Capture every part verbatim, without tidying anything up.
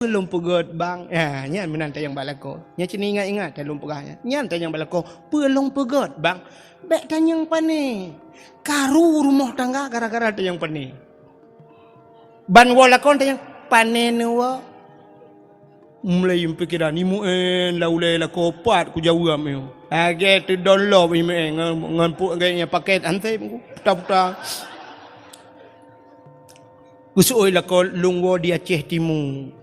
Peue lôn peugét, Bang? Ha, nyan meunan tanyong bak lakoe. Nyan cit ingat-ingat lôn peugah nyan. Nyan tanyong bak lakoe, peue lôn peugét, Bang? Bék tanyong pane. Karu rumoh tangga gara-gara tanyong pane. Ban woe lakoe tanyong, pane neuwoe? Mulai pikiran, "Imeuen lam ulée lakoe pat kujaweueb nyoe." Lagée teudong lom imeuen ngon, ngon pu-, lagée nyang paket anseb, puta-puta. Geuseuôt lakoe lôn woe di Aceh Timu.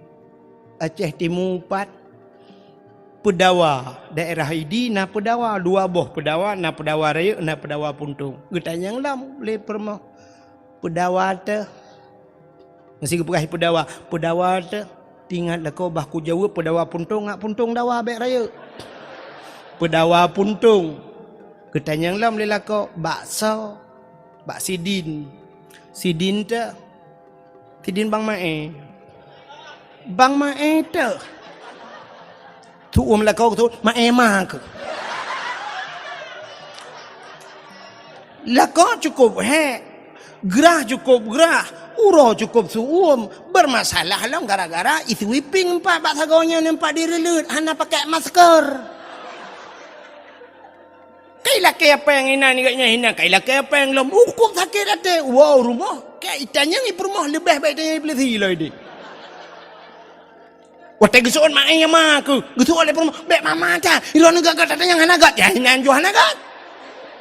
Aceh Timu pat Peudawa. Daerah Idi na Peudawa, dua boh Peudawa, na Peudawa Rayeuk, na Peudawa Puntông. Geutanyong lom lé peurumoh, "Peudawa teuh?" Meusti geupeugah Peudawa. "Peudawa teuh?" Teuingat lakoe bah kujaweueb Peudawa Puntông, ngat Puntông dawa bék Rayeuk. Peudawa Puntông. Geutanyong lom lé lakoe, "Bak soe?" "Bak Sidin." "Sidin teuh?" "Sidin Bang Mae." "Bang Mae teuh?" Teuuem lakoe, teuuem, "Mae ma keuh." Lakoe cukôp hék, grah cukôp grah, uroe cukôp seuuem. Beurmasalah lom gara-gara isweeping pat bak sagoe nyan, pat direuleuet, hana pakai masker. Kai lakée péng inan, ingat nyan inan, kai lakée péng lom, cukôp sakét até. Woe rumoh, kai itanyong i peurumoh, leubeh baik itanyong i peulisi lom ideh. Watée geuseuôt "Mae ma keuh", geuseuôt lé peurumoh, "Bék ma-ma that, droeneuh göt-göt tatanyong hana göt." Nyan, nyan jih hana göt.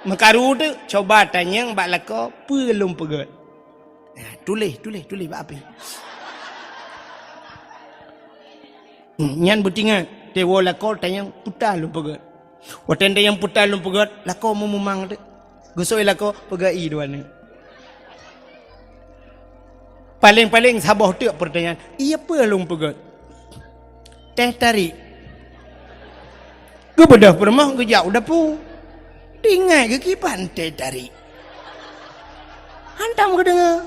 Meukaru teuh, cuba tanyong bak lakoe, "Peue lôn peugét?" Nah, tuléh, tuléh, tuléh bak apé. Hmm, nyan beutingat, watée woe lakoe tanyong, "Peue lôn peugét?" Watée tanyong "Peue lôn peugét?", lakoe meumumang teuh. Geuseuôt lakoe, "Peugét ie dua nyoe." Paleng-paleng saboh teuk peurtanyaan, "Ie peue lôn peugét?" "Teh tarék." Geubeudôh peurumoh geujak u dapu. Teuingat geukiban teh tarék. Hantom geudeungoe.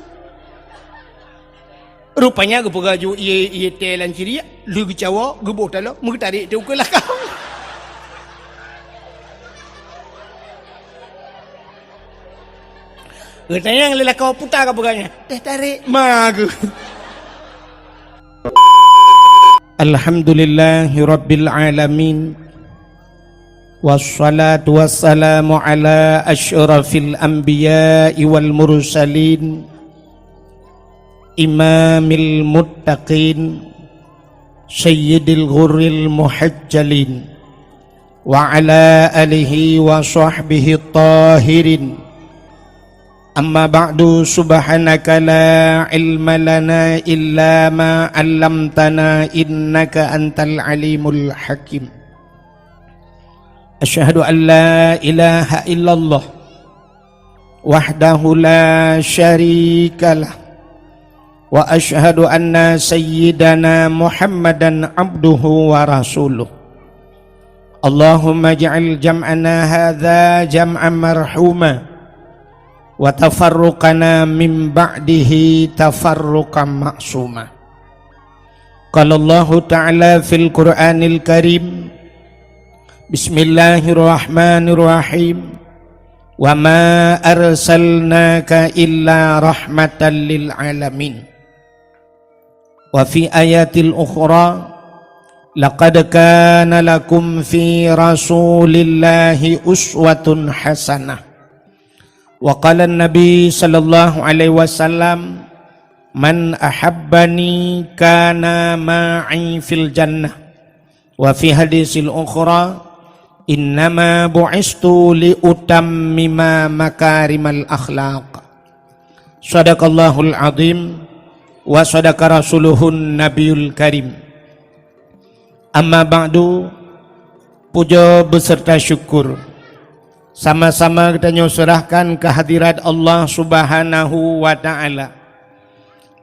Rupanya geupeugah ju ie, ie teh lam ciriek, lheueh geucawoe, geuboh taloe, meugeutarék teuh ukeue lakang. Geutanyong lé lakoe, "Peue ka peugah nyan?" "Teh tarék ma keuh." Alhamdulillahirabbil alamin. Wassalatu wassalamu ala asyrafil anbiya'i wal mursalin, imamil muttaqin, sayyidil ghurril muhajjalin, wa ala alihi wa sahbihi tahirin. Amma ba'du, subhanaka la ilma lana illa ma 'allamtana, innaka antal alimul hakim. Asyhadu an la ilaha illallah wahdahu la syarikalah, wa asyhadu anna sayyidana Muhammadan abduhu wa rasuluh. Allahumma ij'al jam'ana hadza jam'an marhuma, wa tafarruqana min ba'dihi tafarruqan ma'suma. Qala Allahu ta'ala fil Qur'anil Karim, bismillahirrahmanirrahim, "Wa ma arsalnaka illa rahmatan lil alamin." Wa fi ayatil ukhra, "Laqad kana lakum fi Rasulillahi uswatun hasanah." Wa qala Nabi sallallahu alaihi wasallam, "Man ahabbani kana ma'i fil jannah." Wa fi hadisil ukhra, "Innama bu'istu li utammima makarimal akhlaq." Sadaqallahul azim wa sadaqa rasuluhun nabiyul karim. Amma ba'du, puja beserta syukur sama-sama geutanyoe serahkan kehadirat Allah Subhanahu wa Ta'ala.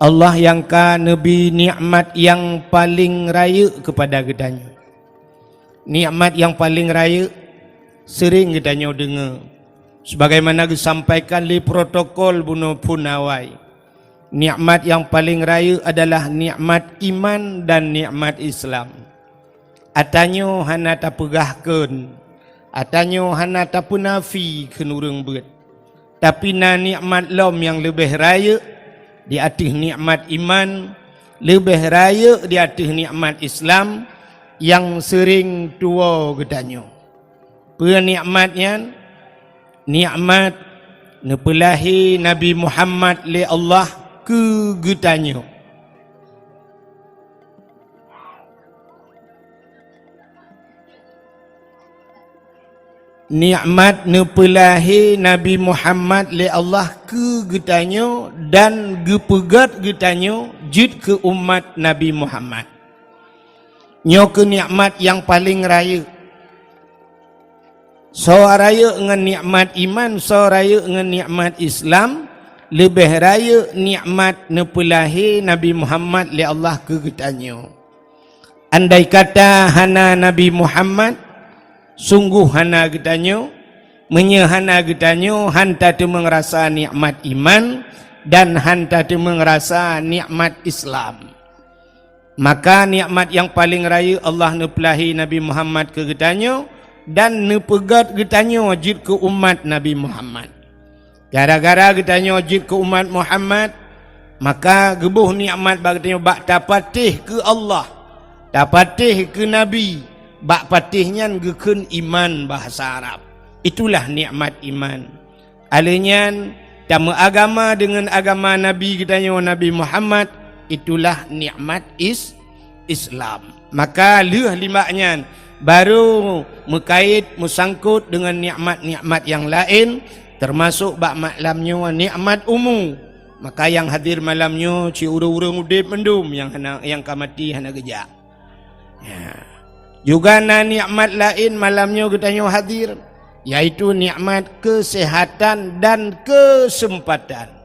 Allah nyang ka neubri nikmat nyang paleng rayeuk keupada geutanyoe. Nikmat nyang paleng rayeuk seuring geutanyoe deungoe, sebagaimana geusampaikan lé protokol bunoe phon awai. Nikmat nyang paleng rayeuk adalah nikmat iman dan nikmat Islam. Ata nyoe hana tapeugah kheun, ata nyoe hana tapeunafi kheun ureuëng beuet. Tapi na nikmat lom nyang leubeh rayeuk di ateueh nikmat iman, Leubeh rayeuk di ateueh nikmat Islam nyang seuring tuwoe geutanyoe. Peue nikmat nyan? Nikmat neupeulahé Nabi Muhammad lé Allah keu geutanyoe. Nikmat neupeulahé Nabi Muhammad lé Allah keu geutanyoe dan geupeugét geutanyoe jeuet keu umat Nabi Muhammad. Nyoe keuh nikmat nyang paleng rayeuk. Soe rayeuk ngon nikmat iman, soe rayeuk ngon nikmat Islam, leubeh rayeuk nikmat neupeulahé Nabi Muhammad lé Allah keu geutanyoe. Andai kata hana Nabi Muhammad, sunggoh hana geutanyoe. Meunyoe hana geutanyoe, han tateumeung rasa nikmat iman dan han tateumeung rasa nikmat Islam. Maka nikmat nyang paleng rayeuk Allah neupeulahé Nabi Muhammad keu geutanyoe dan neupeugét geutanyoe jeuet keu umat Nabi Muhammad. Gara-gara geutanyoe jeuet keu umat Muhammad, maka geuboh nikmat bak geutanyoe bak tapatéh keu Allah, tapatéh keu Nabi, bak patéh nyan geukheun iman bahasa Arab. Itulah nikmat iman. Alheuh nyan, tameuagama deungon agama Nabi geutanyoe Nabi Muhammad, itulah nikmat is-, Islam. Maka lheueh nibak nyan, barô meukait, meusangkot deungon nikmat-nikmat nyang laén, teumasok bak malam nyoe nikmat umu. Maka nyang hadir malam nyoe cit ureuëng-ureuëng udeb mandum nyang hana, nyang ka maté hana geujak. Ya. Juga na nikmat laén malam nyoe geutanyoe hadir, yaitu nikmat keuseuhatan dan keuseumpatan.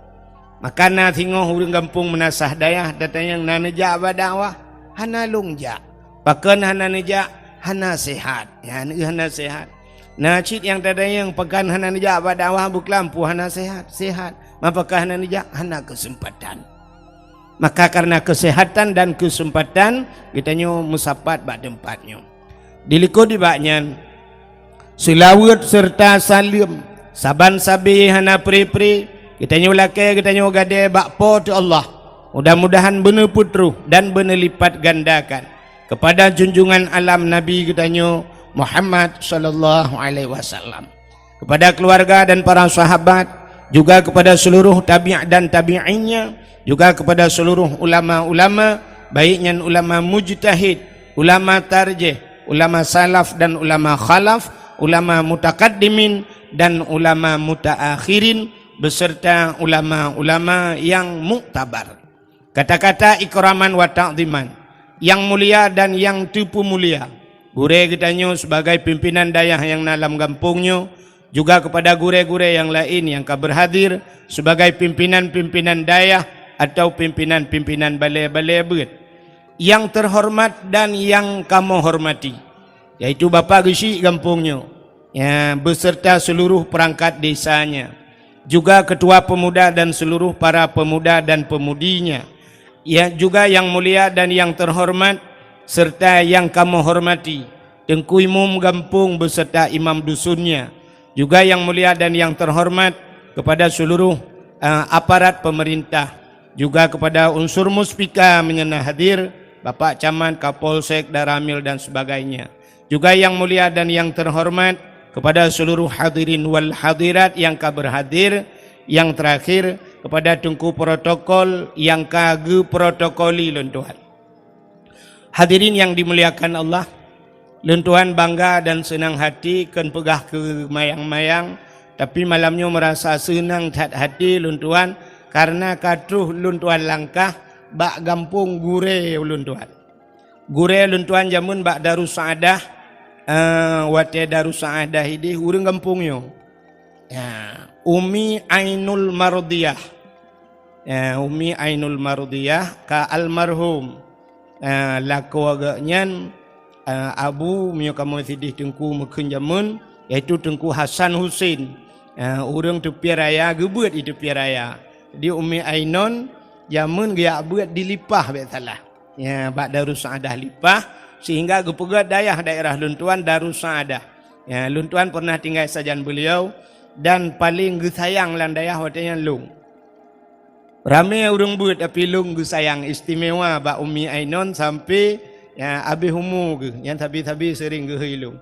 Maka na singoh ureuëng gampông meunasah dayah tatanyong na neujak bak dakwah, hana lôn jak. Pakon hana neujak? Hana sehat. Ya, hana sehat. Na cit nyang tatanyong pakon hana neujak bak dakwah, buklam pu hana sehat. Sehat. Ma pakon hana neujak? Hana keuseumpatan. Maka kareuna keuseuhatan dan keuseumpatan, geutanyoe meusapat bak teumpat nyoe. Dilikot nibak nyan, seulaweuet seureuta saleuem saban sabe hana pre-pre geutanyoe lakée geutanyoe gadée bak Po teu Allah. Mudah-mudahan beuneupeutroh dan beuneulipatgandakan keupada junjungan alam Nabi geutanyoe Muhammad sallallahu alaihi wasallam, kepada keluarga dan para sahabat, juga kepada seluruh tabi' dan tabi'innya, juga kepada seluruh ulama-ulama, baik nyan ulama mujtahid, ulama tarjih, ulama salaf dan ulama khalaf, ulama mutakaddimin dan ulama mutaakhirin, beserta ulama-ulama yang muktabar. Kata-kata ikraman wa ta'ziman, yang mulia dan yang teupeumulia, gurée geutanyoe sebagai pimpinan dayah nyang na lam gampông nyoe, juga kepada gurée-gurée nyang laén nyang ka beurhadir sebagai pimpinan-pimpinan dayah atau pimpinan-pimpinan balée-balée beuet. Yang terhormat dan yang kamoe hormati, yaitu Bapak Geuchik gampông nyoe, ya, beserta seluruh perangkat desanya, juga ketua pemuda dan seluruh para pemuda dan pemudinya, ya, juga yang mulia dan yang terhormat serta yang kamoe hormati, Teungku Imum gampông beserta imam dusunnya, juga yang mulia dan yang terhormat kepada seluruh, eh, aparat pemerintah, juga kepada unsur muspika meunyoe na hadir, Bapak Camat, Kapolsek, Danramil dan sebagainya. Juga yang mulia dan yang terhormat kepada seluruh hadirin wal hadirat yang ka berhadir, yang terakhir kepada Teungku Protokol yang ka geuprotokoli lôn tuan. Hadirin yang dimuliakan Allah, lôn tuan bangga dan seunang hati kon peugah keu mayang-mayang, tapi malam nyoe meurasa seunang that hati lôn tuan kareuna ka troh lôn tuan langkah bak gampông gurée lôn tuan. Gurée lôn tuan jameun bak Darussaadah, eh, watée Darussaadah ideh ureuëng gampông nyoe. Ya, Umi Ainul Mardiyah. Ya, Umi Ainul Mardiyah ka almarhum. Ya, lakoe geuhnyan, eh, abu meunyoe kamoe sideh Teungku meukheun jameun, yaitu Teungku Hasan Husin. Ya, ureuëng Teupie Raya, geubeuet di Teupie Raya. Jadi Umi Ainun jameun geujak beuet di Lipah bék salah. Ya, bak Darussaadah Lipah, sehingga geupeugét dayah daerah lôn tuan Darussaadah. Ya, lôn tuan pernah tinggai sajan beliau dan paléng geusayang lam dayah watée nyan lôn. Ramé ureuëng beuet, tapi lôn geusayang istimewa bak Umi Ainon sampai, ya, abéh umu geuh, nyan sabe-sabe seuring geuhôi lôn.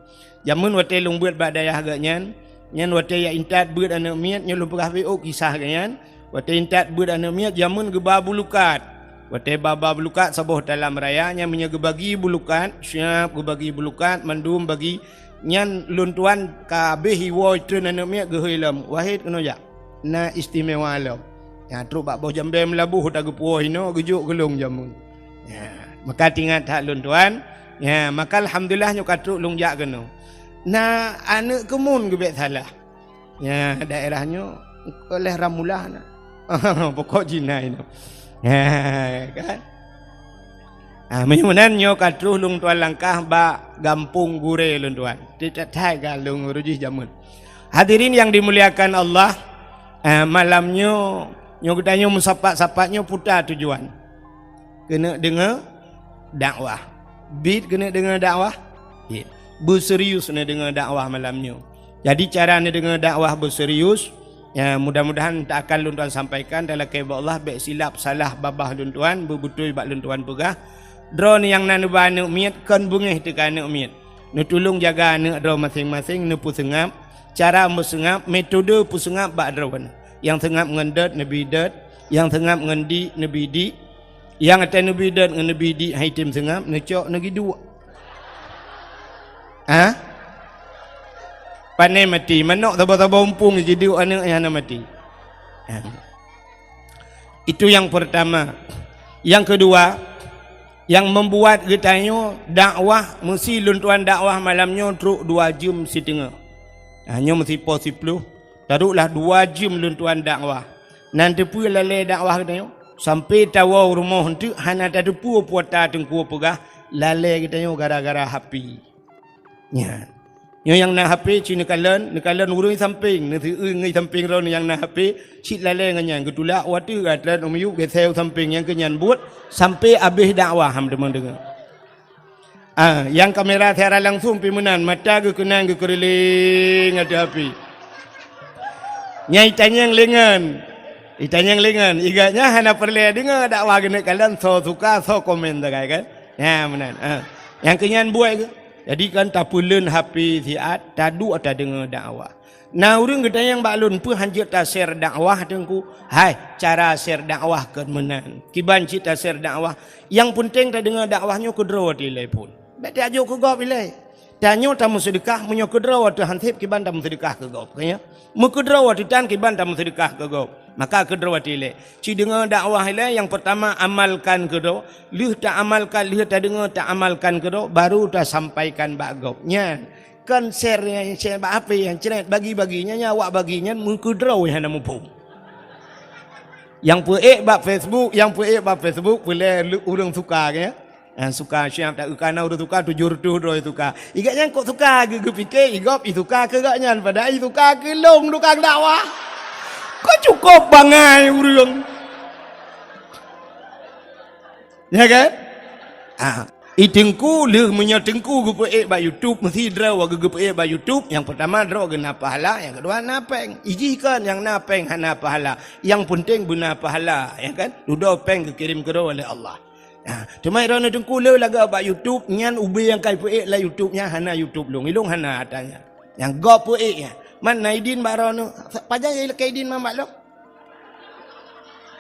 Jameun watée lôn beuet bak dayah geuh nyan, nyan watée jak intat beuet aneuëk miet, nyoe lôn peugah beu kisah geuh nyan. Watée intat beuet aneuëk miet, jameun geuba bulukat. Watée ba-ba bulukat saboh talam raya, nyan meunyoe geubagi bulukat, siab geubagi bulukat, mandum bagi, nyan lôn tuan ka abéh iwoe treun aneuëk miet geuhôi lom, "Wahid, keunoe jak, na istimewa lom." Nyan trok bak boh jambée meulaboh, ta geupuwoe inoe, geujok keu lôn jameun. Nyan, maka tingat that lôn tuan. Nyan, maka alhamdulillah nyoe ka trok lôn jak keunoe. Na aneuëk keumuen geubek salah. Nyan, daerah nyoe oleh Ramulah na. Pokok Cina inoe. Nyan, kan? Ah, meunyoe meunan nyoe ka troh lôn tuan langkah bak gampông gurée lôn tuan. Tieb that-that ka lôn uroe jih jameun. Hadirin yang dimuliakan Allah, ah, malam nyoe, nyoe geutanyoe meusapat-sapat nyoe peue tujuan. Keuneuk deungoe dakwah. Bit keuneuk deungoe dakwah? Bit. Beuserius neudeungoe dakwah malam nyoe. Jadi cara neudeungoe dakwah beuserius, ya, mudah-mudahan tak akan lôn tuan sampaikan, talakée bak Allah, bék silap salah babah lôn tuan, beubeutôi bak lôn tuan peugah. Droeneuh nyang na neuba aneuëk miet, kon beungéh teuka aneuëk miet. Neutulông jaga aneuëk droe maséng-maséng, neupeuseungab, cara meuseungab, metode peuseungab bak droeneuh. Nyang seungab ngon dot, neubi dot. Nyang seungab ngon dik, neubi dik. Nyang até neubi dot ngon neubi dik hai tem seungab, neucok neugiduek. Ha? Pane mati, manok saba-saba umpung jiduek aneuëk nyang hana mati. Ha. Itu yang pertama. Yang kedua, yang membuat geutanyoe dakwah, meusi lôn tuan dakwah malam nyoe trok dua jeuem siteungoh. Ha, nyoe meusipo siploh, taroklah dua jeuem lôn tuan dakwah. Nan teupeue lalée dakwah geutanyoe? Sampai tawoe rumoh eunteuk hana tateupeue peue ata teungku peugah, lalée geutanyoe gara-gara H P. Nyan. Nyoe nyang na H P cit neukalon, neukalon ureuëng sampéng, neuseueu ngon sampéng droeneuh nyang na H P, cit lalée ngon nyan, geutulak u ateueh, ateueh u miyueb, geuseu sampéng nyang keu nyan buet, sampai abéh dakwah han teuma deungoe. Ah, nyang kamera siaran langsung pih meunan, mata geukeunang geukeureuléng ateueh H P. Nyang itanyong lé ngon, itanyong lé ngon, igat nyan hana peureulée deungoe dakwah geuneuk kalon, soe suka, soe komen sagai kan. Nyan meunan. Ah. Nyang keu nyan buet geuh. Jadi kan tapeuleuen H P siat, taduek tadeungoe dakwah. Na ureuëng geutanyong bak lôn, "Peue han jeuet ta-share dakwah, Teungku?" Hai, cara share dakwah kon meunan. Kiban cit ta-share dakwah. Nyang peunteng tadeungoe dakwah nyoe keudroe watée ilée phon. Bék tajok keu gob ilée. Tanyoe tameuseudeukah, meunyoe keudroe watée han seb kiban tameuseudeukah keu gob. Ka nyan? Meukeudroe watée tan kiban tameuseudeukah keu gob. Maka keudroe watée ilée. Ci deungoe dakwah ilée, nyang peurtama amalkan keudroe, lheueh taamalkan, lheueh tadeungoe taamalkan keudroe, baru tasampaikan bak gob. Nyan, kon share nyang share bak H P nyang cret bagi-bagi, nyan, nyan awak bagi nyan meukeudroe hana muphom. Nyang peuék bak Facebook, nyang peuék bak Facebook, peulée ureuëng suka, ka nyan? Nyang suka siab taeu kana ureuëng suka tujoh reutôh droe suka. Igat nyan kok suka geu-, geupike igob isuka keu gobnyan, padahai isuka keu lôn tukang dakwah. Kok cukôp bangai ureuëng. Ya kan? Ah, i teungku lheueh meunyoe teungku geupeuék bak YouTube, meusi droe geu-, geupeuék bak YouTube, nyang peurtama droe geuna pahala, nyang keudua na péng. Ijih kon nyang na péng hana pahala. Nyang peunteng beuna pahala, ya kan? Dudoe péng geukirém keudroe lé Allah. Ha, teuma droeneuh teungku le lagée bak YouTube nyan ubé nyang kai peuék lam YouTube nyan hana YouTube lôn, ilôn hana ata nyan. Nyang gob peuék nyan. Man na idin bak droeneuh, pajan nyang lakée idin man bak lôn?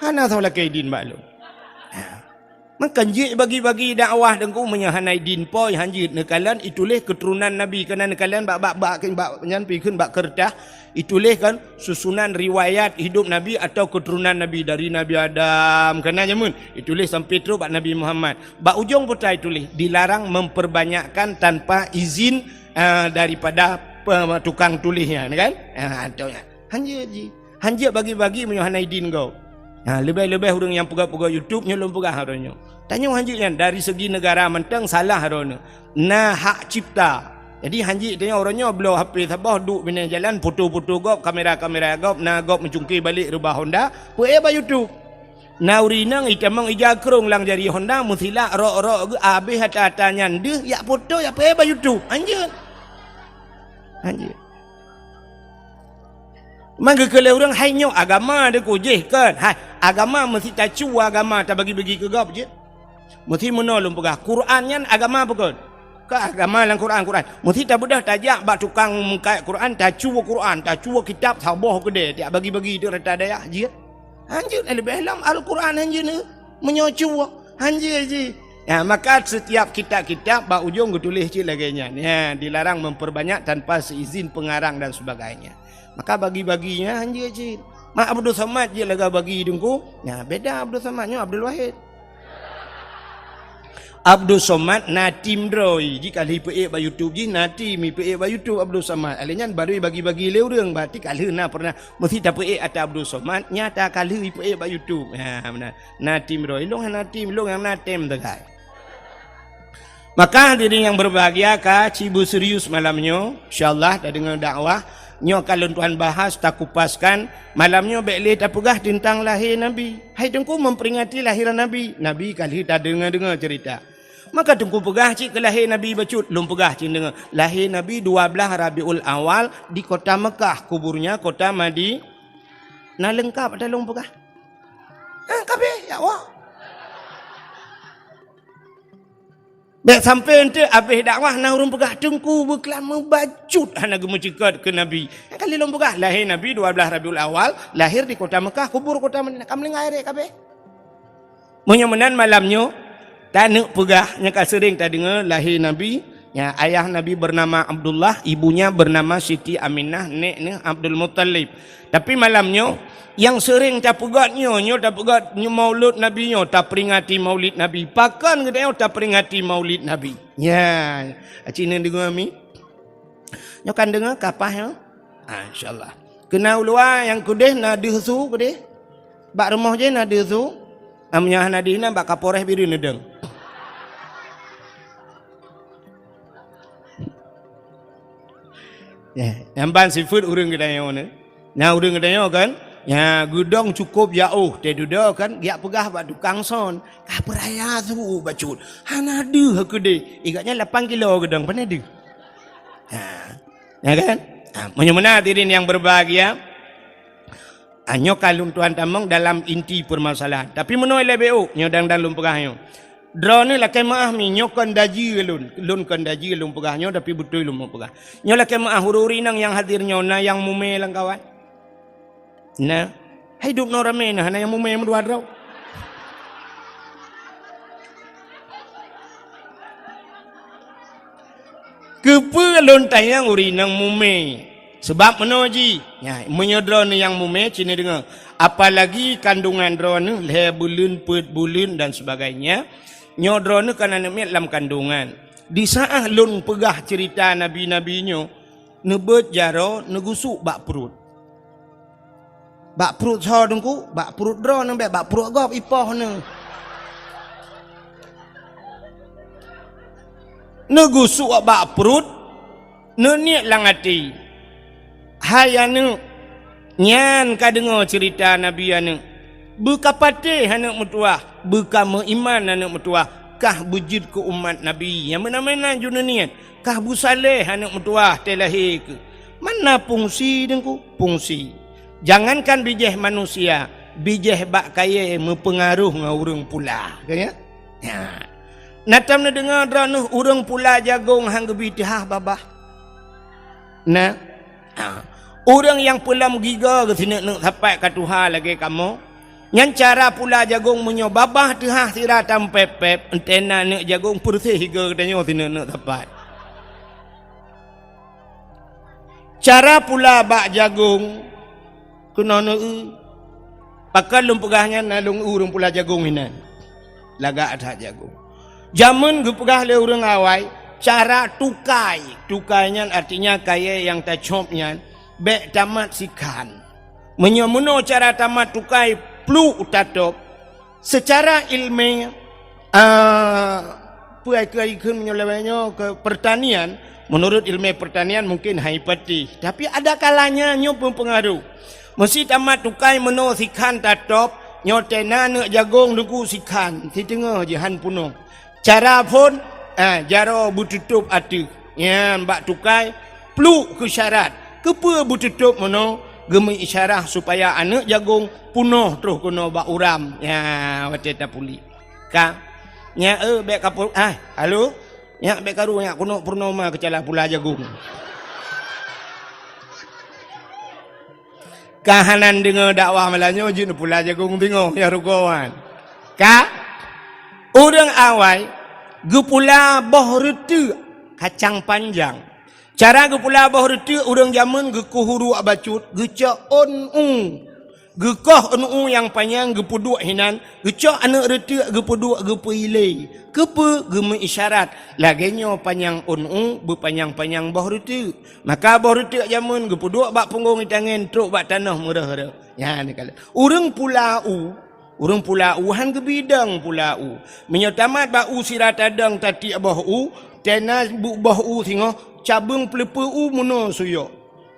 Hana soe lakée idin bak lôn. Ha. Meukan jeuet bagi-bagi dakwah teungku meunyoe hana idin poi han jeuet neukalon ituléh keuturonan Nabi keunan neukalon bak, bak, bak, bak nyan pi kheun bak keureutah. Ituléh kan susunan riwayat hidup Nabi atau keturunan Nabi dari Nabi Adam. Keunan jameun ituléh sampai trok bak Nabi Muhammad. Bak ujong peutai tuléh dilarang memperbanyakkan tanpa izin, ah, daripada pe-, tukang tuléh nyan kan? Ah, tu nyan. Hanjeuet ji. Hanjeuet bagi-bagi meunyoe hana idin gob. Ha, leubeh-leubeh ureuëng nyang peugah-peugah YouTube nyoe lôn peugah uroe nyoe. Tanyoe hanjeuet nyan dari segi negara mantong salah droeneuh. Na hak cipta. Jadi hanjeuet tanyoe uroe nyoe bloe H P saboh duek binéh jalan foto-foto gob, kamera-kamera gob, na gob meucungké balek reubah Honda, peuék bak YouTube. Na ureuëng inong itamong ija krong lam jari Honda meusilak rok-rok geu abéh ata-ata nyan deuh yak foto yak peuék bak YouTube. Hanjeuet. Hanjeuet. Man geukheun lé ureuëng, "Hai nyoe agama deukujih kon." Hai, agama meusti tacuwa agama tabagi-bagi keu gob jeuet. Meusti meunoe lôn peugah, Quran nyan agama bukon? Ka agama lam Quran, Quran. Meusti tabeudôh tajak bak tukang meukat Quran, tacuwa Quran, tacuwa kitab saboh keudè, tajak bagi-bagi di rata dayah jeuet. Hanjeuet leubeh lom Al-Quran hanjeuet meunyoe cuwa. Hanjeuet jih. Ya, maka setiap kitab-kitab bak ujong geutuléh cit lagée nyan. Ya, dilarang memperbanyak tanpa seizin pengarang dan sebagainya. Maka bagi-bagi nyan hanjeuet cit. Mak Abdul Somad jeuet lagée bagi teungku. Nah, beda Abdul Somad nyoe Abdul Wahid. Abdul Somad na tim droe, jih ka lheueh peuék bak YouTube jih, na tim ipeuék bak YouTube Abdul Somad. Alèh nyan baru bagi-bagi lé ureuëng, berarti ka lheueh na pernah meusti tapeuék ata Abdul Somad, nyata ka lheueh ipeuék bak YouTube. Ha, beuna. Na tim droe, ilong hana tim, ilong nyang na tem teukai. Maka hadirin yang berbahagia, ka ci beuserius malam nyoe, insyaallah tadeungoe dakwah. Nyoe ka lôn tuan bahas, takupaskan. Malam nyoe bék lé tapeugah teuntang lahé Nabi. Hai teungku memperingati lahiran Nabi. Nabi ka lheueh tadeungoe-deungoe cerita. Maka teungku peugah cit keu lahé Nabi bacut, lôn peugah cit deungoe. Lahé Nabi dua belas Rabiul Awal di kota Mekah, kuburnya kota Madi-, na leungkap ata lôn peugah. Ha, kabeh, ya Allah. Bék sampai eunteuk abéh dakwah na ureuëng peugah teungku beuklam meubacut hana geumeuceukat keu Nabi. Nyang kali lôn peugah, lahé Nabi dua belas Rabiul Awal, lahir di kota Mekah, kubur kota Madinah. Ka meuninggai rek kabeh. Meunyoe meunan malam nyoe, taneuk peugah nyang ka seuring tadeungoe lahé Nabi, ya, ayah Nabi bernama Abdullah, ibunya bernama Siti Aminah, nek neuh Abdul Muttalib. Tapi malam nyoe, nyang seuring tapeugét nyoe, nyoe tapeugét nyoe maulud Nabi nyoe, taperingati maulid Nabi. Pakon geutanyoe taperingati maulid Nabi? Nya, aci neudeungoe mi? Nyoe kan deungoe kapah nyoe? Ah, insyaallah. Keunan u luwa nyang keudeh na deuh su keudeh. Bak rumoh jih na deuh su. Am nyoe hana deuh inan bak Kapolres Bireuen neudong. Ya, nyang ban sifeuet ureuëng geutanyoe nyoe. Nyang ureuëng geutanyoe kan, nya geudong cukôp jaôh, teududoe kan, geujak peugah bak tukang son, ka peuraya su bacut. Hana deuh keudeh. Igat nyan lapan kilo geudong, pane deuh. Ha. Ya kan? Ha, meunyoe meunan hadirin yang berbahagia, ha, nyoe ka lôn tuan tamong dalam inti permasalahan. Tapi meunoe lé B O, nyoe dang-dang lôn peugah nyoe. Droeneuh lakée meuáh mi, nyoe kon daji lôn, lôn kon daji lôn peugah nyoe, tapi beutôi lôn peugah. Nyoe lakée meuáh ureuëng-ureuëng inong nyang hadir nyoe na nyang mumé lam kawan. Na, hai dub noe ramé na, hana nyang mumé meudua droe. Keupeue lôn tanyong ureuëng inong mumé? Sabab meunoe jih, nya, meunyoe droeneuh nyang mumé, ci neudeungoe, apalagi kandungan droeneuh lhée buleuen, peuet buleuen dan sebagainya, nyoe droeneuh kan aneuëk miet lam kandungan. Di saát lôn peugah cerita nabi-nabi nyoe, neubeuet jaroe neugusuk bak pruet. Bak pruet soe teungku? Bak pruet droeneuh bék, bak pruet gob ipoh neuh. Neugusuk bak pruet, neuniet lam até, "Hai aneuëk, nyan ka deungoe cerita Nabi aneuëk. Beukapatéh aneuëk meutuwah, beukameuiman aneuëk meutuwah, kah beujeuet keu umat Nabi." Nyang meunan-meunan ju neuniet. Kah beusaléh aneuëk meutuwah teuh lahé keuh. Mana fungsi teungku? Fungsi. Jangankan bijéh manusia, bijéh bak kayée meupeungaroh ngon ureuëng pula. Ka nyan? Nya. Na tom neudeungoe droeneuh ureuëng pula jagong han geubi teuhah babah? Na. Ha. Ureuëng nyang peulom gigoe geuh sineuk-neuk sapat ka tuha lagée kamoe, nyan cara pula jagong meunyoe babah teuhah sira tampép-pép, entena neuk jagong peureuseh gigoe geutanyoe sineuk-neuk sapat. Cara pula bak jagong keunoe neu-eu. Pakon lôn peugah nyan na lôn eu ureuëng pula jagong inan. Lagak that jagong. Jameun geupeugah lé ureuëng awai, cara tukai. Tukai nyan artinya kayée nyang tacop nyan bék tamat sikhan. Meunyoe meunoe cara tamat tukai pluek tatop, seucara iéleumé, ah, peue ai keu ai kheun meunyoe lawét nyoe keu pertanian, meunurot iéleumé pertanian mungken hai patéh, tapi ada kalanya nyoe meupeungaroh. Meusti tamat tukai meunoe sikhan tatop, nyoe tena neuk jagong teungku sikhan, siteungoh jih han punoh. Cara phon, ah, jaroe beututôb ateueh. Nyan bak tukai, pluek keu syarat. Keupeue beututôb meunoe? geumeuisyarah supaya aneuëk jagong punoh troh keunoe bak uram. Ya, watée tapuléh. Ka. Nyak, eh, bék ka pu-, ah, halo? Nyak bék karu, nyak keunoe purnoma keucala pula jagong. Ka hana deungoe dakwah malam nyoe jeuet pula jagong bingoh ya rugoe wan. Ka ureuëng awai geupula boh reuteuek kacang panjang. Cara geupula boh reuteuek ureuëng jameun geukuh uruek bacut, geucok ôn u. Geukoh ôn u nyang panyang geupeuduek hinan, geucok aneuëk reuteuek geupeuduek geupeuilée. Keupeue geumeuisyarat lagée nyoe panyang ôn u beupanyang-panyang boh reuteuek. Maka boh reuteuek jameun geupeuduek bak punggong itangen trok bak tanoh meureuh-reuh. Nyan ka lheueh. Ureuëng pula u, ureuëng pula u han geubidong pula u. Meunyoe tamat bak u sira tadong tatiek boh u, tena bu-, boh u singoh cabeueng peuleupeue u meunoe suyok.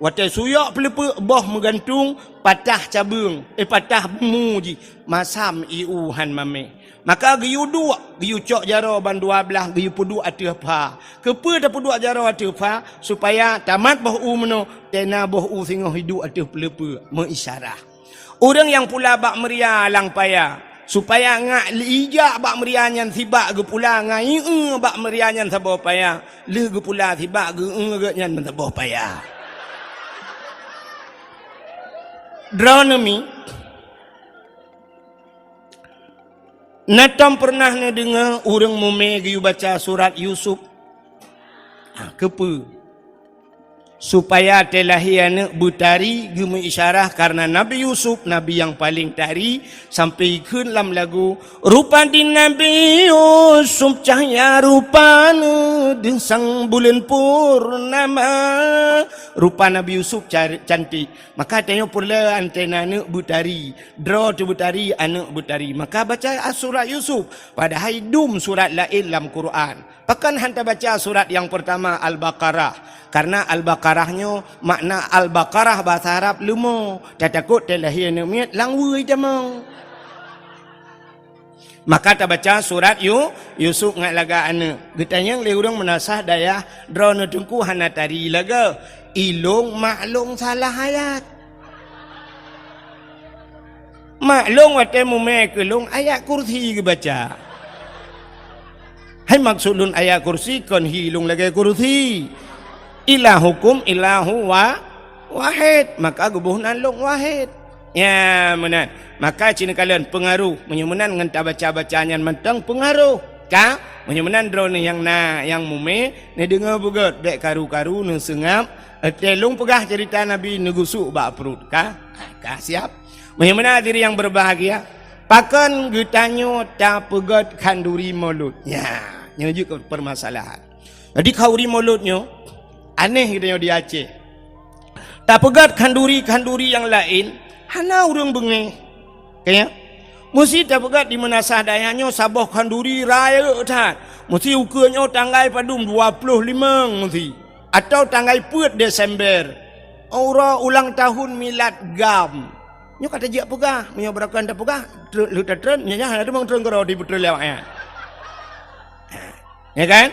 Watée suyok peuleupeue boh meugantung, patah cabeueng, eh, patah bumu jih, masam ié u han mameh. Maka geuyue duek, geuyue cok jaroe ban dua blaih, geuyue peuduek ateueh pha. Keupeue tapeuduek jaroe ateueh pha? Supaya tamat boh u meunoe, tena boh u singoh iduek ateueh peuleupeue, meuisyarah. Ureuëng nyang pula bak meuria lam paya, supaya ngat ijak bak meuria nyan sibak geupula ngai eu bak meuria nyan saboh paya, lheueh geupula sibak geu-eu geuh nyan meusaboh paya. Droeneuh mi, na tom peureunah neudeungoe ureuëng mumé geuyue baca surat Yusuf? Ha, keupeue? Supaya teulahé aneuëk beutari geumeuisyarah kareuna Nabi Yusuf, nabi nyang paleng tari, sampai kheun lam lagu, "Rupa di Nabi Yusuf cahya rupana, deusang buleuen purnama." Rupa Nabi Yusuf car-, cantik. Maka tanyoe peureulée antena aneuëk beutari, droe teuh beutari, aneuëk beutari. Maka baca surat Yusuf, padahai dum surat laén lam Quran. Pakon han tabaca surat nyang peurtama Al-Baqarah? Kareuna Al-Baqarah nyoe makna Al-Baqarah bahasa Arab leumo, tatakot teulahé aneuëk miet lam wui tamong. Maka tabaca surat Yu-, Yusuf ngat lagak aneuëk. Geutanyong lé ureuëng meunasah dayah, "Droeneuh teungku hana tari lagée? Ilong maklong salah ayat." Maklong watée mumé keu lôn ayat kursi geubaca. Hai maksud lôn ayat kursi kon hi lôn lagée kursi. Ilahukum ilahu wa-, wahid, maka geuboh nan lôn wahid. Ya, meunan. Maka ci neukalon peungaroh, meunyoe meunan ngon tabaca-baca nyan mantong peungaroh. Ka, meunyoe meunan droeneuh nyang na, nyang mumé, neudeungoe beugét, bék karu-karu, neuseungab, eh, teuh lôn peugah ceurita Nabi neugusuk bak pruet. Ka? Ka siap. Meunyoe meunan hadirin nyang berbahagia, pakon geutanyoe tapeugét khanduri Maulud? Nya, nyoe jeuet keu permasalahan. Jadi khanduri Maulud nyoe aneh geutanyoe di Aceh. Tapeugét khanduri-khanduri nyang laén hana ureuëng beungéh. Ka ya? Meusti tapeugét di meunasah dayah nyoe saboh khanduri rayeuk that. Meusti ukeue nyoe tanggai padum dua ploh limong meusti. Atawa tanggai peuet Desember, uroe ulang tahun milad GAM. Nyoe ka tajak peugah, meunyoe beurakan tapeugah, tre-, lheueh tatreun, nyan, nyan hana teumong treun keudroe di peutrön lewat nyan. Ya kan?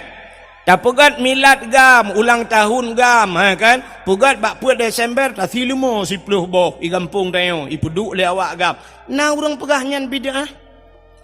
Tapeugét milad GAM, ulang tahun GAM, ha kan? Peugét bak peuet Desember, tasi leumo siploh boh i gampông tanyoe, ipeuduek lé awak GAM. Na ureuëng peugah nyan bid'ah?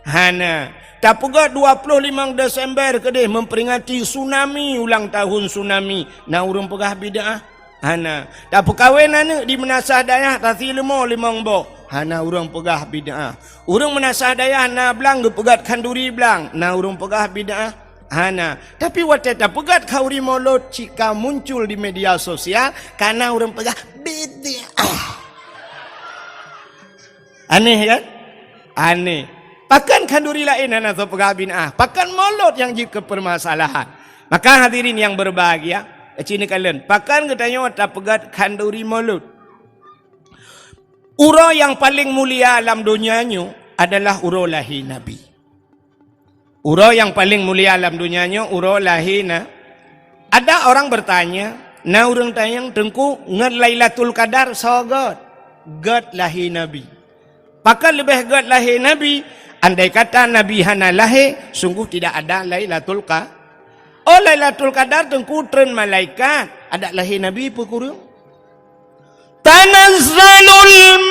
Hana. Tapeugét dua ploh limong Desember keudeh memperingati tsunami, ulang tahun tsunami. Na ureuëng peugah bid'ah? Hana. Tapeukawen aneuëk di meunasah dayah tasi leumo limong boh. Hana ureuëng peugah bid'ah. Ureuëng meunasah dayah na blang geupeugét khanduri blang. Na ureuëng peugah bid'ah? Hana. Tapi watée tapeugét khanduri Maulud cit ka muncul di media sosial, ka na ureuëng peugah bid'ah. Aneh kan? Aneh. Pakon khanduri laén hana soe peugah bid'ah? Pakon Maulud nyang jeuet keu permasalahan? Maka hadirin nyang berbahagia, ci neukalon, pakon geutanyoe tapeugét khanduri Maulud? Uroe nyang paleng mulia lam donya nyoe adalah uroe lahé Nabi. Uroe nyang paleng mulia lam donya nyoe uroe lahé na. Ada orang bertanya, na ureuëng tanyong, "Teungku, ngon Lailatul Qadar soe gét?" Gét lahé Nabi. Pakon leubeh gét lahé Nabi? Andai kata Nabi hana lahé, sungguh tidak ada Lailatul Qa-, oh, Lailatul Qadar teungku treun malaikat, adak lahé Nabi peue kureueng? Tanazzalul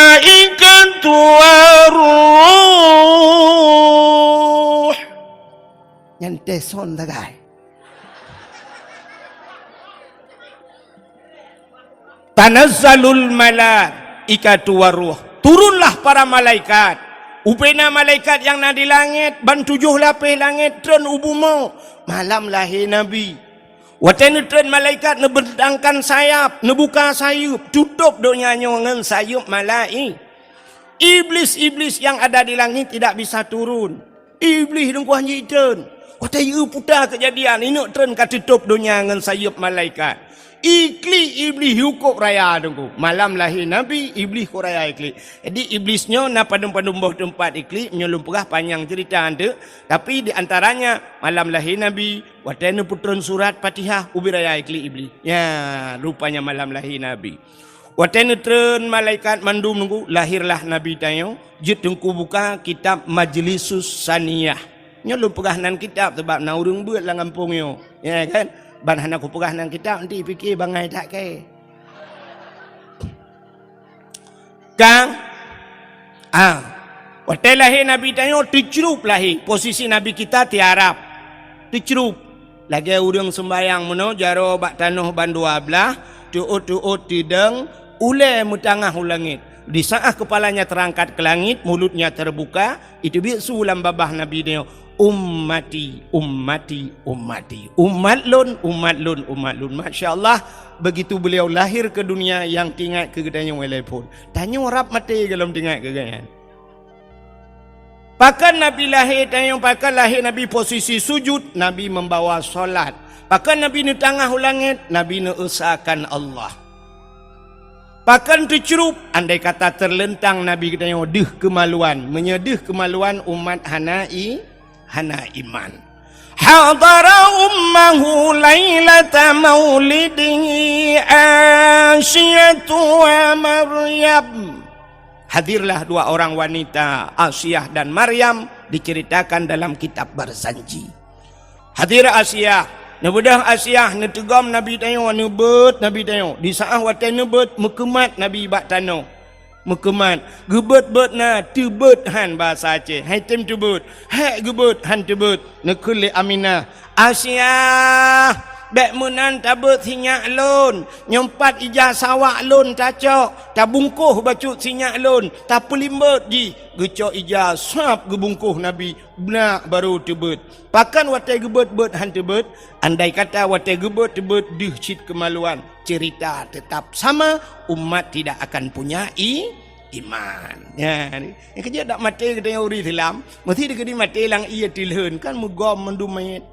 malaikatu war ruh. Nyan teuson sagai. Tanazzalul malaikatu war ruh. Turunlah para malaikat. Ubena malaikat nyang na di langét, ban tujoh lapéh langét treun u bumoe. Malam lahé Nabi. Watée neutreun malaikat neubentangkan sayap, neubuka sayeuep, tutôb donya nyoe ngon sayeuep malai-, Iblis-iblis yang ada di langit tidak bisa turun. Iblih dungkuah jitreun. Watée yue puta keujadian, ineuk treun ka teutôb donya ngon sayeuep malaikat. Iklik Iblih yue kôb raya teungku. Malam lahé Nabi, Iblih kôb raya iklik. Jadi Iblis nyoe na padum-padum boh teumpat iklik, nyoe lôn peugah panyang ceurita anteuk. Tapi di antaranya malam lahé Nabi, watée neupeutreun surat Fatihah, ubit raya iklik Iblih. Ya, rupanya malam lahé Nabi. Watée neutreun malaikat mandum teungku, lahirlah Nabi tanyoe, jeuet teungku buka kitab Majlisus Saniyah. Nyoe lôn peugah nan kitab sabab na ureuëng beuet lam gampông nyoe, ya kan? Ban hana kupeugah nan kitab, nanti pike bangai that kée. Ka Ah, watée lahé Nabi tanyoe teucrup lahé, posisi Nabi kita tiarap. Teucrup. Lagée ureuëng seumbayang meunoe jaroe bak tanoh bandua blaih, teuôt-teuôt teudong, ulée meutangah u langét. Di saat kepalanya terangkat ke langit, mulutnya terbuka, itu biet su lam babah Nabi tanyoe, "Ummati, ummati, ummati. Umat lôn, umat lôn, umat lôn." Masya Allah, begitu beliau lahir ke dunia, yang teuingat keu geutanyoe ilée phon. Tanyoe rab maté gohlom teuingat keu gobnyan. Pakon Nabi lahé tanyoe, pakon lahé Nabi posisi sujud, Nabi membawa salat. Pakon Nabi neutangah u langét, Nabi neuesakan Allah. Pakon teucrup, andai kata teuleuntang Nabi geutanyoe deuh keumaluan. Meunyoe deuh keumaluan, umat hana i-, hana iman. Hadara ummahu lailata maulidihi Asiyatu wa Maryam. Hadirlah dua orang wanita, Asiah dan Maryam, diceritakan dalam kitab Barzanji. Hadir Asiah, neubeudôh Asiah, neuteugom Nabi tanyoe, neubeuet Nabi tanyoe. Di saat watée neubeuet, meukeumat Nabi bak tanoh. Meukeumat, geubeuet-beuet na, teubeuet han bahasa Aceh. Hai tem teubeuet, hék geubeuet han teubeuet. Neukheun lé Aminah, "Asiah, bék meunan tabeuet sinyak lôn. Nyoe pat ija sawak lôn tacok, tabungkôh bacut sinyak lôn, tapeulimbot jih." Geucok ija sab geubungkôh Nabi, beunak barô teubeuet. Pakon watée geubeuet-beuet han teubeuet? Andai kata watée geubeuet teubeuet deuh cit keumaluan, cerita tetap sama, umat tidak akan punya i-, iman. Ya, nyang keujeuet dak maté geutanyoe ureuëng Islam, meusti dikeudi maté lam ié teulheueh, kan meugom mandum manyét.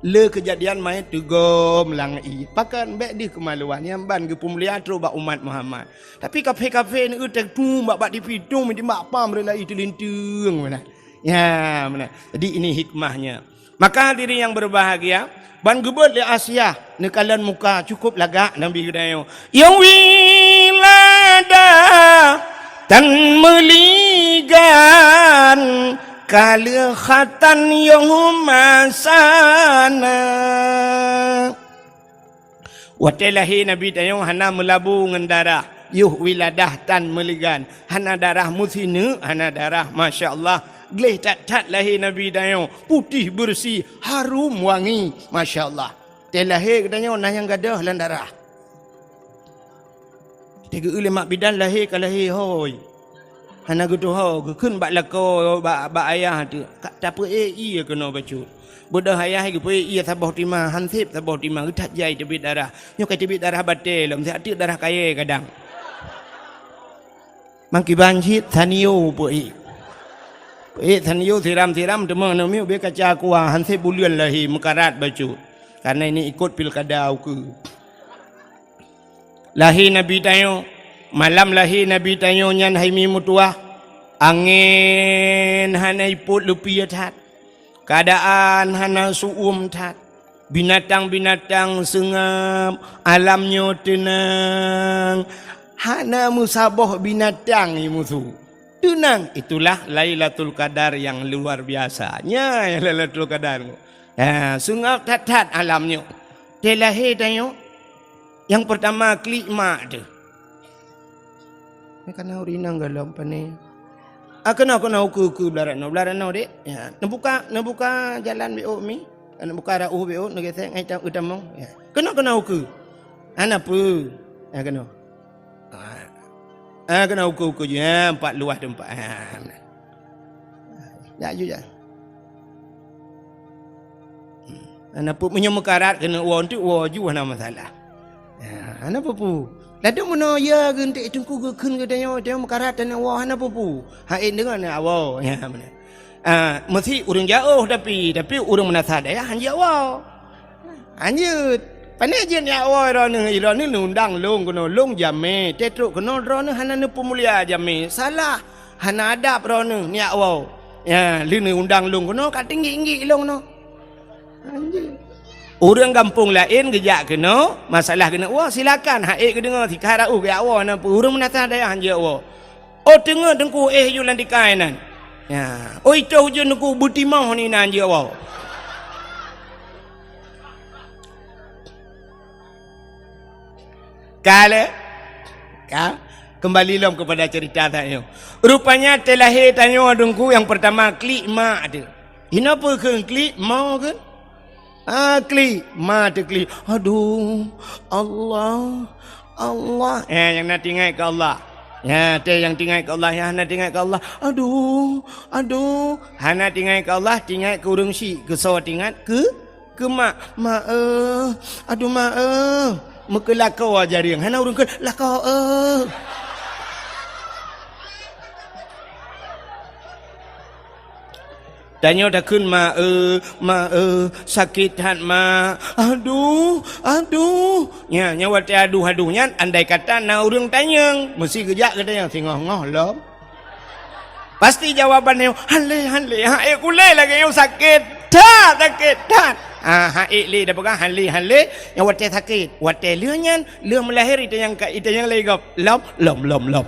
Le keujadian manyét teugom lam ié. Pakon bék deuh keumaluan, nyang ban geupeumeuleuha trok bak umat Muhammad. Tapi kafé-kafé neueu teutung bak, bak tipi tung, meuti bak pam rela ié teulinteung meunan. Ya, meunan. Jadi ini hikmahnya. Maka hadirin yang berbahagia, ban geubeuet lé Asiah neukalon muka cukup lagak Nabi geutanyoe. Ya wilada tan meuligan kaleuh khatan yong masana. Watée lahé Nabi tanyoe hana meulabu ngon darah, yoh wiladah tan meuligan, hana darah meusineuk, hana darah, masya Allah. Gleh that-that lahé Nabi tanyoe, putéh beureusi, harum wangi, masya Allah. Watée lahé geutanyoe na nyang gadôh lam darah. Teugeue lé mak bidan lahé ka lahé hôi. Hana geutuho, geukheun bak lakoe, bak, bak ayah teuh, ka tapeuék ié keunoe bacut. Beudôh ayah geupeuék ié saboh tima, han sép saboh tima, geuthat jai teubiet darah. Nyoe ka teubiet darah batée lom, siat teuk darah kayée kadang. Mangkiban cit sanio peuék. Peuék sanio siram-siram teuma aneuk miet ubé kaca kuah, han sép buleuen lahé meukarat bacut. Karena ini ikot pilkada ukeue. Lahé Nabi tanyoe, malam lahé Nabi tanyoe nyan hai mi meutuwah, angén hana ipot leupie that, keuadaan hana su'uem that, binatang-binatang seungab, alam nyoe teunang, hana meusaboh binatang i musu. Teunang, itulah Lailatul Qadar yang luar biasa. Nyan Lailatul Qadar. Ha, seungab that-that alam nyoe. Teuh lahé tanyoe, nyang peurtama klik mak teuh. Nyoe kana ureueng inong gohlom pane. Ah, keunoe, keunoe ukeue, ukeue blah rot noe, blah rot noe, Dek. Ya, neubuka, neubuka jalan beuôt mi. Neubuka rot ueh beuôt, neugesek ngai ta-, geutamong. Ya. Keunoe, keunoe ukeue. Hana peue. Ya, keunoe. Ah. Ah, keunoe ukeue-ukeue jih. Ah, empat luwah teumpat. Ah, nah. Jak ju jak. Hmm. Hana peue, meunyoe meukarat keuneuk woe, enteuk woe ju hana masalah. Ya, hana peue-peue. Ladôm meunoe ya geunteuk teungku geukheun geutanyoe, tanyoe meukarat taneuk woe hana peue-peue. Hai deungon ya Allah. Ya, beuna. Ah, meusi ureueng jiôh tapi, tapi ureueng meunasah dayah hanjeuet woe. Hanjeuet. Pane jeuet nyak woe droeneuh, droeneuh neuundang lôn keunoe, lôn jamé, teutrok keunoe droeneuh hana neupeumulia jamé. Salah, hana adab droeneuh nyak woe. Ya, lheueh neuundang lôn keunoe ka tinggi-tinggi lôn keunoe. Hanjeuet. Ureueng gampông laén geujak keunoe, masalah keuneuk woe, silakan, hai geudeungoe, sikha raoh geujak woe, na peue ureueng meunasah dayah hanjeuet woe. Oh, teungeut teungku éh ju lam tikai nan. Ya. Oh, itoh ujeuen teungku beutimoh ni nan jeuet woe. Ka lé? Ka? Kembali lom kepada cerita tanyoe. Rupanya teuh lahé tanyoe teungku nyang peurtama klik mak teuh. Inoe peue kheun klik, mo kheun? Ah, klik. Ma teuklik. Aduh, Allah, Allah. Eh, nyang na teuingat keu Allah. Ya, teuh nyang teuingat keu Allah, ya, na teuingat keu Allah. Aduh, aduh. Hana teuingat keu Allah, teuingat keu ureueng syik. Keu soe teuingat? Keu, keu mak. Mak, eh. Aduh, mak, eh. Meukeulakoe jareung. Hana ureueng kheun, lakoe, eh. Tanyoe takheun, "Mak, eh, mak, eh, sakét that, mak. Aduh, aduh." Nya, nya watée aduh-aduh nyan, andai kata na ureueng tanyong, meusi geujak keu tanyong, singoh-ngoh lom. Pasti jawaban nyoe, "Hale, hale, ha ék kulée lagée nyoe sakét that, sakét that." Ah, ha ék lé dah peugah, "Hale, hale," nya watée sakét. Watée lheueh nyan, lheueh meulahé itanyong ka, itanyong lé gob, "Lom, lom, lom, lom."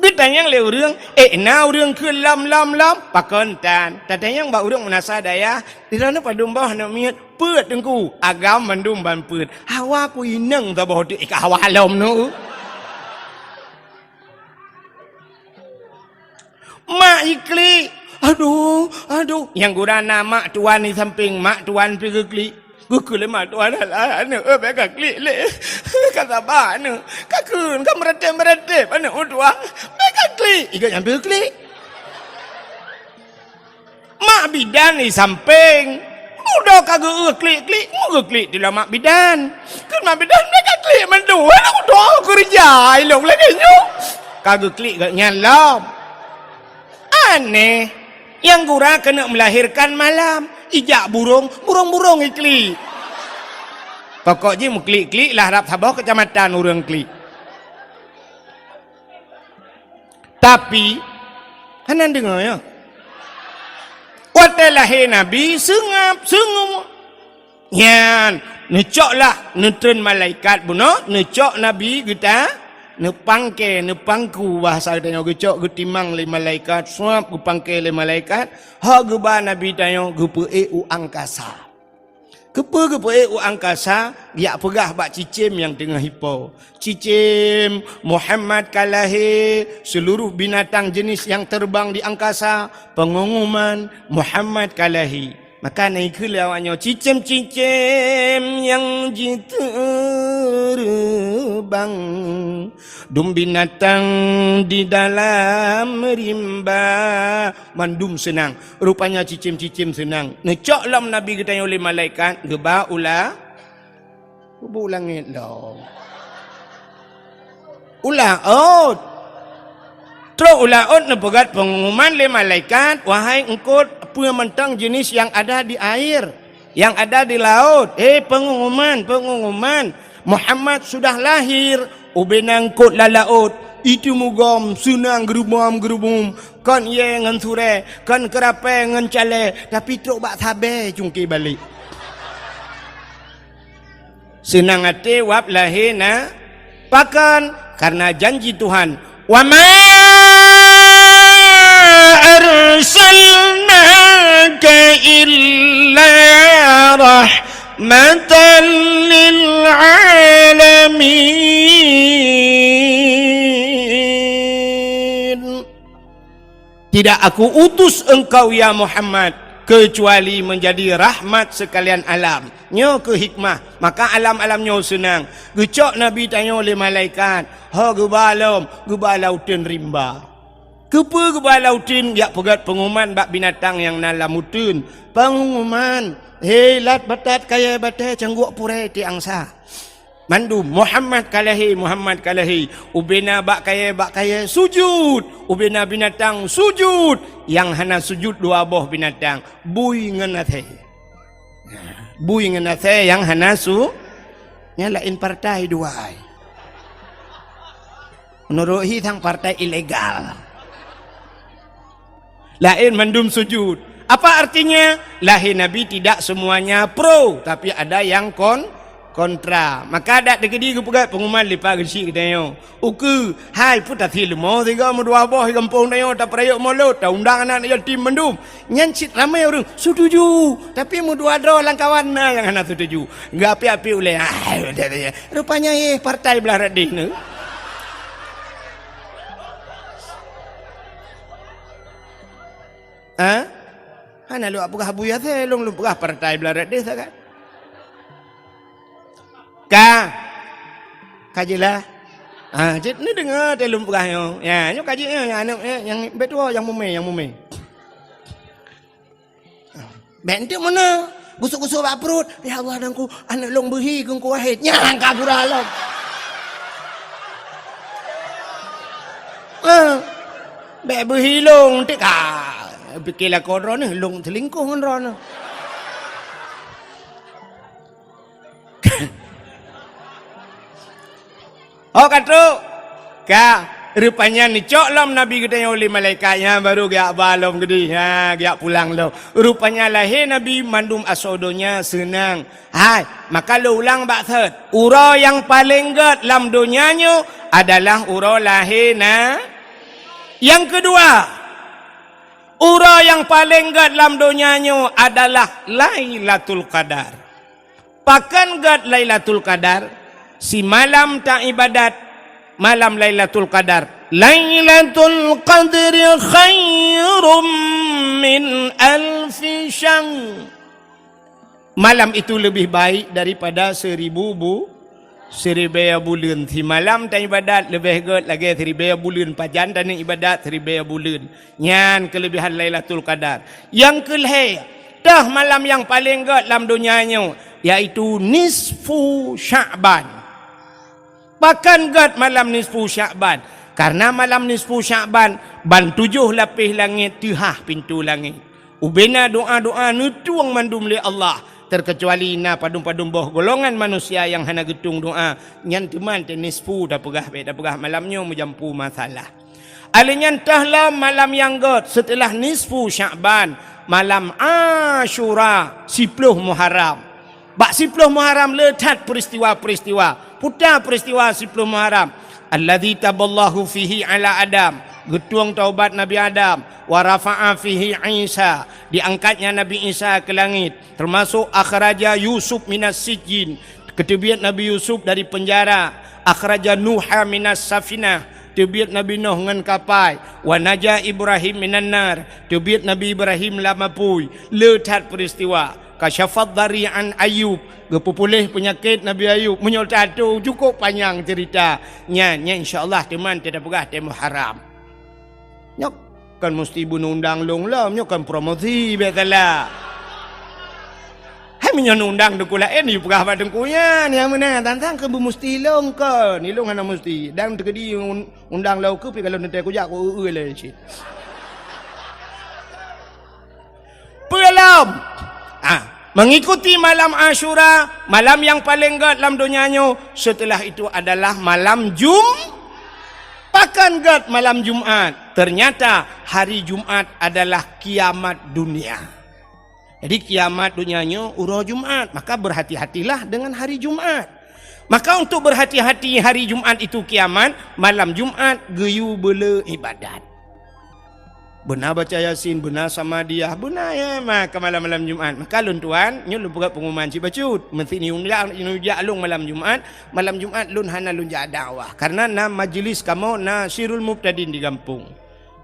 Geutanyong lé ureueng, "Eh, na ureueng kheun lom, lom, lom?" Pakon tan? Tatanyong bak ureueng meunasah dayah, "Di droeneuh padum boh aneuk miet?" "Peuet, Teungku." "Agam mandum ban peuet." "Hawa ku inong saboh teuk, eh, ka hawa lom nyoe." Mak jiklik. Aduh, aduh. Nyang gura na mak tuan di sampéng, mak tuan pih geuklik. Geukheun lé mak tuan, "Alah, aneuk, eh, bék kaklik lé. Ka saba aneuk. Kakheun, ka meuratéb-meuratéb aneuk tuan. Bék kaklik." Iga nyan bék klik. Mak bidan di sampéng. Mudo ka geu-, geuklik-klik, mu geuklik di mak bidan. Kheun mak bidan, "Bék kaklik mandum. Aneuk tuan keureuja ilong lagée nyoe." Ka geuklik geuh nyan lom. Aneh. Nyang gura keuneuk meulahérkan malam, ijak burong, burong-burong iklik. Pokok jih meuklik-klik lah rab saboh keucamatan ureueng klik. Tapi, hana deungoe, ya. Watée lahé Nabi, seungab, seungab. Nyan, neucok lah, neutreun malaikat bunoe, neucok Nabi geuta, neupangke, neupangku, bahasa geutanyoe geucok, geutimang lé malaikat, suab geupangke lé malaikat, ho geuba Nabi tanyoe geupeuék u angkasa. Keupeue geupeuék u angkasa? Geujak peugah bak cicém nyang teungoh ipo, "Cicém, Muhammad ka lahé, seuluruh binatang jenis nyang teureubang di angkasa, peungumuman, Muhammad ka lahé." Maka na ikheun lé awaknyoe, "Cicém-cicém nyang jiteureubang, dum binatang di dalam rimba, mandum seunang." Rupanya cicém-cicém seunang. Neucok lom Nabi geutanyoe lé malaikat, geuba u la-, Kubu langét lom. U laôt. Trok u laôt neupeugét peungumuman lé malaikat, "Wahai eungkôt, peue mantong jenis nyang ada di air, nyang ada di laôt. Hé peungumuman, peungumuman, Muhammad sudah lahir." Ubena eungkôt lam laôt, itu mugom, seunang geurubom-geurubum, kon ié ngon surée, kon keurapée ngon calée, tapi trok bak sabée cungké balek. Seunang até wab lahé na, pakon? Kareuna janji Tuhan, "Wa ma arsalna إلا رحمة للعالمين. Tidak Aku utus engkau, ya Muhammad, kecuali menjadi rahmat sekalian alam. Nyoe keuh hikmah, maka alam-alam nyoe seunang. Geucok Nabi tanyoe lé malaikat, ho geuba lom, geuba lam uteuen rimba. Keupeue geuba lam uteuen? Jak peugét peunguman bak binatang nyang na lam uteuen. Peunguman, "He lat batat kayée batée cangguek purée tiek angsa." Mandum, "Muhammad ka lahé, Muhammad ka lahé." Ubena bak kayée, bak kayée sujut. Ubena binatang sujut. Nyang hana sujut dua boh binatang, bui ngon asée. Bui ngon asée nyang hana su-, nyan laén partai dua ai. Meunurot hi sang partai ilegal. Laén mandum sujud. Apa artinya? Lahé Nabi tidak semuanya pro, tapi ada yang kon-, kontra. Maka dak teukeudi geupeugah peunguman lipat geuchik geutanyoe. Ukeue, hai peue tasie leumo sigoe meudua boh di gampông tanyoe tapeurayeuk molot, taundang aneuk yatim mandum. Nyan cit ramé ureuëng setuju, tapi meudua droe lam kawan na nyang hana setuju. Geuapi-api ulée, ah, rupanya, eh, partai blah rat deh nyoe. Ha? Hana lôn peugah Abu Yasir, lôn, lôn peugah partai blah rat deh sagai. Ka. Ka jeulaih. Ha, cit neudeungoe teuh lôn peugah nyoe. Ya, nyoe ka jeuet nyoe, nyang aneuk, eh, nyang beuet tuwoe, nyang mumé, nyang mumé. Bék enteuk meunan, gusok-gusok bak pruet, "Ya Allah, Teungku, aneuk lôn beuhi keu Teungku Wahid." Nyan ka gura lom. Eh, bék beuhi lôn, enteuk ka. Pike lakoe droeneuh, lôn seulingkoh ngon droeneuh. Oh, ka trok. Ka, rupanya neucok lom Nabi geutanyoe lé malaikat nyan, baru geujak ba lom geudeh. Ha, geujak pulang lom. Rupanya lahé Nabi mandum asoe donya seunang. Hai, maka lôn ulang bak thot, uroe nyang paleng gét lam donya nyoe adalah uroe lahé na-, nyang keudua, uroe nyang paleng gét lam donya nyoe adalah Lailatul Qadar. Pakon gét Lailatul Qadar? Simalam taibadat malam Lailatul Qadar. Lailatul Qadri khairum min alfi syahr. Malam itu lebih baik daripada seribu bu-, siribée buleuen. Simalam taibadat leubeh gét lagée siribée buleuen. Pajan taneuk ibadat siribée buleuen. Nyan keuleubehan Lailatul Qadar. Nyang keulhée, toh malam nyang paleng gét lam donya nyoe, yaitu nisfu Sya'ban. Pakon gét malam nisfu Sya'ban? Karena malam nisfu Sya'ban, ban tujoh lapéh langét teuhah pintoe langét. Ubena doa-doa neutueng mandum lé Allah, terkecuali na padum-padum boh golongan manusia nyang hana geutueng doa, nyan teuma teuh nisfu tapeugah, bék tapeugah malam nyoe meujampu masalah. Alheuh nyan toh lom malam nyang gét seuteulah nisfu Sya'ban, malam Asyura, siploh Muharram. Bak siploh Muharram le that peuristiwa-peuristiwa. Peue ta peuristiwa siploh Muharram? Alladzi taballahu fihi ala Adam, geutueng taubat Nabi Adam, wa rafa'a fihi Isa, diangkatnya Nabi Isa keu langét, teumasok akhraja Yusuf minas sijjin, geuteubiet Nabi Yusuf dari peunjara, akhraja Nuha minas safinah, teubiet Nabi Nuh ngon kapai, wa naja Ibrahim minan nar, teubiet Nabi Ibrahim lam apui, le that peuristiwa. Kasyafad dhari an Ayub, geupeupuléh peunyakét Nabi Ayub. Meunyoe tato cukôp panyang ceurita nyan, nyan insya Allah teuma tapeugah teuh Muharram. Nyoe kon musti beuneundang lôn lom, nyoe kon promosi biasalah. Hai meunyoe neundang teungku laén, yue peugah bak teungku nyan, nyang meunan tantang keu beumusti lôn kon, ilôn hana musti. Dan teukeudi un-, undang lôn keu pi kalau neutée kujak ku eu-eu lé cit. Peue lom? Ah, mengikuti malam Asyura, malam nyang paleng gét lam donya nyoe, setelah itu adalah malam Jum-, pakon gét malam Jumat. Ternyata hari Jumat adalah kiamat dunia. Jadi kiamat donya nyoe uroe Jumat, maka berhati-hatilah dengan hari Jumat. Maka untuk berhati-hati hari Jumat itu kiamat, malam Jumat geuyue beule ibadat. Beuna baca Yasin, beuna Samadiyah, beuna ya, maka malam-malam Jumat. Maka lôn tuan, nyoe lôn peugah pengumuman cit bacut. Meuseuti neujak, neujak lôn malam Jumat, malam Jumat lôn hana lôn jak dakwah. Karena na majlis kamoe, na Sirul Mubtadin di gampông.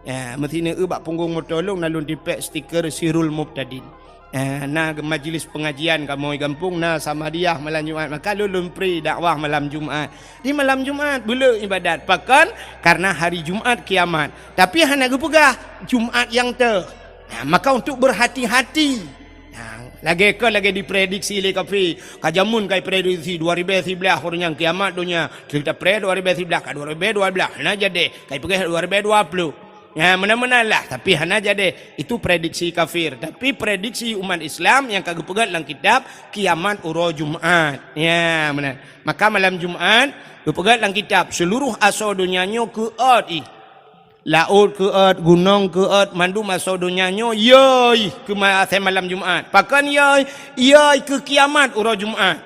Ya, meuseuti neueu bak punggong moto lôn na lôn tipék stiker Sirul Mubtadin. Eh, na majlis pengajian kamoe gampông, na Samadiyah malam Jumat. Maka lôn, lôn pri dakwah malam Jumat. Di malam Jumat, beuleueh ibadat. Pakon? Karena hari Jumat kiamat. Tapi hana geupeugah Jumat nyang teuh. Nah, maka untuk berhati-hati. Nah, lagée kon lagée diprediksi lé kafé. Ka jameun ka iprediksi dua ribée siblaih uroe nyan kiamat donya. Kita pre dua ribée siblaih ka dua ribée dua blaih. Hana jadi. Ka ipeugah dua ribée dua ploh. Ya, meunan-meunan lah, tapi hana jadi. Itu prediksi kafir. Tapi prediksi umat Islam nyang ka geupeugah lam kitab kiamat uroe Jumat. Ya, meunan. Maka malam Jumat geupeugah lam kitab, seluruh asoe donya nyoe keuôt ih. Laôt keuôt, gunong keuôt, mandum asoe donya nyoe yoi keu ma-, asai malam Jumat. Pakon yoi? Yoi keu kiamat uroe Jumat.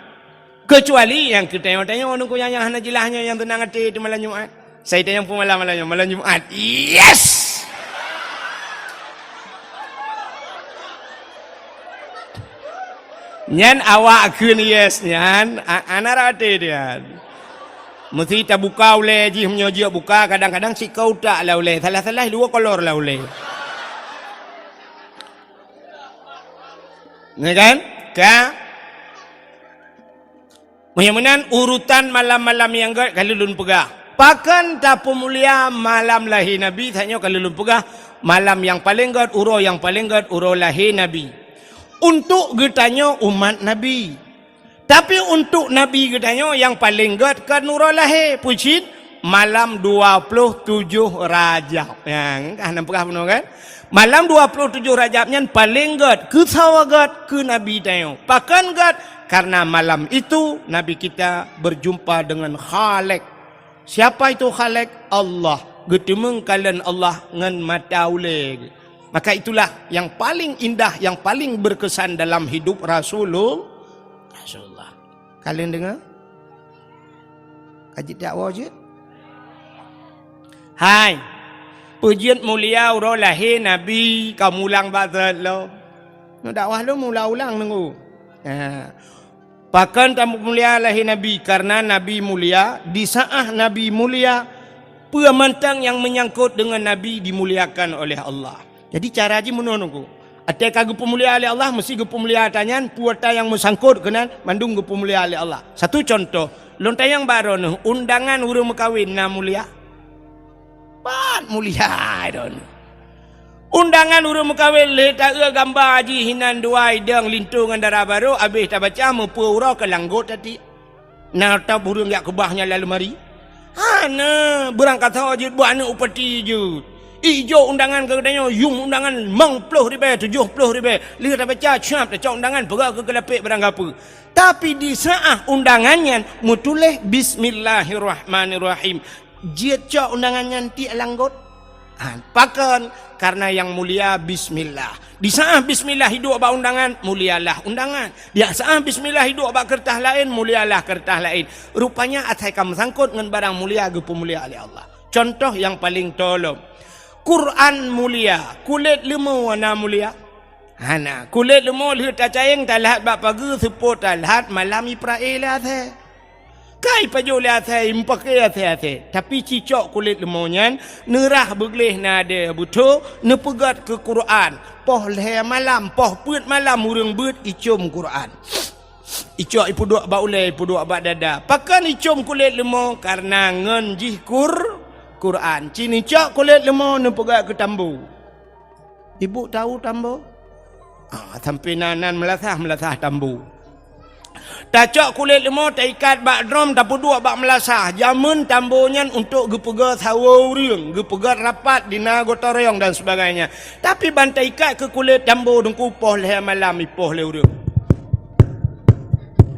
Keucuali nyang keu tanyoe-tanyoe nungku nyang, nyang hana jeulaih nyoe nyang teunang até di malam Jumat. Sai tanyong peumalam malam nyoe, malam Jumat. Yes! Nyan awak kheun yes nyan, a-, ana rate dia. Meusti tabuka ulée jih, meunyoe jeuet buka, kadang-kadang sikoe utak lah ulée, salah-salah dua kolor lah ulée. Ya kan? Ka? Meunyoe meunan urutan malam-malam nyang gét ka lôn peugah. Pakon tapeumulia malam lahé Nabi, tanyoe ka lôn peugah, malam nyang paleng gét, uroe nyang paleng gét, uroe lahé Nabi. Untuk geutanyoe umat Nabi. Tapi untuk Nabi geutanyoe nyang paleng gét kon uroe lahé, peue cit? Malam dua ploh tujoh Rajab. Nyang ka hana peugah bunoe kan? Malam dua ploh tujoh Rajab nyan paleng gét, keusoe gét keu Nabi tanyoe. Pakon gét? Karena malam itu Nabi kita berjumpa dengan Khalik. Siapa itu Khalik? Allah. Geuteumeung kalon Allah ngon mata ulée. Maka itulah yang paling indah, yang paling berkesan dalam hidup Rasulul-, Rasulullah. Kalon deungoe? Ka jeuet dakwah jeuet? Hai, peue jeuet mulia uroe lahé Nabi ka mulang bak that lom. Nyoe dakwah lôn mulang-ulang nunggu. Ha. Pakon tapeumulia lahé Nabi? Karena Nabi mulia, di saat Nabi mulia, peue mantong nyang menyangkut dengan Nabi dimuliakan oleh Allah. Jadi cara jih meunoe nunggu. Até ka geupeumulia lé Allah, meusti geupeumulia ata nyan, peue ata nyang meusangkot keunan, mandum geupeumulia lé Allah. Satu contoh, lôn tanyong bak droeneuh, undangan ureuëng meukawen na mulia? Pat mulia droeneuh. Undangan ureuëng meukawen lé taeu gamba jih hinan dua idong linto ngon dara barô, abéh tabaca meupeu uroe keu langgot tati. Na tab ureuëng jak keubah nyan lam leumari? Hana, beurangkasoe jeuet buet aneuëk upati jeuet. Ijok undangan keu geutanyoe, yum undangan limong ploh ribée, tujoh ploh ribée. Lheueh tabaca, siap tacok undangan, peugah keu keulapék barang gapeue. Tapi di saat undangan nyan meutuléh Bismillahirrahmanirrahim. Jeuet cok undangan nyan tiek langgot. Ha, pakon? Karena yang mulia bismillah. Di saat bismillah iduek bak undangan, mulialah undangan. Di saat bismillah iduek bak keureutas laén, mulialah keureutas laén. Rupanya asai ka meusangkot ngon barang mulia geupeumulia lé Allah. Contoh nyang paleng tolom. Quran mulia, kulét leumo na mulia? Hana. Kulét leumo lheueh tacayeng talhat bak pageue, seupôt talhat malam iprae lé asée. Ka ipajoh lé asée, imeupakée asée-asée. Tapi cicok kulét leumo nyan, neurah beugleh na adée beutho, neupeugét keu Quran. Poh lhée malam, poh peuet malam ureuëng beuet icom Quran. Icok ipeuduek bak ulée, ipeuduek bak dada. Pakon icom kulét leumo? Karena ngon jih Qur-, Quran. Ci neucok kulét leumo neupeugét keu tambo. Ibu tahu tambo? Ah, sampai nan-nan meulasah-meulasah tambo. Tacok kulét leumo, taikat bak drom, tapeuduek bak meulasah. Jameun tambo nyan untuk geupeugét sawoe ureuëng, geupeugét rapat di na gotong royong dan sebagainya. Tapi ban taikat keu kulét tambo teungku, poh lhée malam ipoh lé ureuëng.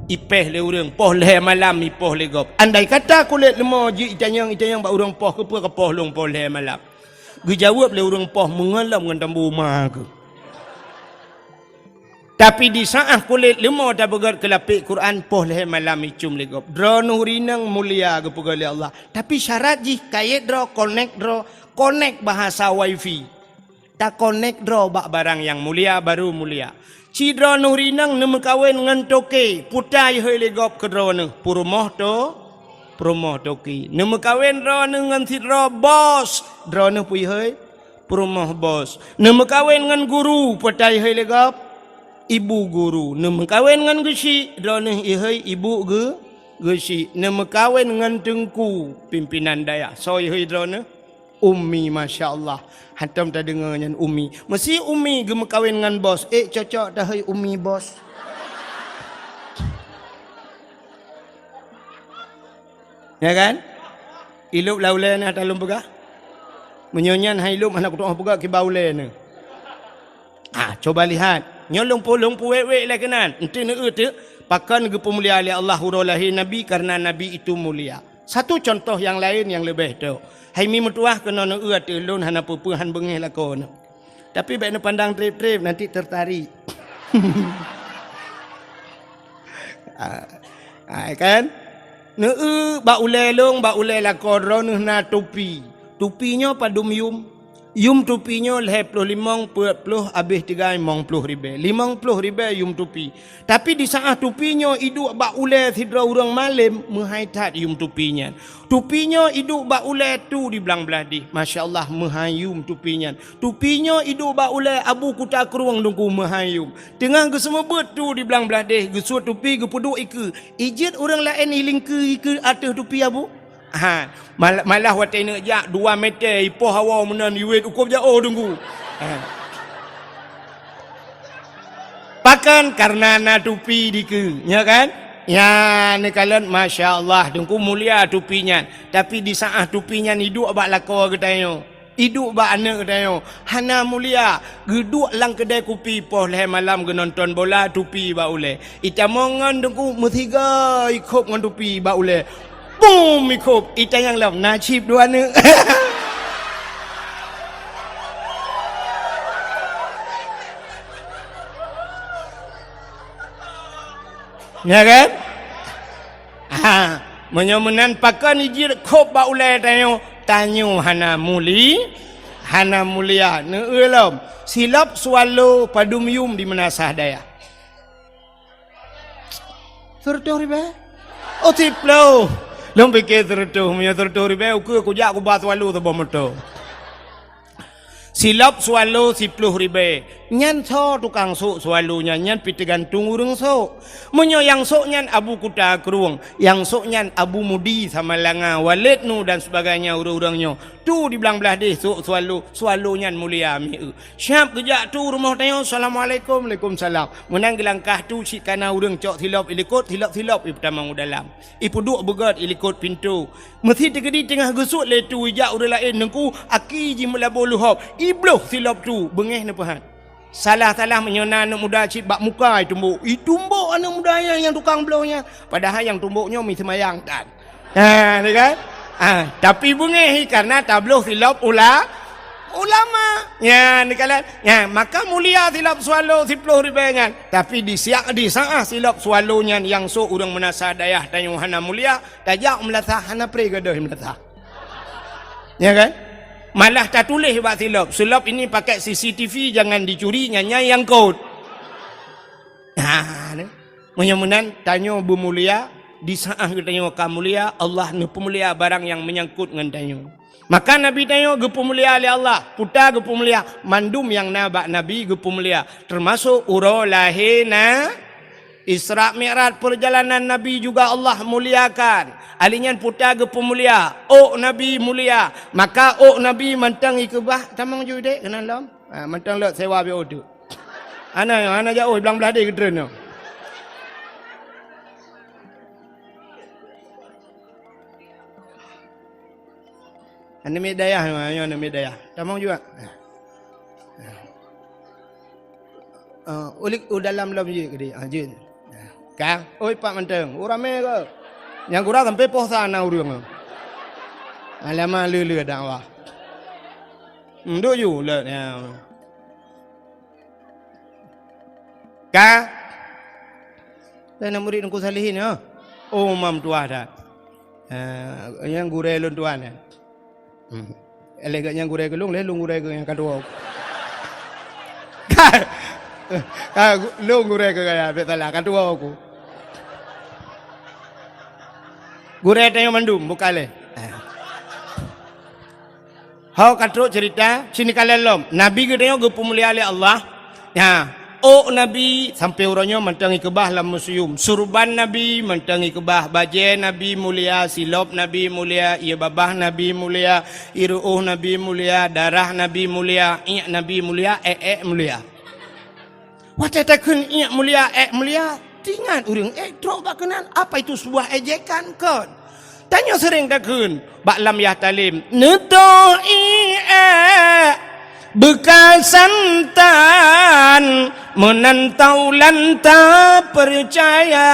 Ipéh lé ureuëng, poh lhée malam ipoh lé gob. Andai kata kulét leumo jeuet itanyong-itanyong bak ureuëng poh, keupeue kapoh lôn poh lhée malam? Geujaweueb lé ureuëng poh meungon lom ngon tambo ma keuh. Tapi di saat kulét leumo tapeugét keulapék Quran, poh lhée malam icom lé gob. Droeneuh rineueng mulia geupeugét lé Allah. Tapi syarat jih kayét droe, konek droe, konek bahasa wifi. Takonek droe bak barang nyang mulia, baru mulia. Ci droeneuh rineueng neumeukawen ngon toke, peue ta ihôi lé gob keu droeneuh, peurumoh to-, peurumoh toke. Neumeukawen droeneuh ngon sidroe bos, droeneuh peue ihôi, peurumoh bos. Neumeukawen ngon guru, peue ta ihôi lé gob, ibu guru. Neumeukawen ngon geuchik, droeneuh ihôi ibu geu-, geuchik. Neumeukawen ngon teungku, pimpinan dayah, soe ihôi droeneuh? Ummi, masya Allah. Hantom tadeungoe nyan ummi. Meusi ummi geumeukawen ngon bos. Eh, cocok tahôi ummi bos. Ya kan? Ilop lam ulèe na talôn peugah. Meunyoe nyan hai ilop hana kutu'oh peugah kiban ulèe na. Ah, coba lihat. Nyoe lôn pu-, lôn puwèk-wèk lé keunan. Enteuk neueu teuk, pakon geupeumulia lé Allah uroe lahé Nabi, karena Nabi itu mulia. Satu contoh nyang laén nyang leubeh tok. Hai mi meutuwah keunoe neueu ateueh lôn hana peue-peue han beungéh lakoe nyoe. Tapi bèk neupandang trép-trép, nanti tertarik. Ah, ah, kan? Neueu bak ulèe lôn, bak ulèe lakoe droeneuh na tupi. Tupi nyoe padum yum? Yum tupi nyoe lhèe ploh limong, peuet ploh, abéh tinggai limong ploh ribèe. Limong ploh ribèe yum tupi. Tapi di saát tupi nyoe iduek bak ulèe sidroe ureueng malém, meuhai that yum tupi nyan. Tupi nyoe iduek bak ulèe tu di blang blah deh. Masya Allah, meuhai yum tupi nyan. Tupi nyoe iduek bak ulèe Abu Kuta Krueng Teungku, meuhai yum. Teungoh geuseumeubeuet tu di blang blah deh, geusuet tupi geupeuduek ikeue. Ijeuet ureueng laén ilingkeue ikeue ateueh tupi Abu? Ha, mal-, malah watèe neuk jak dua meter ipoh hawa meunan iwet u kôb jaoh Teungku. Ha. Pakon? Karena na tupi dikeue, nya kan? Nya, neukalon, masya Allah, Teungku, mulia tupi nyan. Tapi di saát tupi nyan iduek bak lakoe geutanyoe, iduek bak aneuk geutanyoe, hana mulia, geuduek lam keudè kupi poh lhèe malam geunonton bola, tupi bak ulèe. Itamong ngon Teungku meusiga ikhôb ngon tupi bak ulèe. Bum! Ikhôb, itanyong lom, na cit dua aneuk. Ya kan? Ha, meunyoe meunan pakon ijeuet khôb bak ulèe tanyoe, tanyoe hana muli-, hana mulia. Neueu lom, silop swallow padum yum di meunasah dayah? Seureutôh ribèe? Oh, siploh. Lôn piké seureutôh, meunyoe seureutôh ribèe, ukeue kujak kuba swallow saboh moto. Silop swallow siploh ribèe. Nyan soe tukang sôk swallow nyan, nyan pih teugantung ureueng sôk. Meunyoe nyang sôk nyan Abu Kuta Krueng, nyang sôk nyan Abu Mudi Samalanga, Waled Nu dan sebagainya ureueng-ureueng nyoe, tu di blang blah deh sôk swallow, swallow nyan mulia mieu. Siap geujak tu rumoh tanyoe, "Assalamualaikum." "Waalaikumsalam." Meunan geulangkah tu cit kana ureueng cok silop ilikot, silop-silop ipeutamong u dalam. Ipeuduek beugöt ilikot pintoe. Meusi teukeudi teungoh geusuet lé tu ijak ureueng laén Teungku, aki jih meulaboh leuhob, ibloh silop tu, beungéh neupeuhat. Salah-salah meunyoe na aneuk muda cit bak muka itumbok. Itumbok aneuk muda nyan nyang tukang bloh nyan. Padahai nyang tumbok nyoe mi seumayang tan. Ha, ni kan? Ha, tapi beungéh hi karena tabloh silop ula-, ulama. Nyan, ni kan? Nyan, maka mulia silop swallow siploh ribèe nyan. Tapi di siak, di saat silop swallow nyan nyang sôk ureueng meunasah dayah tanyoe hana mulia, tajak meunasah hana pré gadôh meunasah. Ya kan? Malah tatuléh bak silop, "Silop ini pakai C C T V, jangan dicuri," nyan nyang kot. Ha, ni. Meunyoe meunan, tanyoe beumulia, di saat geutanyoe ka mulia, Allah neupeumulia barang nyang meunyangkot ngon tanyoe. Maka Nabi tanyoe geupeumulia lé Allah, peue ta geupeumulia, mandum nyang na bak Nabi geupeumulia, teumasok uroe lahé na-, Isra Mi'raj, perjalanan Nabi juga Allah muliakan. Ali nyan peue ta geupeumulia, ôk Nabi mulia. Maka ôk Nabi mantong ikeubah, tamong ju dek keunan lom. Ha, mantong lok sewa bak ôk tu. Hana, hana jaoh, blang blah deh geutreun nyoe. Aneuk miet dayah, nyoe aneuk miet dayah. Tamong juga. Ah, ulik u dalam lom jeuet keudeh. Ah, jeuet. Kang, oi, Pak Mantong, u ramé ke? Nyang gura sampai poh sa na ureueng. Alamak, le-le dakwah. Hmm, duk ju, le, ya. Ka? Saya nak murid Teungku Salihin, ya? Oh, mam tuah dah. Ah, nyang gurèe lôn tuan, ya? Hmm. Lé geuh nyang gurèe keu lôn, lé lôn gurèe keu nyang ka tuwoe. Ah, gu-, lôn gurèe keu gaya, bèk salah, ka tuwoe ku. Gurèe tanyoe mandum, bukan lé. Ho ka trok cerita, sini ka lom. Nabi geutanyoe geupeumulia lé Allah. Ya, ôk Nabi sampoe uroe nyoe mantong ikeubah lam museum. Surban Nabi mantong ikeubah, bajèe Nabi mulia, silop Nabi mulia, ié babah Nabi mulia, ié ru'ôh Nabi mulia, darah Nabi mulia, iék Nabi mulia, èk-èk mulia. Watèe takheun iék mulia, èk mulia, teuingat ureueng èk trok bak keunan, apa itu sebuah ejekan kon? Tanyoe seuréng takheun bak lam yah talem, "Neutoh iék èk beukasan tan, meunan taulan tapeucaya."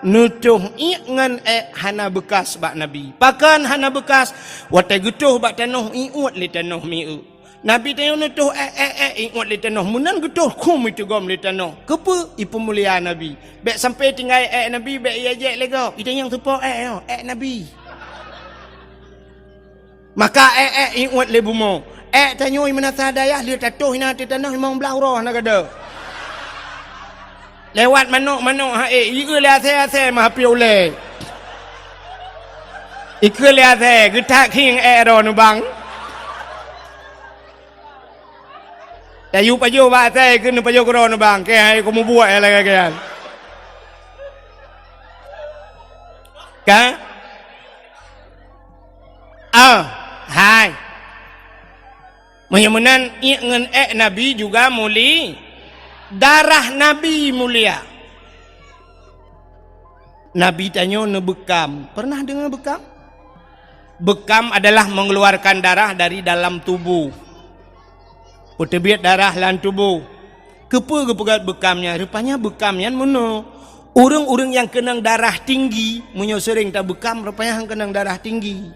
Neutoh iék ngon èk hana beukas bak Nabi. Pakon hana beukas? Watèe geutoh bak tanoh, iuet lé tanoh mieu. Nabi tanyoe neutoh èk, èk, èk, iuet lé tanoh. Meunan geutoh khum iteugom lé tanoh. Keupeue? Ipeumulia Nabi. Bèk sampoe tinggai èk Nabi, bèk iajak lé gob. Itanyong soe po èk nyoe, èk Nabi. Maka èk, èk, iuet lé bumoe. Èk tanyoe meunasah dayah, lheueh tatoh inan ateueh tanoh limong blah uroe hana gadôh. Lewat manok-manok ha ék, ikeue lé asèe-asèe meuhapéh ulèe. Ikeue lé asèe, geutak khieng èk droeneuh bang. Tayue pajoh bak asèe, ikeue neupajoh keudroe neuh bang. Kèe hai kumubuet lagèe nyan. Ka? Ah, hai. Meunyoe meunan, iék ngon èk Nabi juga muli-, darah Nabi mulia. Nabi tanyoe neubeukam. Pernah deungoe beukam? Beukam adalah mengeluarkan darah dari dalam tubuh. Peuteubiet darah lam tuboh. Keupeue geupeugöt beukam nyan? Rupanya beukam nyan meunoe. Ureuëng-ureuëng nyang keunong darah tinggi, meunyoe seuréng tabeukam, rupanya han keunong darah tinggi.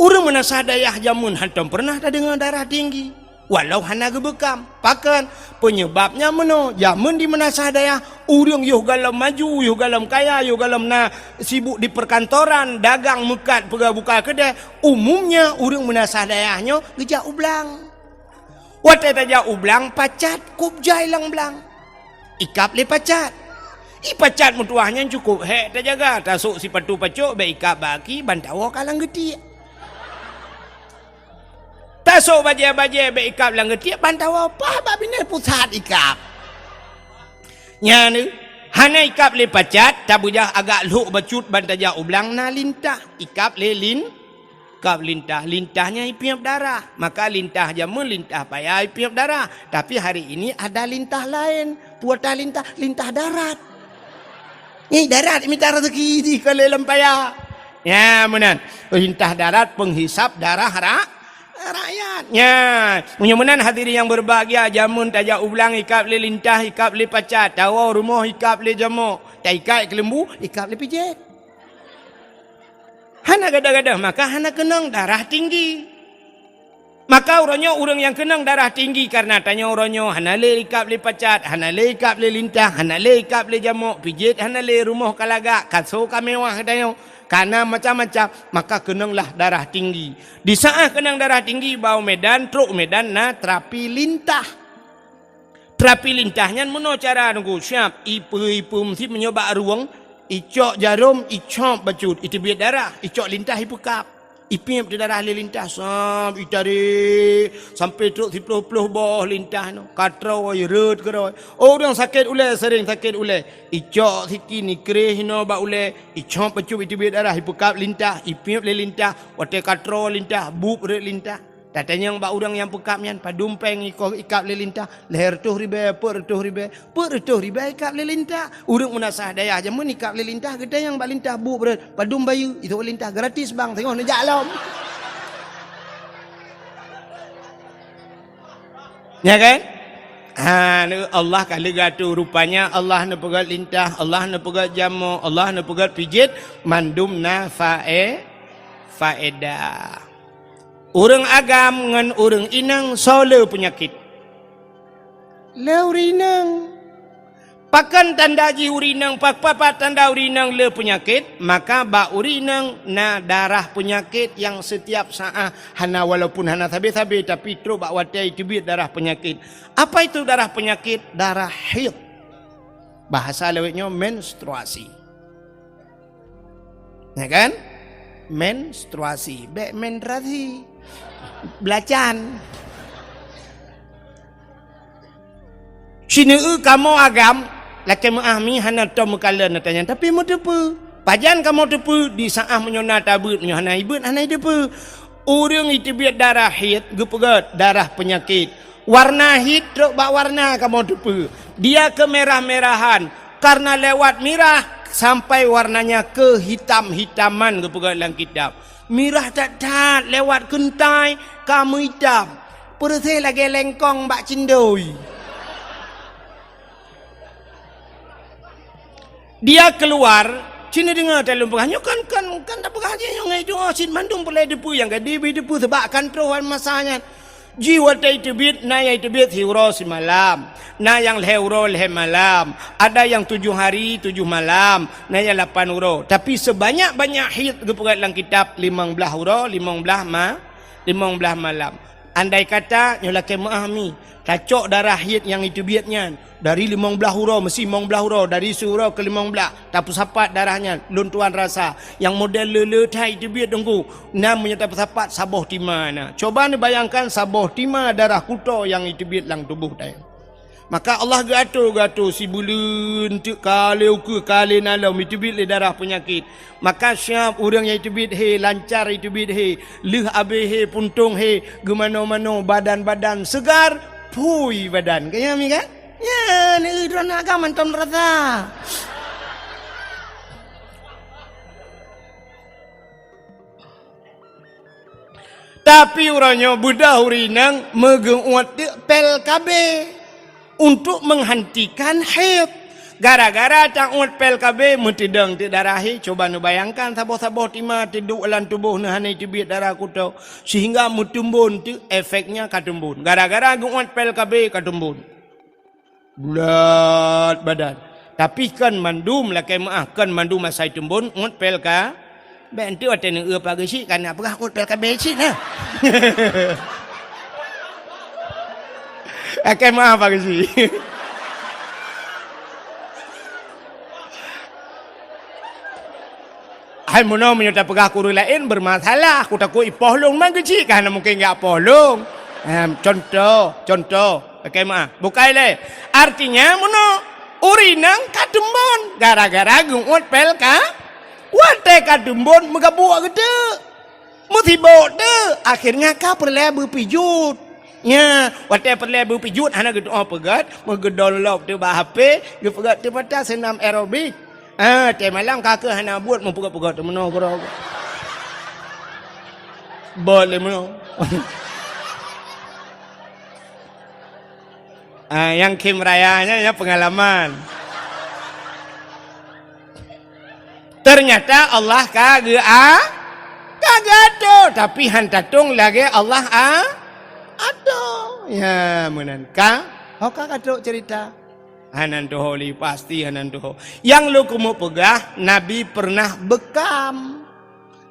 Ureuëng meunasah dayah jameun hantom peureunah tadeungoe darah tinggi, walau hana geubeukam. Pakon? Peunyeubab nyan meunoe, jameun di meunasah dayah, ureuëng yoh gohlom maju, yoh gohlom kaya, yoh gohlom na sibuk di perkantoran, dagang meukat, peugah buka keudè, umumnya ureuëng meunasah dayah nyoe geujak u blang. Watée tajak u blang, pacat kub jai lam blang. Ikab lé pacat. I pacat meutuwah nyan cukôb hék tajaga, tasôk sipatu pacok bék ikab bak aki, ban tawoe ka lam geutiek. Tasôk bajée-bajée bék ikab lam geutiek, ban tawoe paih bak binéh pusat ikab. Nyan, hana ikab lé pacat, tabeujah agak lhok bacut ban tajak u blang na lintah, ikab lé lin-, Kab lintah, lintah nyan ipiep darah. Maka lintah jameun, lintah paya ipiep darah. Tapi hari ini ada lintah laén. Peue lintah? Lintah darat. Nyan darat mita rezeki jih kon lé lam paya. Nyan meunan. Lintah darat penghisap darah ra-, rakyat. Nyan. Meunyoe meunan hadirin yang berbahagia, jameun tajak u blang ikab lé lintah, ikab lé pacat, tawoe rumoh ikab lé jamok, taikat keuleumbu, ikab lé pijet. Hana gadoh-gadoh, maka hana keunong darah tinggi. Maka uroe nyoe ureuëng nyang keunong darah tinggi kareuna tanyoe uroe nyoe hana lé ikab lé pacat, hana lé ikab lé lintah, hana lé ikab lé jamok, pijet hana lé, rumoh ka lagak, kaso ka mewah tanyoe, ka na macam-macam, maka keunonglah darah tinggi. Di saát keunong darah tinggi, ba u Medan, trok u Medan na terapi lintah. Terapi lintah nyan meunoe cara nunggu siab, ipeue-ipeue meusit meunyoe bak rueng, icok jarom, icop bacut, iteubiet darah, icok lintah ipeukab. Ipiep teuh darah lé lintah, sab, itarek, sampai trok siploh-ploh boh lintah nyoe. Ka troe, rhot keudroe. Oh, ureuëng sakét ulée, seuréng sakét ulée. Icok sikin, ikreh inoe bak ulée, icop bacut, iteubiet darah, ipeukab lintah, ipiep lé lintah. Watée ka troe lintah, bueb rhot lintah. Tatanyong bak ureuëng nyang peukab nyan, padum péng iko ikab lé lintah, lhée reutôh ribée, peuet reutôh ribée, peuet reutôh ribée ikab lé lintah. Ureuëng meunasah dayah jameun ikab lé lintah, geutanyong bak lintah bueb rhot, padum bayeue, itu lintah gratis bang, teungoh neujak lom. Ya kan? Ha, Allah ka leuga tu. Rupanya Allah neupeugét lintah, Allah neupeugét jamok, Allah neupeugét pijet, mandum na fae-, faedah. Ureuëng agam ngon ureuëng inong soe le peunyakét? Le ureuëng inong. Pakon tanda jih ureueng inong, pa-, pa-, pa tanda ureueng inong le peunyakét? Maka bak ureueng inong na darah peunyakét nyang setiap saát hana, walaupun hana sabe-sabe, tapi trok bak watèe teubiet darah peunyakét. Apa itu darah peunyakét? Darah haid. Bahasa lawét nyoe menstruasi. Ya kan? Menstruasi. Bèk menstruasi. Belacan. Sineuk kamoe agam, lakèe meu'ah mi hana tom meukalon ata nyan, tapi meuteupeue. Pajan kamoe teupeue? Di saát meunyoe na tabeuet, meunyoe hana ibeuet, hana jiteupeue. Ureueng jiteubiet darah haid geupeugöt darah peunyakét. Warna haid trok bak warna kamoe teupeue. Dia kemerah-merahan, karena lewat mirah sampai warnanya kehitam-hitaman geupeugöt lam kitab. Mirah that-that lewat keuntai ka meuitam. Peureuséh lagèe lengkong bak cindoi. Dia keluar, ci neudeungoe that lôn peugah. Nyoe kan, kan, kan tapeugah jih nyoe ngon doa cit mandum peureulèe teupeue nyang ka dibri teupeue, sabab kan troh masa nyan. Jih watèe teubiet, na nyang teubiet siuroe simalam, na nyang lhèe uroe lhèe malam, ada nyang tujoh hari tujoh malam, na nyang lapan uroe. Tapi sebanyak-banyak haid geupeugöt lam kitab limong blaih uroe, limong blaih ma-, limong blaih malam. Andai kata nyoe lakèe meu'ah mi, tacok darah haid nyang jiteubiet nyan dari limong blaih uroe, meusi limong blaih uroe, dari siuroe keu limong blaih, tapeusapat darah nyan, lôn tuan rasa, nyang model le-le that jiteubiet Teungku, na meunyoe tapeusapat saboh tima na. Cuba neubayangkan saboh tima darah kuto nyang jiteubiet lam tuboh tanyoe. Maka Allah geuato-geuato sibuleuen teuk ka lhèe ukeue ka lhèe nalom jiteubiet lé darah peunyakét. Maka siab ureueng nyang jiteubiet he, lancar jiteubiet he, lheueh abéh he, puntông he, geumanoe-manoe, badan-badan seugar, phui badan. Ka nyan mi kan? Nyan, eh, droeneuh agam mantong rasa. Tapi uroe nyoe beudôh ureueng inong meugeu'uet teuk pil K B untuk menghentikan haid. Gara-gara ta-uet pil K B meuteudong teuk darah haid, cuba neubayangkan saboh-saboh tima teuduek lam tuboh neuh hana teubiet darah kuto, sehingga meuteumbon teuk efeknya ka teumbon. Gara-gara geu'uet pil K B ka teumbon. Bulat badan. Tapi kon mandum lakèe meu'ah, kon mandum asai teumbon uet pil K B. Bèk enteuk watèe neueu pageusi ka na peugah uet pil K B cit na. Lakèe meu'ah pageusi. Hai meunoe meunyoe tapeugah keu ureueng laén bermasalah, kutakot ipoh lôn, man keuchik ka hana mungken geupoh lôn. Em, contoh, contoh, lakèe meu'ah. Bukai lé. Artinya meunoe ureueng inong ka teumbon gara-gara geu'uet pil K B. Watèe ka teumbon meugabuk geuteuk. Meusibok teuk, akhirnya ka peureulèe beupijuet. Nya, watèe peureulèe beupijuet hana geutu'oh peugöt, meugeudong lop teuk bak H P, geupeugöt teuk mata seunam aerobik. Ah, watèe malam ka keuh hana buet meupeugöt-peugöt teuk meunoe keudroe. Bot lé meunoe. Ah, nyang khém raya nyan, nyan peungalaman. Ternyata Allah ka geu-, a-, ka geuatur, tapi han tatong lagèe Allah a-, atur. Ya, meunan ka, ho ka geuatur cerita. Hana tuho lé, pasti hana tuho. Nyang lôn keumeung peugah, Nabi pernah beukam.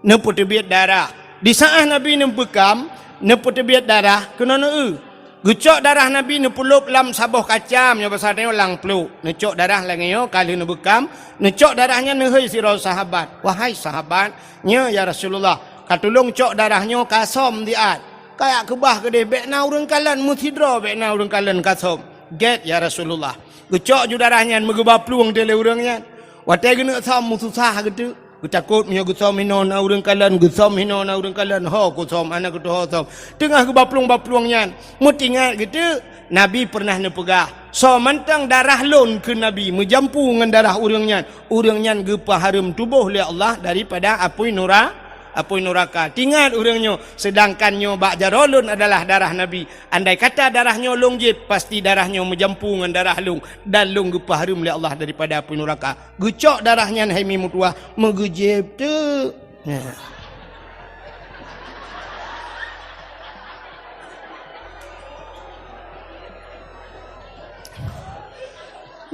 Neupeuteubiet darah. Di saát Nabi neubeukam, neupeuteubiet darah, keunoe neueu. Geucok darah Nabi neupeulop lam saboh kaca, meunyoe basa tanyoe lam pluek. Neucok darah lagèe nyoe ka lheueh neubeukam, neucok darah nyan neuhôi sidroe sahabat. "Wahai sahabat, nyoe ya Rasulullah, ka tulông cok darah nyoe ka som siat. Kajak keubah keudéh, bèk na ureueng kalon, meusidroe bèk na ureueng kalon ka som." "Gèt ya Rasulullah." Geucok ju darah nyan meugeuba plueng teuk lé ureueng nyan. Watèe geuneuk som meususah geuteuk. Geutakot meunyoe geusom hinoe na ureueng kalon, geusom hinoe na ureueng kalon, ho kusom, hana geutuho som. Teungoh geuba plueng-ba plueng nyan, meutingat geuteuk, Nabi peureunah neupeugah, "Soe mantong darah lôn," kheun Nabi, "meujampu ngon darah ureueng nyan, ureueng nyan geupeuhareuem tuboh lé Allah daripada apui nura-, apui nuraka." Tingat ureueng nyoe, seudangkan nyoe bak jaroe lôn adalah darah Nabi. Andai kata darah nyoe lôn jieb, pasti darah nyoe meujampu ngon darah lôn, dan lôn geupeuhareuem lé Allah daripada apui nuraka. Geucok darah nyan hai mi meutuwah, meugeujieb teuk. Nah.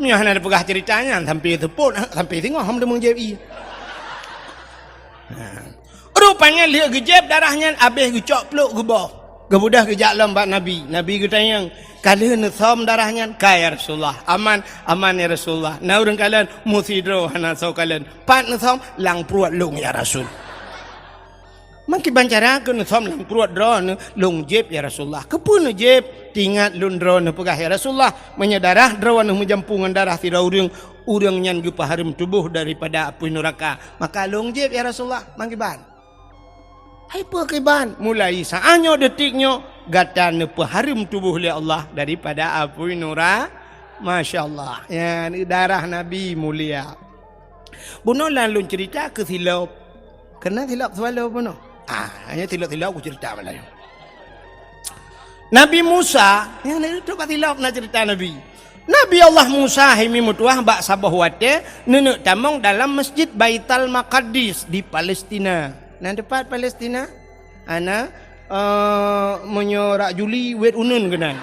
Nyoe hana peugah cerita nyan sampai seupôt, sampai singoh hom deungoe jieb ie. Ha. Rupanya lheueh geujieb darah nyan abéh geucok plôk geuboh. Geubeudôh geujak lom bak Nabi. Nabi geutanyong, "Ka lheueh neusöm darah nyan?" "Ka, ya Rasulullah." "Aman?" "Aman, ya Rasulullah." Na ureuëng kalon, "Musidroe hana soe kalon." "Pat neusöm?" "Lam pruet lôn, ya Rasul." "Meukiban cara keu neusöm lam pruet droeneuh?" "Lôn jieb, ya Rasulullah." "Keupeue neujieb?" "Teuingat lôn droeneuh peugah, ya Rasulullah, meunyoe darah droeneuh meujampu ngon darah sidroe ureuëng, ureuëng nyan geupeuhareuem tuboh daripada apui nuraka. Maka lôn jieb, ya Rasulullah." "Meukiban?" "Hai peue kiban?" "Mulai saát nyoe, detik nyoe, gata neupeuhareuem tuboh lé Allah daripada apui nura-, Masya Allah. Ya, darah Nabi mulia. Bunoe lôn cerita keu silop. Keunan silop swallow bunoe. Ah, hanya silop-silop ku cerita malam nyoe. Nabi Musa, nyang na itu bak silop na cerita Nabi. Nabi Allah Musa hai mi meutuwah bak saboh watée neuneuk tamong dalam Masjid Baital Maqaddis di Palestina. Na teupat Palestina? Ana, eh, meunyoe rak Juli, wet uneun keunan.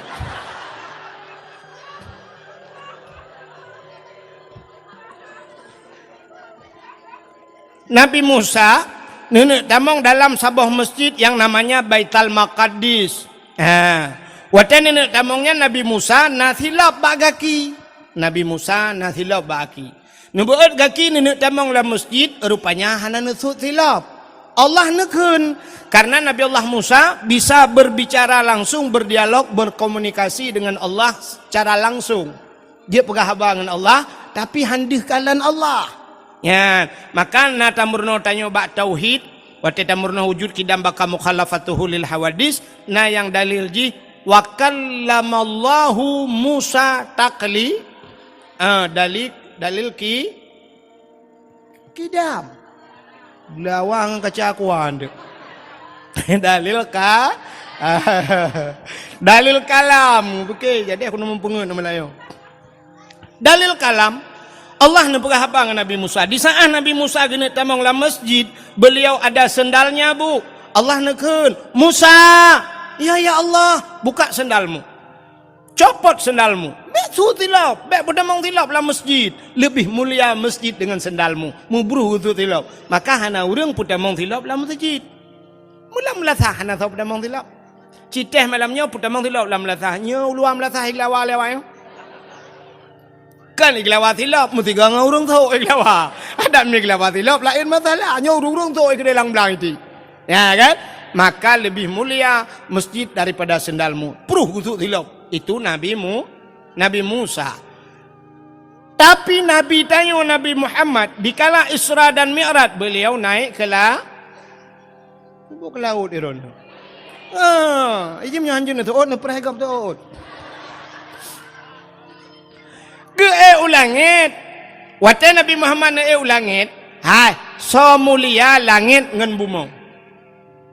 Nabi Musa neuneuk tamong dalam saboh masjid nyang namanya Baital Maqaddis. Ha. Watée neuneuk tamong nyan Nabi Musa na silop bak gaki. Nabi Musa na silop bak gaki. Neubeuet gaki neuneuk tamong lam masjid, rupanya hana neusut silop. Allah neukheun, karena Nabi Allah Musa bisa berbicara langsung, berdialog, berkomunikasi dengan Allah secara langsung. Jeuet peugah haba ngon Allah, tapi han deuh kalon Allah. Nyan, maka na tameurunoe tanyoe bak tauhid, watée tameurunoe wujud qidam baqa mukhalafatuhu lil hawadis, na nyang dalil jih, "Wa kallamallahu Musa takli-," ah, dalil, dalil ki-, Qidam. Beulawang kaca kuan tu. Dalil ka-, dalil kalam. Oke, jadi aku neumeupeungeut nama layoe. Dalil kalam, Allah neupeugah haba ngon Nabi Musa. Di saat Nabi Musa geuneuk tamong lam masjid, beliau ada sendalnya, Bu. Allah neukheun, "Musa!" "Ya, ya Allah." "Buka sendalmu." Copot sendalmu. Bék su silop, bék peutamong silop lam masjid. Leubeh mulia masjid deungon sendalmu. Mubruh su silop. Maka hana ureuëng peutamong silop lam masjid. Mula meulasah hana soe peutamong silop. Citeh malam nyoe peutamong silop lam meulasah. Nyoe uluwa meulasah iglawa lewat nyoe. Kan iglawa silop, meusigoe ngon ureuëng sôk iglawa. Adak mi iglawa silop, laén masalah. Nyoe ureuëng-ureuëng sôk ikeu dalam blang iti. Ya kan? Maka lebih mulia masjid daripada sendalmu. Pruh gusuk silop. Itu Nabi Mu-, Nabi Musa. Tapi Nabi tanyoe Nabi Muhammad, dikala Isra dan Mi'raj, beliau naik ke la-, ke laut, Iron. Ah, ijim nyoh hanjeuet neutuot, neupreh gop tuot. Geuék u langét. Watée Nabi Muhammad neuék u langét, hai, soe mulia langét ngon bumoe?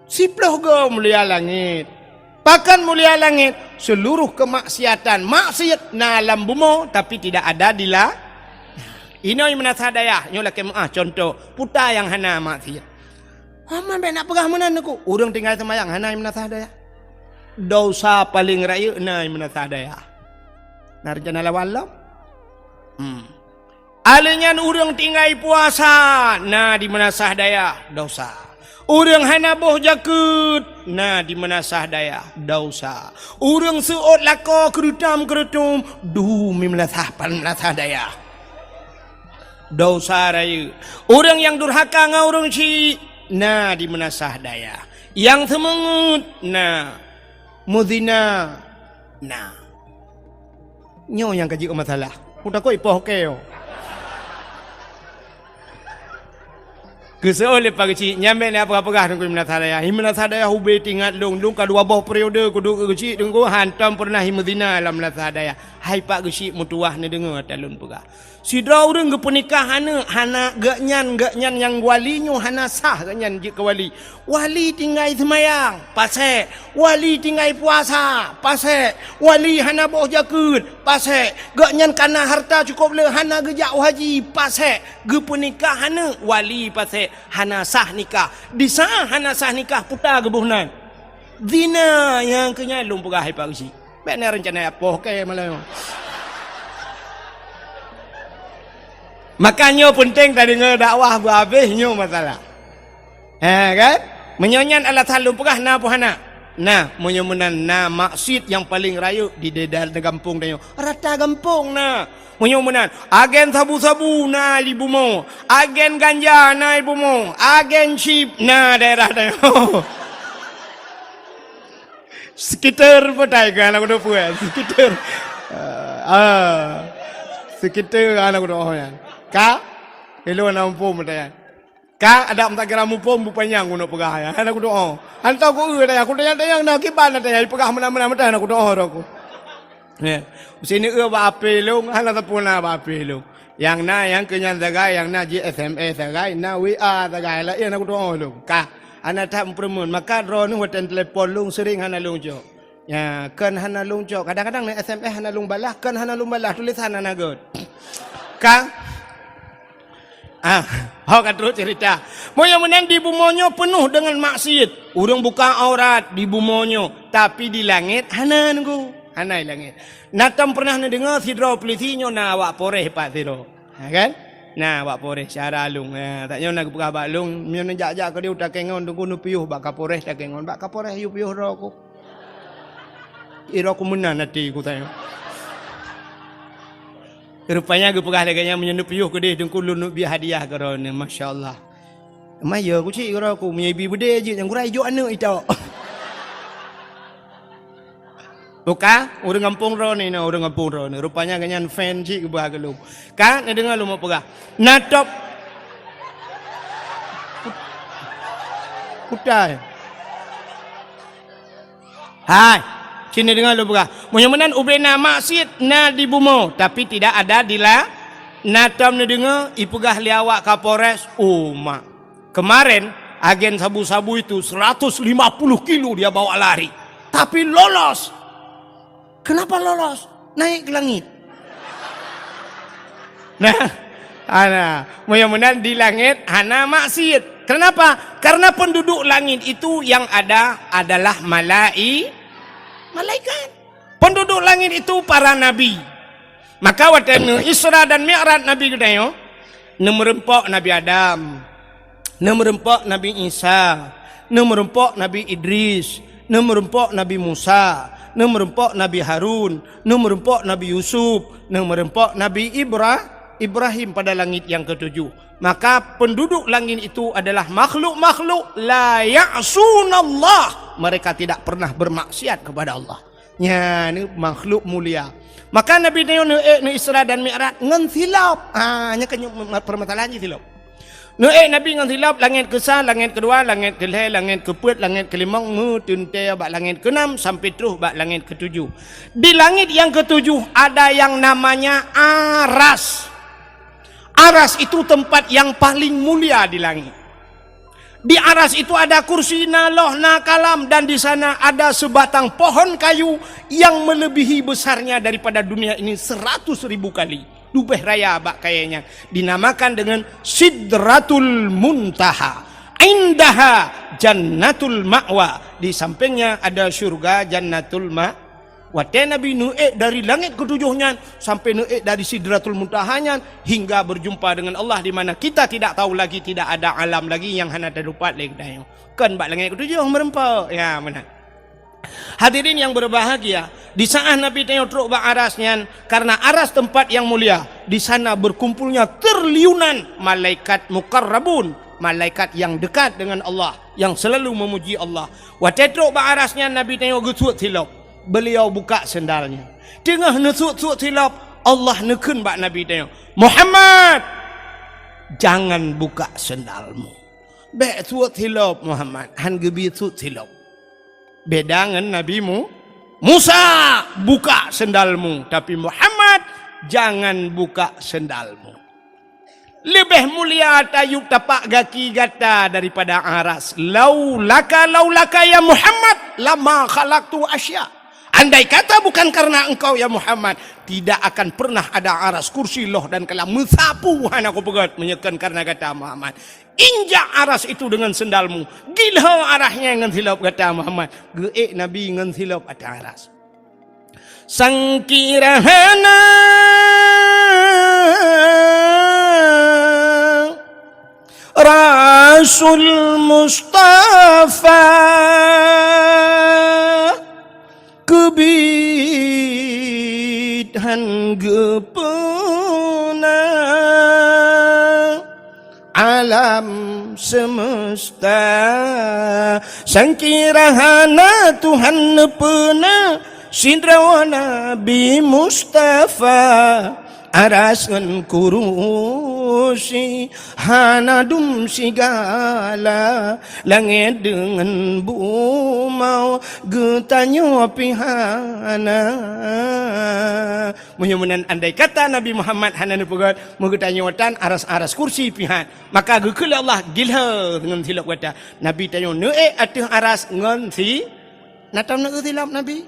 Siploh goe mulia langét. Pakon mulia langét? Seluruh kemaksiatan, maksiat na lam bumoe, tapi tidak ada di la-, inoe meunasah dayah, nyoe lakée meuáh contoh, puta nyang hana maksiat. Aman bék nak peugah meunan neuku. Ureuëng tinggai seumayang hana meunasah dayah. Dosa paleng rayeuk na meunasah dayah. Na rencana lawan lom? Hmm. Aleuh nyan ureuëng tinggai puasa na di meunasah dayah, dosa. Ureuëng hana boh jakeuet na di meunasah dayah, dosa. Ureuëng seuôt lakoe keureutôm-keureutôm du mi meunasah pan meunasah dayah. Dosa rayeuk. Ureuëng nyang durhaka ngon ureuëng syik na di meunasah dayah. Nyang seumeungeut na, meuzina na. Nyoe nyang ka jeuet masalah. Ku takot ipoh keu. Geuseuôt lé Pak Geuchik, nyan bék na peugah-peugah Teungku Imam Nasah Dayah. Imam Nasah Dayah ubé teuingat lông, lông ka dua boh periode kuduk keu Geuchik Teungku, hantom peureunah imeuzina lam Nasah Dayah. Hai Pak Geuchik meutuwah neudeungoe ata lôn peugah. Sidroe ureuëng geupeunikah aneuk, hana geuhnyan, geuhnyan nyang wali nyoe hana sah geuhnyan jeuet keu wali. Wali tinggai seumayang, pasék. Wali tinggai puasa, pasék. Wali hana boh jakeuet, pasék. Geuhnyan kana hareuta cukôp le hana geujak u haji, pasék. Geupeunikah aneuk, wali pasék. Hana sah nikah. Di saát hana sah nikah, puta geuboh nan. Zina nyang keu nyan lôn peugah hai Pak Geuchik. Bék na reuncana jak poh keu malam nyoe. Maka nyoe peunteng tadeungoe dakwah beuhabéh nyoe masalah. Ha, kan? Meunyoe nyan alasan lôn peugah na peue hana? Na, meunyoe meunan na maksiet nyang paleng rayeuk di daerah gampông tanyoe. Rata gampông na. Meunyoe meunan, agen sabu-sabu na di bumoe, agen ganja na di bumoe, agen chip na daerah tanyoe. Sekitar peue tai keu aneuk kudo peue? Sekitar. Ah, ah. Sekitar aneuk kudo nyan. Ka? Ilôn na muphom meutai. Ka adak meutakira muphom bupanyang keuneuk peugah nyan. Aneuk kudo. Hantom ku eu tanya, ku tanya-tanya na kiban na tanya, peugah meunan-meunan meutai aneuk kudo droku. Ya. Sineuk eu bak H P lôn, hana sapeue na bak H P lôn. Nyang na, nyang keu nyan sagai, nyang na ji S M S sagai, na W A sagai, laén aneuk kudo lôn. Ka, hana that meupeureumeun. Maka droeneuh watèe telepon lôn sering hana lôn cok. Ya, kon hana lôn cok. Kadang-kadang na S M S hana lôn balah, kon hana lôn balah, tulisan hana göt. Ka? Ah, ho ka trok cerita. Meunyoe meunan di bumoe nyoe peunoh deungon maksiet. Ureueng buka aurat di bumoe nyoe, tapi di langét hana nunggu. Hana di langét. Na tom pernah neudeungoe sidroe pulisi nyoe na awak Polres pat sidroe. Ha, kan? Na awak Polres syara lôn. Ha, tak nyoe na geupeugah bak lôn, meunyoe neujak-jak keudeh u Takengon, teungku neupiôh bak Kapolres Takengon. Bak Kapolres yue piôh droe ku. Droe ku meunan até ku tanyong. Rupanya geupeugah lagèe nyan, meunyoe neupiôh keudeh teungku lôn neuk bri hadiah keu droeneuh. Masya Allah. Maya ku cit droe ku, meunyoe ibi beudé jeuet nyang gura ijok aneuk itok. Buka, ureueng gampông droeneuh, ureueng gampông droeneuh. Rupanya gobnyan fan cit geuba keu lôn. Ka, neudeungoe lôn peugah. Na top. Kutai. Hai, sini deungoe lôn peugah. Meunyoe meunan ubé na maksiet na di bumoe, tapi tidak ada di la-, na tom neudeungoe ipeugah lé awak Kapolres, oh mak. Kemarin agen sabu-sabu itu seratus lima puluh kilo dia bawa lari. Tapi lolos. Kenapa lolos? Naik ke langit. Nah, ana, meunyoe meunan di langét hana maksiet. Kenapa? Karena penduduk langit itu yang ada adalah malai-, malaikat. Penduduk langit itu para nabi. Maka watèe neu Isra dan Mi'raj Nabi geutanyoe, neumeureumpok Nabi Adam, neumeureumpok Nabi Isa, neumeureumpok Nabi Idris, neumeureumpok Nabi Musa, neumeureumpok Nabi Harun, neumeureumpok Nabi Yusuf, neumeureumpok Nabi Ibra-, Ibrahim pada langit yang ketujuh. Maka penduduk langit itu adalah makhluk-makhluk la ya'sunallah. Mereka tidak pernah bermaksiat kepada Allah. Nyan makhluk mulia. Maka Nabi nyoe neuék neu Isra dan Mi'raj ngon silop. Ha, nyan kan permasalahan jih silop. Neuék Nabi ngon silop, langét keusa, langét keudua, langét keulhèe, langét keupeuet, langét keulimong, meuteuntèe bak langét keunam sampai troh bak langét keutujoh. Di langét nyang keutujoh ada yang namanya aras. Aras itu tempat yang paling mulia di langit. Di aras itu ada kursi, na loh, na kalam, dan di sana ada sebatang pohon kayu yang melebihi besarnya daripada dunia ini seratus ribu kali. Leubeh raya bak kayèe nyan. Dinamakan dengan Sidratul Muntaha. Indaha Jannatul Ma'wa. Di sampingnya ada syurga Jannatul Ma-, Watèe Nabi neuék dari langét keutujoh nyan sampai neuék dari Sidratul Muntaha nyan hingga berjumpa dengan Allah, di mana kita tidak tahu lagi, tidak ada alam lagi nyang hana teutupat lé geutanyoe. Kon bak langét keutujoh meureumpok. Ya, meunan. Hadirin yang berbahagia, di saat Nabi tanyoe trok bak aras nyan, karena aras tempat yang mulia, di sana berkumpulnya triliunan malaikat muqarrabun, malaikat yang dekat dengan Allah, yang selalu memuji Allah. Watèe trok bak aras nyan, Nabi tanyoe geusuet silop. Beliau buka sendalnya. Teungoh neusuet-suet silop, Allah neukheun bak Nabi tanyoe, "Muhammad, jangan buka sendalmu." "Bèk suet silop, Muhammad." Han geubi suet silop. Beda ngon Nabi Mu-, "Musa, buka sendalmu." Tapi, "Muhammad, jangan buka sendalmu." Leubeh mulia tayue tapak gaki gata daripada aras. Laulaka, laulaka ya Muhammad, lama khalaqtu asya. Andai kata bukan karena engkau ya Muhammad, tidak akan pernah ada aras, kursi, loh dan kalam meusapu hana kupeugöt meunyoe kon karena gata Muhammad. Injak aras itu dengan sendalmu. Gilho arasnya ngon silop gata Muhammad. Geuék Nabi ngon silop atas aras. Sangkira hana Rasul Mustafa keubiet han geupeuna alam semesta. Sangkira hana Tuhan neupeuna sidroe Nabi Mustafa, aras ngon kurusi hana dum sigala, langét deungon bumoe geutanyoe pih hana. Meunyoe meunan andai kata Nabi Muhammad hana neupeugét, meugeutanyoe tan aras-aras kursi pih han, maka geukheun lé Allah gilhée ngon silop gata. Nabi tanyoe neuék ateueh aras ngon si, na tom neuék silop Nabi?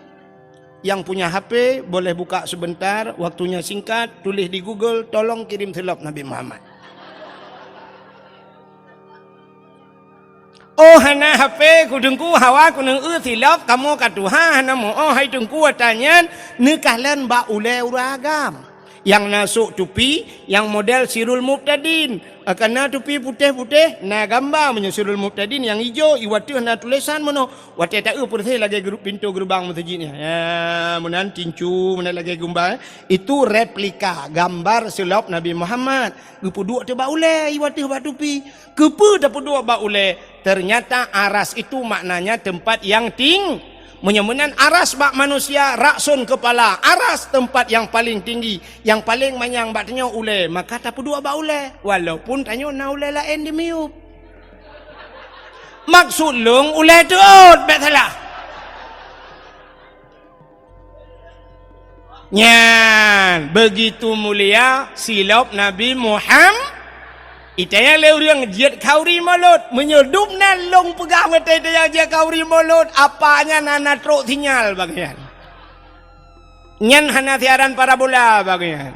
Yang punya H P boleh buka sebentar, waktunya singkat, tulis di Google, "Tolong kirim silop Nabi Muhammad." Oh, hana H P, ku Teungku, hawa ku neuék silop, kamoe ka tuha, hana meu-oh, hai Teungku, ata nyan neukalon bak ulée ureuëng agam. Nyang na sôk tupi, nyang model Sirul Mubtadin. Kana tupi putéh-putéh, na gamba meunyoe Sirul Mubtadin, nyang ijo, i ateueh na tulésan meunoe. Watée taeu peureséh lagée gru-, pintoe geurubang meuseujid nyan. Ya, meunan tincu, meunan lagée gamba, eh. Itu replika gambar silop Nabi Muhammad. Geupeuduek teuh bak ulée, i ateueh bak tupi. Keupeue tapeuduek bak ulée? Ternyata aras itu maknanya tempat yang ting-, meunyoe meunan aras bak manusia, rakson kepala, aras tempat yang paling tinggi, yang paling manyang bak tanyoe ulée, maka tapeuduek bak ulée, walaupun tanyoe na ulée laén di miyueb. Maksud lôn ulée teuôt, bék salah. Nyan, begitu mulia silop Nabi Muham-, itanya lé ureuëng jeuet khauri mulod. Meunyoe dum nan lôn peugah meutai tanya jeuet khauri mulod, apa nyan hana trok sinyal bak nyan. Nyan hana siaran parabola bak nyan.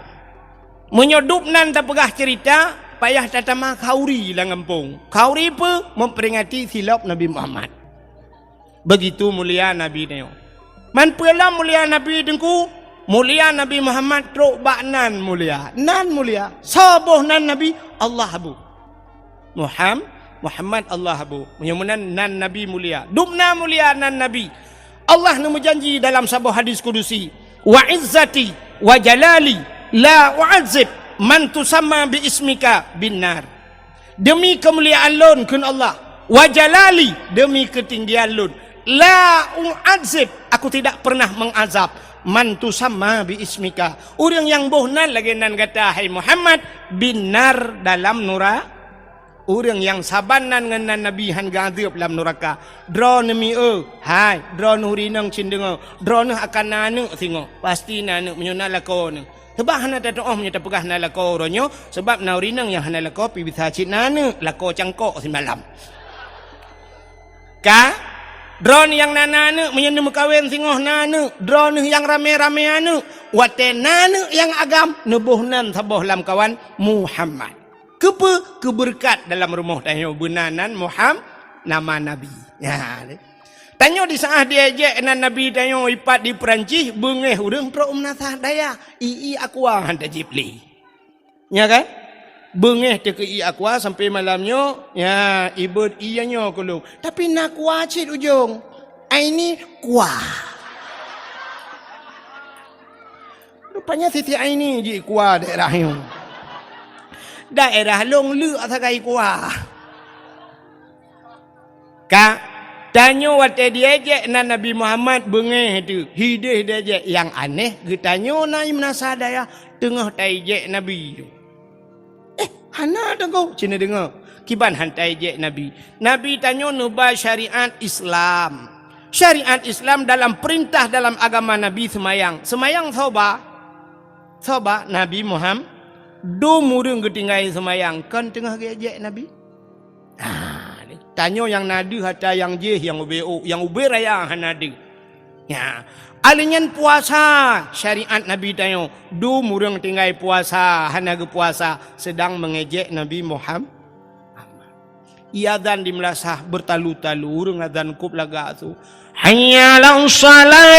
Meunyoe dum nan tapeugah cerita, payah tatama khauri lam gampông. Khauri peue? Memperingati silop Nabi Muhammad. Begitu mulia Nabi nyoe. Man peue lom mulia Nabi Teungku? Mulia Nabi Muhammad trok bak nan mulia. Nan mulia. Soe boh nan Nabi? Allah bu. Muham-, Muhammad Allah bu. Meunyoe meunan nan Nabi mulia. Dum na mulia nan Nabi. Allah neumeujanji dalam saboh hadis kudusi, "Wa izzati wa jalali la u'azzib man tusamma bi ismika bin nar." Demi keumuliaan lôn, kheun Allah, wa jalali, demi keutinggian lôn, la u'azzib, aku tidak pernah mengazab, man tusamma bi ismika, ureuëng nyang boh nan lagée nan gata, hai Muhammad, bin nar, dalam nura-, ureuëng nyang saban nan ngon nan Nabi han geuazeueb lam nuraka. Droeneuh mi-e, hai, droeneuh rinong cit deungoe, droeneuh akan na aneuëk singoh, pasti na aneuëk meunyoe na lakoe neuh. Sabab hana tatu'oh meunyoe tapeugah na lakoe uroe nyoe, sabab na ureuëng inong nyang hana lakoe pih bisa cit na aneuëk, lakoe cangkok simalam. Ka? Droeneuh nyang na, na aneuëk meunyoe neumeukawen singoh na aneuëk, droeneuh nyang ramé-ramé aneuëk, watée na aneuëk nyang agam, neuboh nan saboh lamkawan Muhammad. Keupeue? Keubeureukat dalam rumoh tanyoe beuna nan Muham-, nama Nabi. Nyan. Tanyoe di saát di éjek nan Nabi tanyoe ipat di Peurancih, beungéh ureuëng trok meunasah dayah, ié aqua han tajib lé. Nya kan? Beungéh teuh keu ié aqua sampai malam nyoe, nya, ibeuet ié nyoe keu lôn. Tapi na aqua cit ujong. Ai ni aqua. Rupanya Siti Aini ji aqua daerah nyoe. Daerah lôn leuk sagai aqua. Ka, tanyoe watée diéjek nan Nabi Muhammad beungéh teuh, hideh diéjek. Nyang aneh, geutanyoe na i meunasah dayah teungoh taéjek Nabi. Eh, hana deungoe, cina deungoe. Kiban han taéjek Nabi. Nabi tanyoe neuba syariat Islam. Syariat Islam dalam peurintah dalam agama Nabi seumayang. Seumayang soe ba? Soe ba? Nabi Muhammad. Dum ureuëng geutinggai seumayang, kon teungoh geuéjek Nabi. Ah, tanyoe nyang na deuh atra nyang jéh nyang ubé ôk, nyang ubé raya hana deuh. Nya, alèh nyan puasa syariat Nabi tanyoe, dum ureuëng tinggai puasa hana geupuasa, seudang meungéjek Nabi Muham-, Muhammad. Ié azan di meulasah beutalu-talu, ureuëng azan kôb lagak su. Hayya 'alas shalah.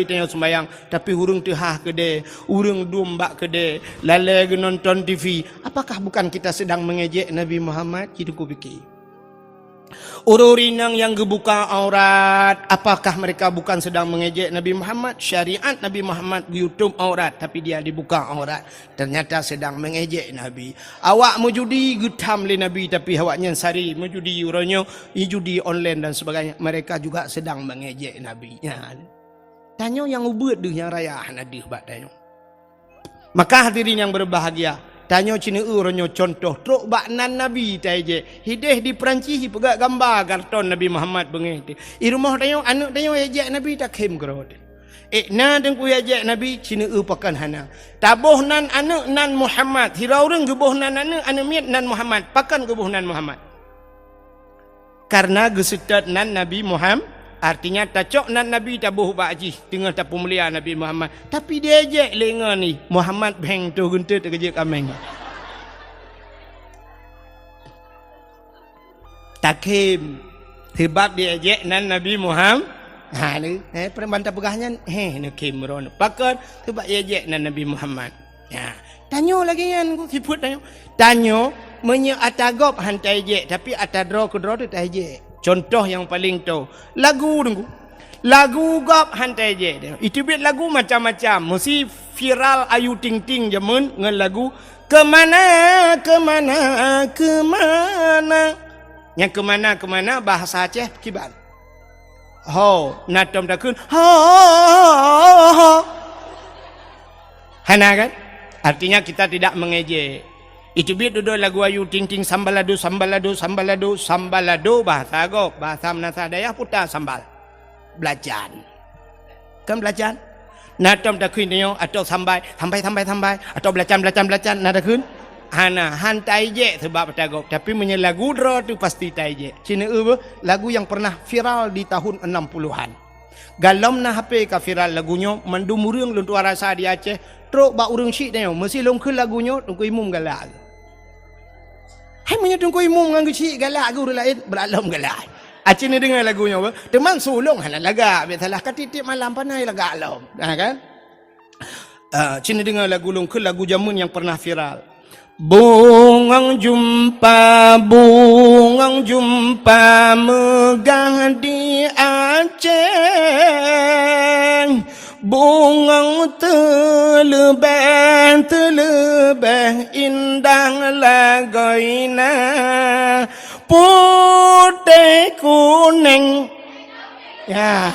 Tanyoe seumbahyang, tapi ureuëng teuhah keudè, ureuëng dum bak keudè, lalè geunonton T V. Apakah bukan kita sedang mengejek Nabi Muhammad? Cit teupike. Ureuëng inong nyang geubuka aurat, apakah mereka bukan sedang mengejek Nabi Muhammad? Syariat Nabi Muhammad geuyutob aurat, tapi dia dibuka aurat. Ternyata sedang mengejek Nabi. Awak meujudi geutham lé Nabi, tapi awaknyan sari meujudi uroe nyoe, judi online dan sebagainya. Mereka juga sedang mengejek Nabi. Nyan. Tanyoe nyang ubeuet deuh nyang raya hana deuh bak tanyoe. Maka hadirin yang berbahagia, tanyoe cineue uroe nyoe contoh trok bak nan Nabi taejek. Hideh di Perancis ipeugah gamba karton Nabi Muhammad beungéh teuh. I rumoh tanyoe, aneuëk tanyoe ejek Nabi takhém keudroe teuh. Ék na teungku ejek Nabi, cineue pakon hana. Taboh nan aneuëk nan Muhammad. Sidroe ureuëng geuboh nan aneuëk, aneuëk miet nan Muhammad. Pakon geuboh nan Muhammad? Karena geuseutôt nan Nabi Muhammad, artinya tacok nan Nabi taboh bak jih teungoh tapeumulia Nabi Muhammad. Tapi diejek lé ngon jih, Muhammad bheng toh geunteut teukeujeuet kaméng. Takhém, sebab diejek nan Nabi Muhammad. Ha, ni, eh, peureuman tapeugah nyan, heh, neukhém droeneuh. Pakon? Sebab diejek nan Nabi Muhammad. Ya, tanyoe lagée nyan ku sifeuet tanyoe. Tanyoe meunyoe ata gob han taejek, tapi ata droe keudroe teuh taejek. Contoh nyang paleng toe, lagu teungku. Lagu gob han taejek. Iteubiet lagu macam-macam. Meusi viral Ayu Ting Ting jameun ngon lagu Kemana, Kemana, Kemana. Nyang kemana-kemana bahasa Aceh kiban. Ho, na tom takheun, ho, ho, ho, ho. Hana kan? Artinya kita tidak mengejek. Iteubiet dudoe lagu Ayu Ting Ting, sambalado, sambalado, sambalado, sambalado, bahasa gob, bahasa meunasah dayah puta sambal. Belacan. Kan belacan? Na tom takheun nyoe, atau sambai, sambai, sambai, sambai, atau belacan, belacan, belacan, na takheun? Hana, han taejek sebab ata gob. Tapi meunyoe lagu droe teuh pasti taejek. Cineue beuh, lagu yang pernah viral di tahun enam puluhan. Galom na H P ka viral lagu nyoe, mandum ureuëng lôn tuan rasa di Aceh, trok bak ureuëng syiek tanyoe, meusi lôn kheun lagu nyoe, Teungku Imum galak. Hai meunyoe Teungku Imum ngon geuchik galak keu ureuëng laén, brat lom galak. Aci neudeungoe lagu nyoe beuh. Teuma su lôn hana lagak, biasalah ka tiep-tiep malam panai lagak lom. Ha kan? Ah, ci neudeungoe lagu lôn kheun lagu jameun nyang pernah viral. Bungong jumpa, bungong jumpa meugah di Aceh. Bungong teuleubeh, teuleubeh indah lagoina, putéh kuneng. Ya.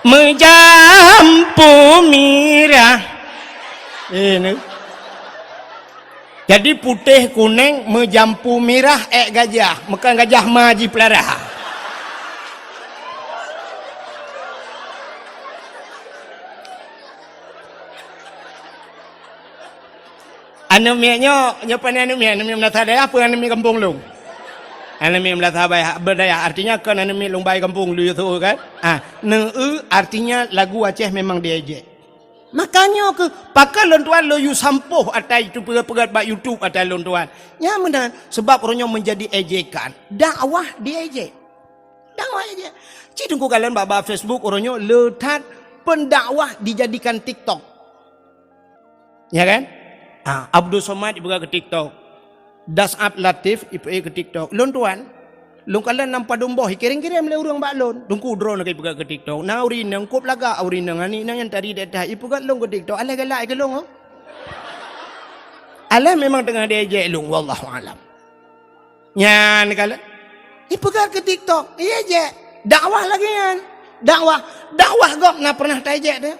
Meujampu mirah. Eh, ni. Jadi putéh kuneng meujampu mirah ék gajah, meukan gajah ma jipeulara. Aneuk miet nyoe, nyoe pane aneuk miet, aneuk miet meunasah dayah peue aneuk miet gampông lôn? Aneuk miet meunasah dayah, beudayah, artinya kon aneuk miet lôn bai gampông lôn yue seuôt kan? Ah, neueu artinya lagu Aceh memang diejek. Makanya keuh, pakon lôn tuan lôn yue sampôh ata itu peugét-peugét bak YouTube ata lôn tuan. Nyan meunan, sebab uroe nyoe menjadi ejekan. Dakwah diejek. Dakwah ejek. Cit teungku kalon bak-bak Facebook uroe nyoe le that pendakwah dijadikan TikTok. Ya kan? Ah, Abdul Somad ipeugah keu TikTok. Das'ab Latif ipeugah keu TikTok. Lôn tuan, lôn kalon lam padum boh, ikirém-kirém lé ureuëng bak lôn. Teungku droeneuh ka ipeugah keu TikTok. Na ureuëng inong kop lagak, ureuëng inong aneuk inong nyang tari di ateuh, ipeugah lôn keu TikTok. Alah galak keu lôn, oh. Alah memang teungoh diejek lôn, wallahu alam. Nyan kalon. Ipeugah keu TikTok, iejek. Dakwah lagée nyan. Dakwah, dakwah gob na pernah taejek teuh?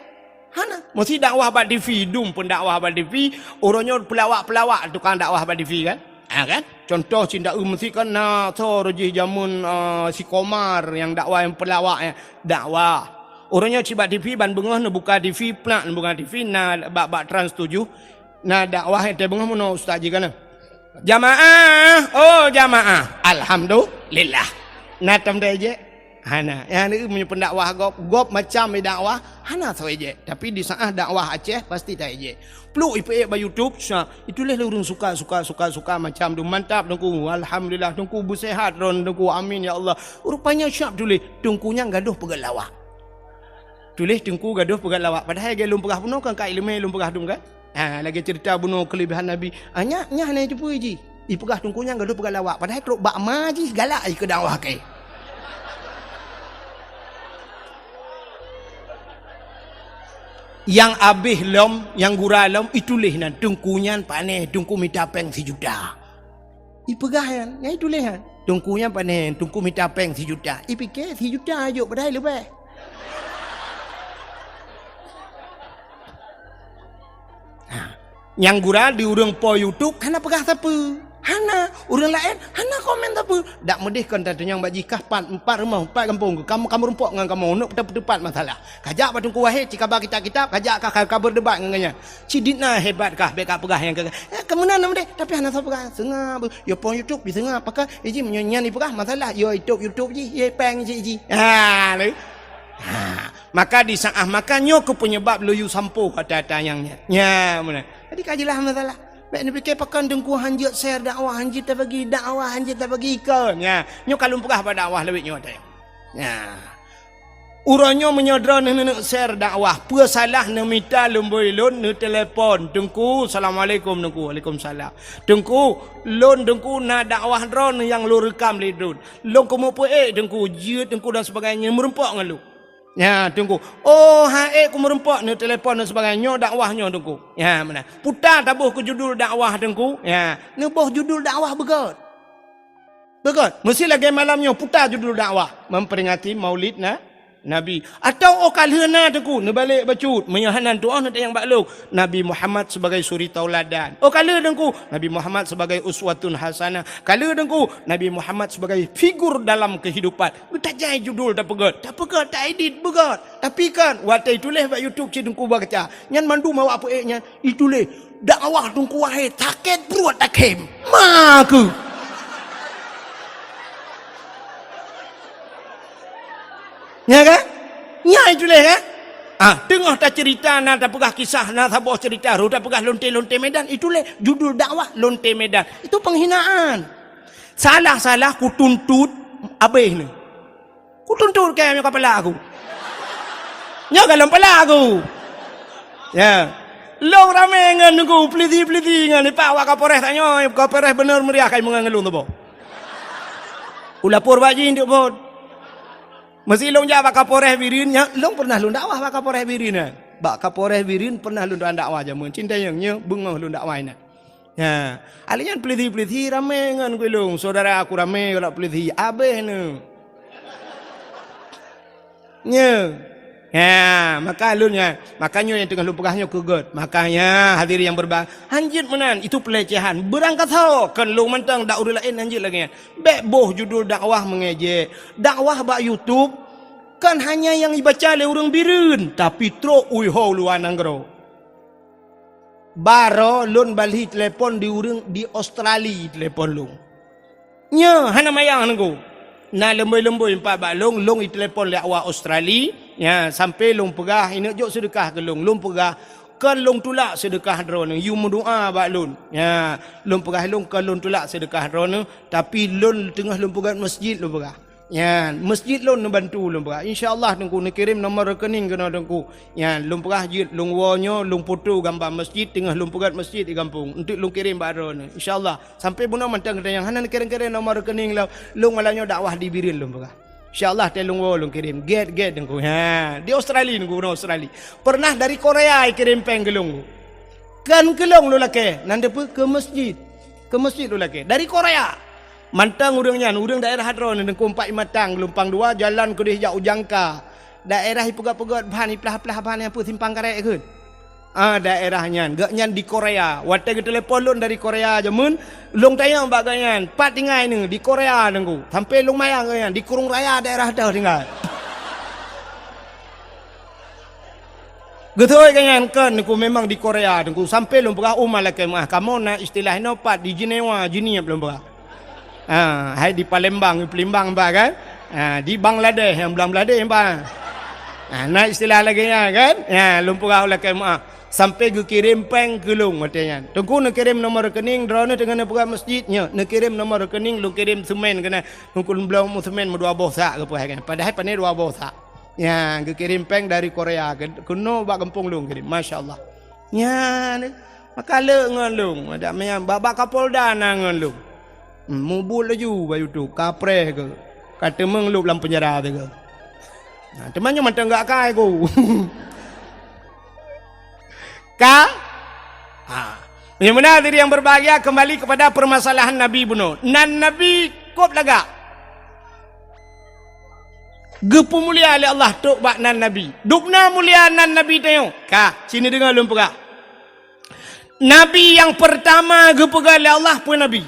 Hana. Meusi dakwah bak TV, dum pun dakwah bak TV, uroe nyoe peulawak-peulawak tukang dakwah bak TV kan? Ha kan? Contoh cit da'eu meusi kan na soe roh jih jameun, eh, si Komar nyang dakwah nyang peulawak nyan. Dakwah. Uroe nyoe cit bak TV ban beungoh neubuka TV, plak neubuka TV, na bak, bak Trans tujoh, na dakwah nyang teubeungoh meunoe ustaz jih kana. Jamaah, oh jamaah. Alhamdulillah. Na tom taejek. Hana. Nyang na meunyoe pendakwah gob, gob macam dakwah, hana soe ejek. Tapi di saat dakwah Aceh, pasti ta ejek. Pluek ipeuék bak YouTube, sa, ituléh lé ureuëng suka, suka, suka, suka macam tu. Mantap, Teungku. Alhamdulillah, Teungku beuseuhat droen, Teungku. Amin, ya Allah. Rupanya siap tuléh, Teungku nyan gadoh peugét lawak. Tuléh Teungku gadoh peugét lawak. Padahai lagée lôn peugah bunoe kan ka iéleumé lôn peugah dum kan? Ha, lagée ceurita bunoe keuleubehan Nabi. Ah, nyak, nyak hana jiteupeue jih. Ipeugah Teungku nyan gadoh peugét lawak. Padahai trok bak ma jih galak jih keu dakwah keu. Nyang abéh lom, nyang gura lom, ituléh nan Teungku nyan panéh, Teungku mita péng sijuta. Ipeugah nyan, nyan ituléh nyan. Teungku nyan panéh, Teungku mita péng sijuta. Ipike sijuta jok padahai leubeh. Ha. Nyang gura di ureuëng po YouTube hana peugah sapeue. Hana. Ureuëng laén hana komen sapeue. Dak meudeh kon tatanyong bak jih kah pat, empat rumoh, empat gampông. Kamoe, kamoe rumpok ngon kamoe. Unok teupat masalah. Kajak bak Teungku Wahid, cikaba kitab-kitab, kajak ka, ka, ka berdebat ngon gobnyan. Ci dit na hebat kah, bék ka peugah nyang ka, eh, keumeunang na meudeh, tapi hana soe peugah. Seungab, yo pong YouTube diseungab, pakon, iji meunyoe nyan ipeugah masalah, yo YouTube, YouTube jih, yo péng jih, jih. Ha, lé. Ha, maka di saat, maka nyoe keuh penyebab lôn yue sampoe kata-kata nyang nyan. Nya, meunan. Jadi ka jeulaih masalah. Bék neupike pakon Teungku hanjeuet share dakwah, hanjeuet tabagi dakwah, hanjeuet tabagi ikon. Nya, nyoe ka lôn peugah bak dakwah lawét nyoe teuh. Nya. Uroe nyoe meunyoe droeneuh neuneuk share dakwah, peue salah neumita lumbôi lôn neutelepon, "Teungku, assalamualaikum, Teungku." "Waalaikumsalam." "Teungku, lôn Teungku na dakwah droeneuh nyang lôn reukam lé droeneuh. Lôn keumeung peuék Teungku, jeuet Teungku dan sebagainya, meureumpok ngon lôn." Nya, Teungku, "Oh, han ék keumeureumpok," neutelepon dan sebagainya, "nyoe dakwah nyoe Teungku." Nya, meunan. Puta taboh keu judul dakwah Teungku. Nya, neuboh judul dakwah beugét. Beugét, meusti lagée malam nyoe puta judul dakwah, memperingati Maulid na, Nabi. Atawa óh ka lheueh na Teungku, neubalek bacut, meunyoe hana tuoh neutanyong bak lôn, Nabi Muhammad sebagai suri tauladan. Óh ka lheueh Teungku, Nabi Muhammad sebagai uswatun hasanah. Ka lheueh Teungku, Nabi Muhammad sebagai figur dalam kehidupan. Beutajai judul tapeugét, tapeugét, taedit beugét. Tapi kan, watée tuléh bak YouTube cit Teungku baca, nyan mandum awak peuék nyan. Ituléh dakwah Teungku Wahid sakét pruet takhém. Ma keuh. Nya kan? Nya ituléh kan? Ah, teungoh taceurita na tapeugah kisah na saboh ceurita roh tapeugah lonte-lonte Medan, ituléh judul dakwah lonte Medan. Itu penghinaan. Salah-salah kutuntut abéh ni. Kutuntut kayée nyoe ka pala aku. Nyoe ka lom pala aku. Ya. Lôn ramé ngon Teungku, peulisi-peulisi ngon ipak wak Kapolres tanyoe, Kapolres beuneu meuriah kai meungon ngon lôn tuboh. Ulapor bak jih untuk bot. Meusi lôn jak bak Kapolres Bireuen, nyan lôn pernah lôn dakwah bak Kapolres Bireuen nyan. Bak Kapolres Bireuen pernah lôn dakwah jameun. Cinta nyang nyoe beungoh lôn dakwah inan. Nya, alèh nyan peulisi-peulisi ramé ngon gulong, syedara aku ramé galak peulisi, abéh neu. Nya. Nya, maka lôn nyan, maka nyoe nyang teungoh lôn peugah nyoe keu gét. Makanya hadirin yang berba-, hanjeuet meunan, itu pelecehan. Beurangkasoe, kon lôn mantong dak ureueng laén hanjeuet lagèe nyan. Bèk boh judul dakwah mengejek. Dakwah bak YouTube, kon hanya nyang ibaca lé ureueng Bireuen, tapi trok u luwa nanggroe. Baroe lôn balhi telepon di ureueng di Australia telepon lôn. Nyoe hana manyang Teungku. Na leumbôi-leumbôi pat bak lôn, lôn itelepon lé awak Australia. Nya, sampai lôn peugah, ineuk jok seudeukah keu lôn. Lôn peugah, kon lôn tulak seudeukah droeneuh, yue meudoa bak lôn. Nya, lôn peugah lôn, kon lôn tulak seudeukah droeneuh, tapi lôn teungoh lôn peugöt masjid lôn peugah. Nyan, masjid lôn neubantu lôn peugah. Insya Allah Teungku neukirém nomor rekening keunoe Teungku. Nyan, lôn peugah jeuet lôn woe nyoe, lôn foto gamba masjid, teungoh lôn peugöt masjid di gampông. Enteuk lôn kirém bak droeneuh. Insya Allah. Sampai bunoe mantong geutanyoe hana neukirém-kirém nomor rekening lôn. Lôn malam nyoe dakwah di Bireuen lôn peugah. Insya Allah, watèe lôn woe lôn kirém. Gèt-gèt Teungku. Ha, di Australia Teungku, bunoe Australia. Pernah dari Korea ikirém péng keu lôn. Kon keu lôn lôn lakèe, nan teupeue keu masjid. Keu masjid lôn lakèe. Dari Korea. Mantong ureueng nyan, ureueng daerah droeneuh, Teungku, Empat Imatang, Geulumpang Dua, jalan keudeh jak u Jangka. Daerah ipeugöt-peugöt ban, iplah-plah ban nyang peue simpang karet kheun. Ah, daerah nyan. Gobnyan di Korea. Watèe geutelepon lôn dari Korea jameun, lôn tanyong bak gobnyan, "Pat tinggai neuh?" "Di Korea, Teungku." Sampai lôn manyang gobnyan, "Di Kurung Raya daerah toh tinggai." Geutôi gobnyan kon Teungku memang di Korea Teungku. Sampai lôn peugah, "Oh, malaikat meuah, kamoe na istilah inoe pat di Jenewa, Jeunieb," lôn peugah. Ha, hai di Palembang, Palembang bah kan? Ha, di Bangladesh, nyang Bangladesh, bah. Ha, na istilah lagèe nyan kan? Ha, lôn peugah lakèe meu'ah. Sampai geukirém péng keu lôn watèe nyan. Teungku neukirém nomor rekening, droeneuh teungoh neupeugah masjid nyoe. Neukirém nomor rekening, lôn kirém seumén keunan. Teungku lôn bloe seumén meudua boh sak geupeugah kan. Padahai pané dua boh sak. Nyan, geukirém péng dari Korea, ke-, keunoe bak gampông lôn kirém. Masya Allah. Nyan, maka le ngon lôn. Adak meunan, bak, bak Kapolda na ngon lôn. Hmm, mubuet laju bak YouTube, kapreh keu. Ka teumeung lôb lam peunjara teuh keu. Nah, teuma nyoe mantong gak kai ku. Ka? Ha. Meunyoe meunan, hadirin yang berbahagia, kembali kepada permasalahan Nabi bunoe. Nan Nabi kôb lagak. Geupeumulia lé Allah trôk bak nan Nabi. Dubna mulia nan Nabi tanyoe. Ka, sini deungoe lôn peugah. Nabi nyang peurtama geupeugah lé Allah peue Nabi?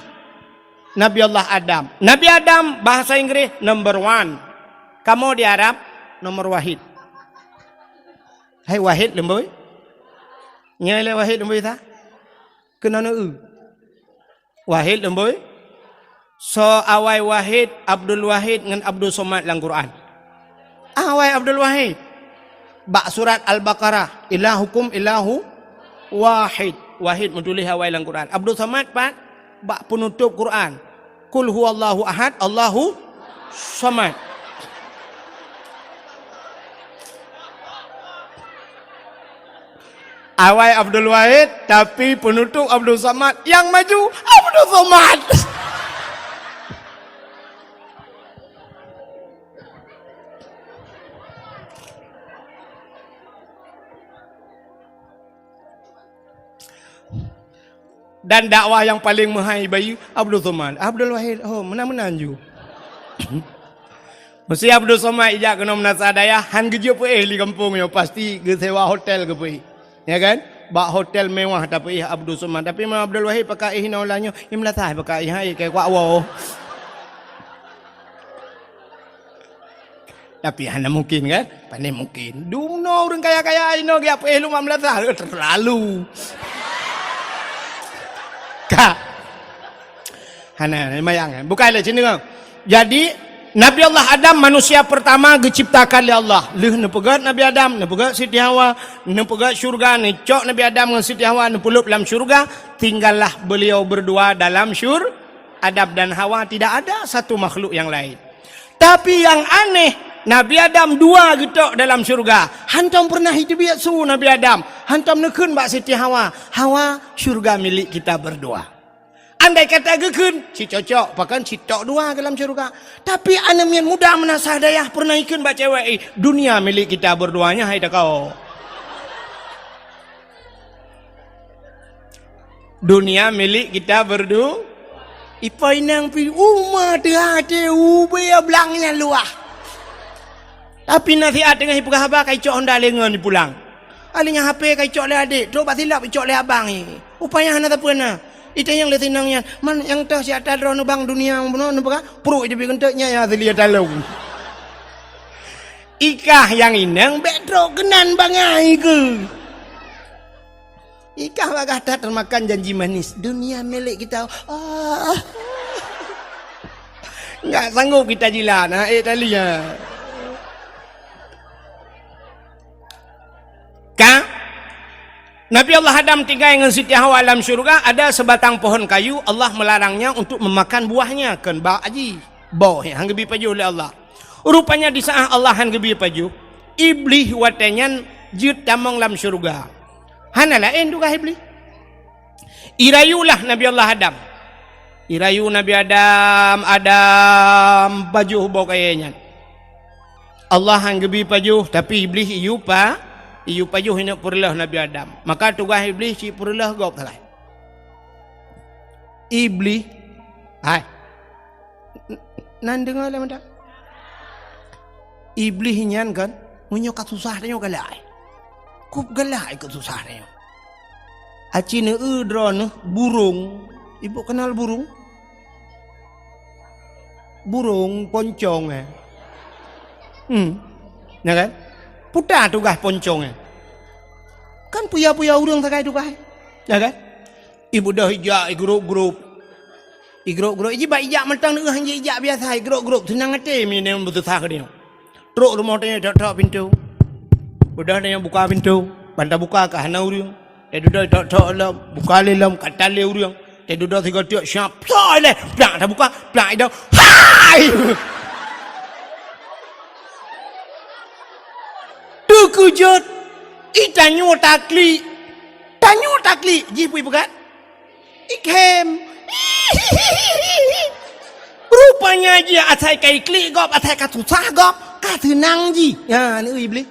Nabi Allah Adam. Nabi Adam, bahasa Inggréh, number one. Kamoe di Arab, nomor wahid. Hai wahid leumbôi? Nyoe lé wahid leumbôi sa? Keunoe neu-eu. Wahid leumbôi? Soe awai Wahid, Abdul Wahid ngon Abdul Somad lam Quran? Awai Abdul Wahid. Bak surat Al-Baqarah, "Ilahukum ilahu wahid." Wahid meutuléh awai lam Quran. Abdul Somad pat? Bak peunutôp Quran. "Qul huwallahu ahad, Allahu somad." Awai Abdul Wahid, tapi peunutôp Abdul Somad, nyang maju Abdul Somad. Dan dakwah nyang paleng meuhai bayeue Abdul Somad. Abdul Wahid, oh, meunan-meunan ju. Meusé Abdul Somad ijak keunoe meunasah dayah, han geujeuet peuéh di gampông nyoe, pasti geusewa hotel geupeuéh. Ya kan? Bak hotel mewah tapeuéh Abdul Somad. Tapi meunyoe Abdul Wahid pakai éh inoe ulah nyoe, i meulasah pakai éh, hai, keu kuak woe. Tapi hana mungkin kan? Pane mungkin. Dumnoe ureuëng kaya-kaya inoe geujak peuéh lom lam meunasah, terlalu. Ka. Hana, hana mayang kan? Bukai lé sini kan? Jadi, Nabi Allah Adam manusia pertama geuciptakan lé Allah. Lheueh neupeugét Nabi Adam, neupeugét Siti Hawa, neupeugét syurga, neucok Nabi Adam ngon Siti Hawa, neupeulheueb lam syurga, tinggallah beliau berdua dalam syur-, Adam dan Hawa, tidak ada satu makhluk yang lain. Tapi nyang aneh, Nabi Adam dua geutok dalam syurga. Hantom pernah jiteubiet su Nabi Adam. Hantom neukheun bak Siti Hawa, "Hawa, syurga milik kita berdua." Andai kata geukheun, cit cocok, pakon cit tok dua dalam syurga. Tapi aneuk miet muda meunasah dayah pernah ikheun bak cewek, "Eh, dunia milik kita berduanya, hai takau." Dunia milik kita berdu-, ipo inong pi uma teuhate ubé blang nyang luah. Tapi nasihat teungoh ipeugah haba ka icok honda lengon ipulang. Alinyan H P ka icok lé adék, trok bak silop icok lé abang i. Upaya hana sapeue na. Itanyong lé sinong nyan, "Man nyang toh siat droeneuh bang dunia bunoe neupeugah?" Pruek iteupie keuneuk nyan nyang asli talong. Ikah nyang inong bék trok keunan bangai keu. Ikah bagah that teumakan janji manis, dunia milik kita. Ah. Enggak sanggup kita jilat, ha, eh, tali, ha. Ka? Nabi Allah Adam tinggai ngon Siti Hawa lam syurga, ada sebatang pohon kayu, Allah melarangnya untuk memakan buahnya, kon bak aji. Boh, han geubi pajoh lé Allah. Rupanya di saat Allah han geubi pajoh, Iblih watée nyan jeuet tamong lam syeuruga. Hana laén tugaih Iblih. Irayulah Nabi Allah Adam. Irayu Nabi Adam, Adam, pajoh boh kayée nyan. Allah han geubi pajoh, tapi Iblih iyue pa-, iyue pajoh ineuk peureuleuh Nabi Adam. Maka tugaih Iblih cit peureuleuh gob sagai. Iblih, hai, Nan deungoe lé mantong. Iblih nyan kan, meunyoe ka susah tanyoe galak. Kup galak ikot susah tanyoe. Aci neu-eu droeneuh burung. Ibu kenal burung? Burung poncong, eh. Hmm. Ya kan? Puta tugaih poncong, eh. Kan puya-puya ureuëng sagai tugaih. Ya kan? Ibu dah ijak, i grup-grup. Igrôp-grôp, iji bak ijak mantong neuh, iji ijak biasa, igrôp-grôp, seunang até meunyoe beususah keu nyoe. Trok rumoh tanyoe, tok-tok pintoe. Beudôh tanyoe buka pintoe, ban tabuka ka hana ureuëng. Teududoe tok-tok lom, buka lé lom, ka tan lé ureuëng. Teududoe sigoe teuk siap, plak ilée, plak tabuka, plak idong. Hai! Teukeujot, i tanyoe taklik. Tanyoe taklik, jih peue ipeugah? Ikhém. Rupanya jih asai ka iklik gob, asai ka susah gob, ka seunang jih. Nyan, Iblih.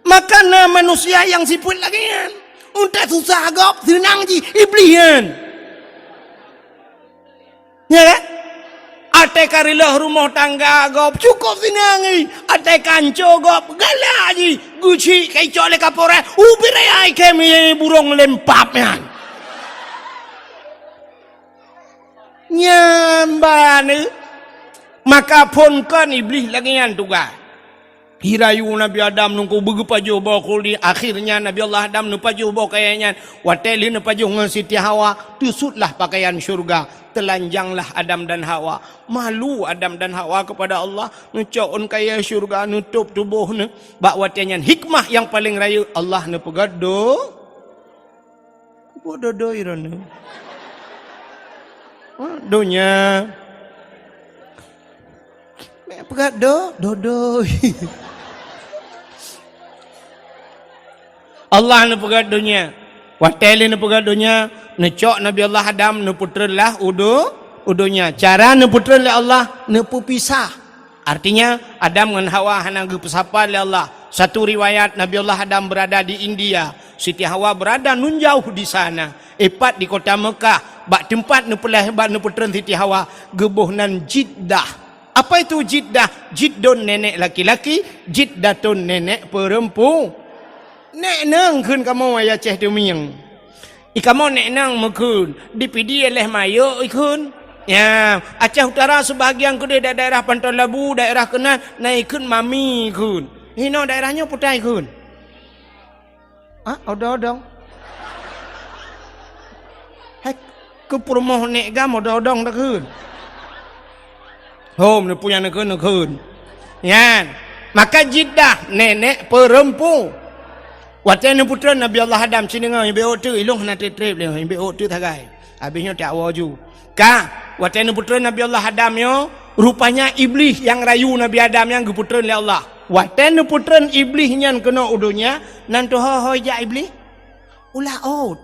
Maka na manusia nyang sifeuet lagée nyan. Untée susah gob, seunang jih, Iblih nyan. Ya kan? Até ka reuloh rumoh tangga gob, cukôp seunang jih. Até ka anco gob, galak jih. Geuchik ka icok lé Kapolres, ubit raya ikhém burông lempap nyan. Nyan ban, maka phon kon Iblih lagée nyan tugaih. Jirayu Nabi Adam nungku beugeupajoh boh khuldi, akhirnya Nabi Allah Adam neupajoh boh kayée nyan. Watée lheueh neupajoh ngon Siti Hawa, teusutlah pakaian syeuruga, teulanjanglah Adam dan Hawa. Malu Adam dan Hawa keupada Allah, neucok ôn kayée syeuruga, neutôb tuboh neuh. Bak watée nyan hikmah nyang paleng rayeuk, Allah neupeugét do-, Boh dodoi droeneuh. Ha, donya. Mek peugah do-, dodoi. Allah neupeugah donya. Watée lé neupeugah donya, neucok Nabi Allah Adam neupeutreun lah u do-, u donya. Cara neupeutreun lé Allah, neupeupisah. Artinya, Adam ngon Hawa hana geupeusapat lé Allah. Satu riwayat, Nabi Allah Adam berada di India, Siti Hawa berada nun jauh di sana. Ipat di kota Mekah, bak teumpat neupeulahé, bak neupeutreun Siti Hawa, geuboh nan Jiddah. Apa itu Jiddah? Jiddon nenek laki-laki, Jiddatun nenek perempu-, Nek nang kheun kamoe ayah Ceh Tumieng. I kamoe nek nang meukheun, di Pidie leh mayok ikheun. Ya, Aceh Utara sebahagian keudeh da-, daerah Panton Labu, daerah keunan, na ikheun mami ikheun. Hinoe daerah nyoe putai ikheun. Ah, odong-odong. Hai, keu peurumoh nek gam odong-odong takheun. Hom, neupue nyang neukheun, neukheun. Nyan. Maka Jiddah, nenek perempu. Watée neupeutreun Nabi Allah Adam, ci deungoe, "Ibe ôk teuk, ilong hana treb-treb lé, ibe ôk teuk sagai." Habéh nyoe tak woe ju. Ka, watée neupeutreun Nabi Allah Adam nyoe, rupanya Iblih nyang rayu Nabi Adam nyang geupeutreun lé Allah. Watée neupeutreun Iblih nyan keunoe u donya, nan teuho-ho ijak Iblih? U laôt.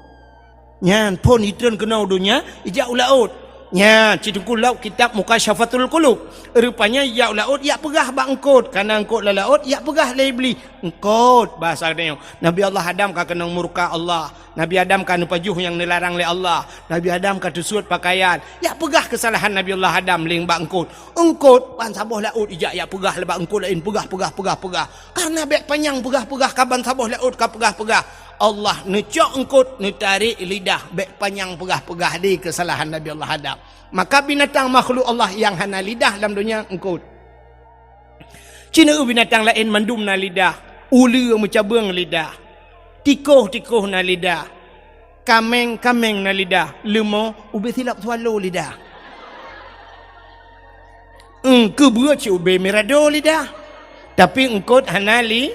Nyan phon itreun keunoe u donya, ijak u laôt. Nyan, ci teungku lok kitab Mukasyafatul Qulub. Rupanya ijak u laôt, ijak peugah bak eungkôt. Kana eungkôt lam laôt, ijak peugah lé Iblih. Eungkôt, bahasa geutanyoe. Nabi Allah Adam ka keunong murka Allah. Nabi Adam ka neupajoh nyang neularang lé Allah. Nabi Adam ka teusuet pakaian. Ijak peugah keusalahan Nabi Allah Adam lé bak eungkôt. Eungkôt, ban saboh laôt ijak, ijak peugah lé bak eungkôt laén. Peugah, peugah, peugah, peugah. Karena bék panyang peugah-peugah ka ban saboh laôt ka peugah-peugah. Allah neucok eungkôt, neutarek lidah, bék panyang peugah-peugah di keusalahan Nabi Allah Adam. Maka binatang makhluk Allah nyang hana lidah lam donya eungkôt. Ci neu binatang laén mandum na lidah, uleue meucabeueng lidah, tikoh-tikoh na lidah, kaméng-kaméng na lidah, leumo ubé silop swallow lidah. Eungkôt beue cit ubé mirado lidah. Tapi eungkôt hana li,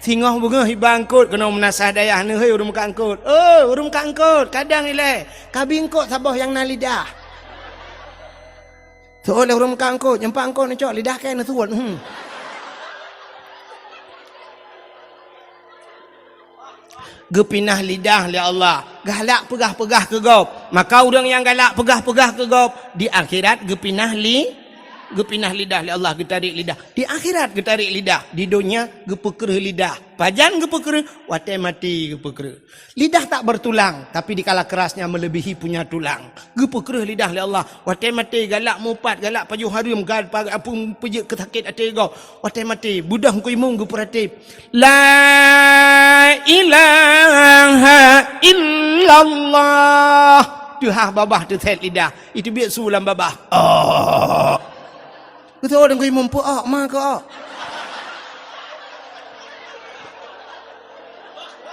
singoh beungoh iba eungkôt keunoe meunasah dayah neuh, "Hei, ureuëng meukat eungkôt. Oh, ureuëng meukat eungkôt, kadang ilée, kabi eungkôt saboh nyang na lidah." Soe lé ureuëng meukat eungkôt, nyang pat eungkôt neucok lidah kée neusuet. Hmm. Geupinah lidah lé Allah, galak peugah-peugah keu gob. Maka ureuëng nyang galak peugah-peugah keu gob, di akhirat geupinah li-, geupinah lidah lé Allah, geutarek lidah. Di akhirat geutarek lidah, di donya geupeukreueh lidah. Pajan geupeukreueh? Watée maté geupeukreueh. Lidah tak bertulang, tapi dikala kerasnya melebihi punya tulang. Geupeukreueh lidah lé Allah. Watée maté galak mupat, galak pajoh hareuem, gal-, pa-, apui peujeuet keu sakét até gob. Watée maté, beudôh Teungku Imum geupeuratéb, "La ilaha illallah." Teuhah babah teusét lidah. Iteubiet su lam babah. Oh. Beutôi Teungku Imum, peu-ok ma keu-ok.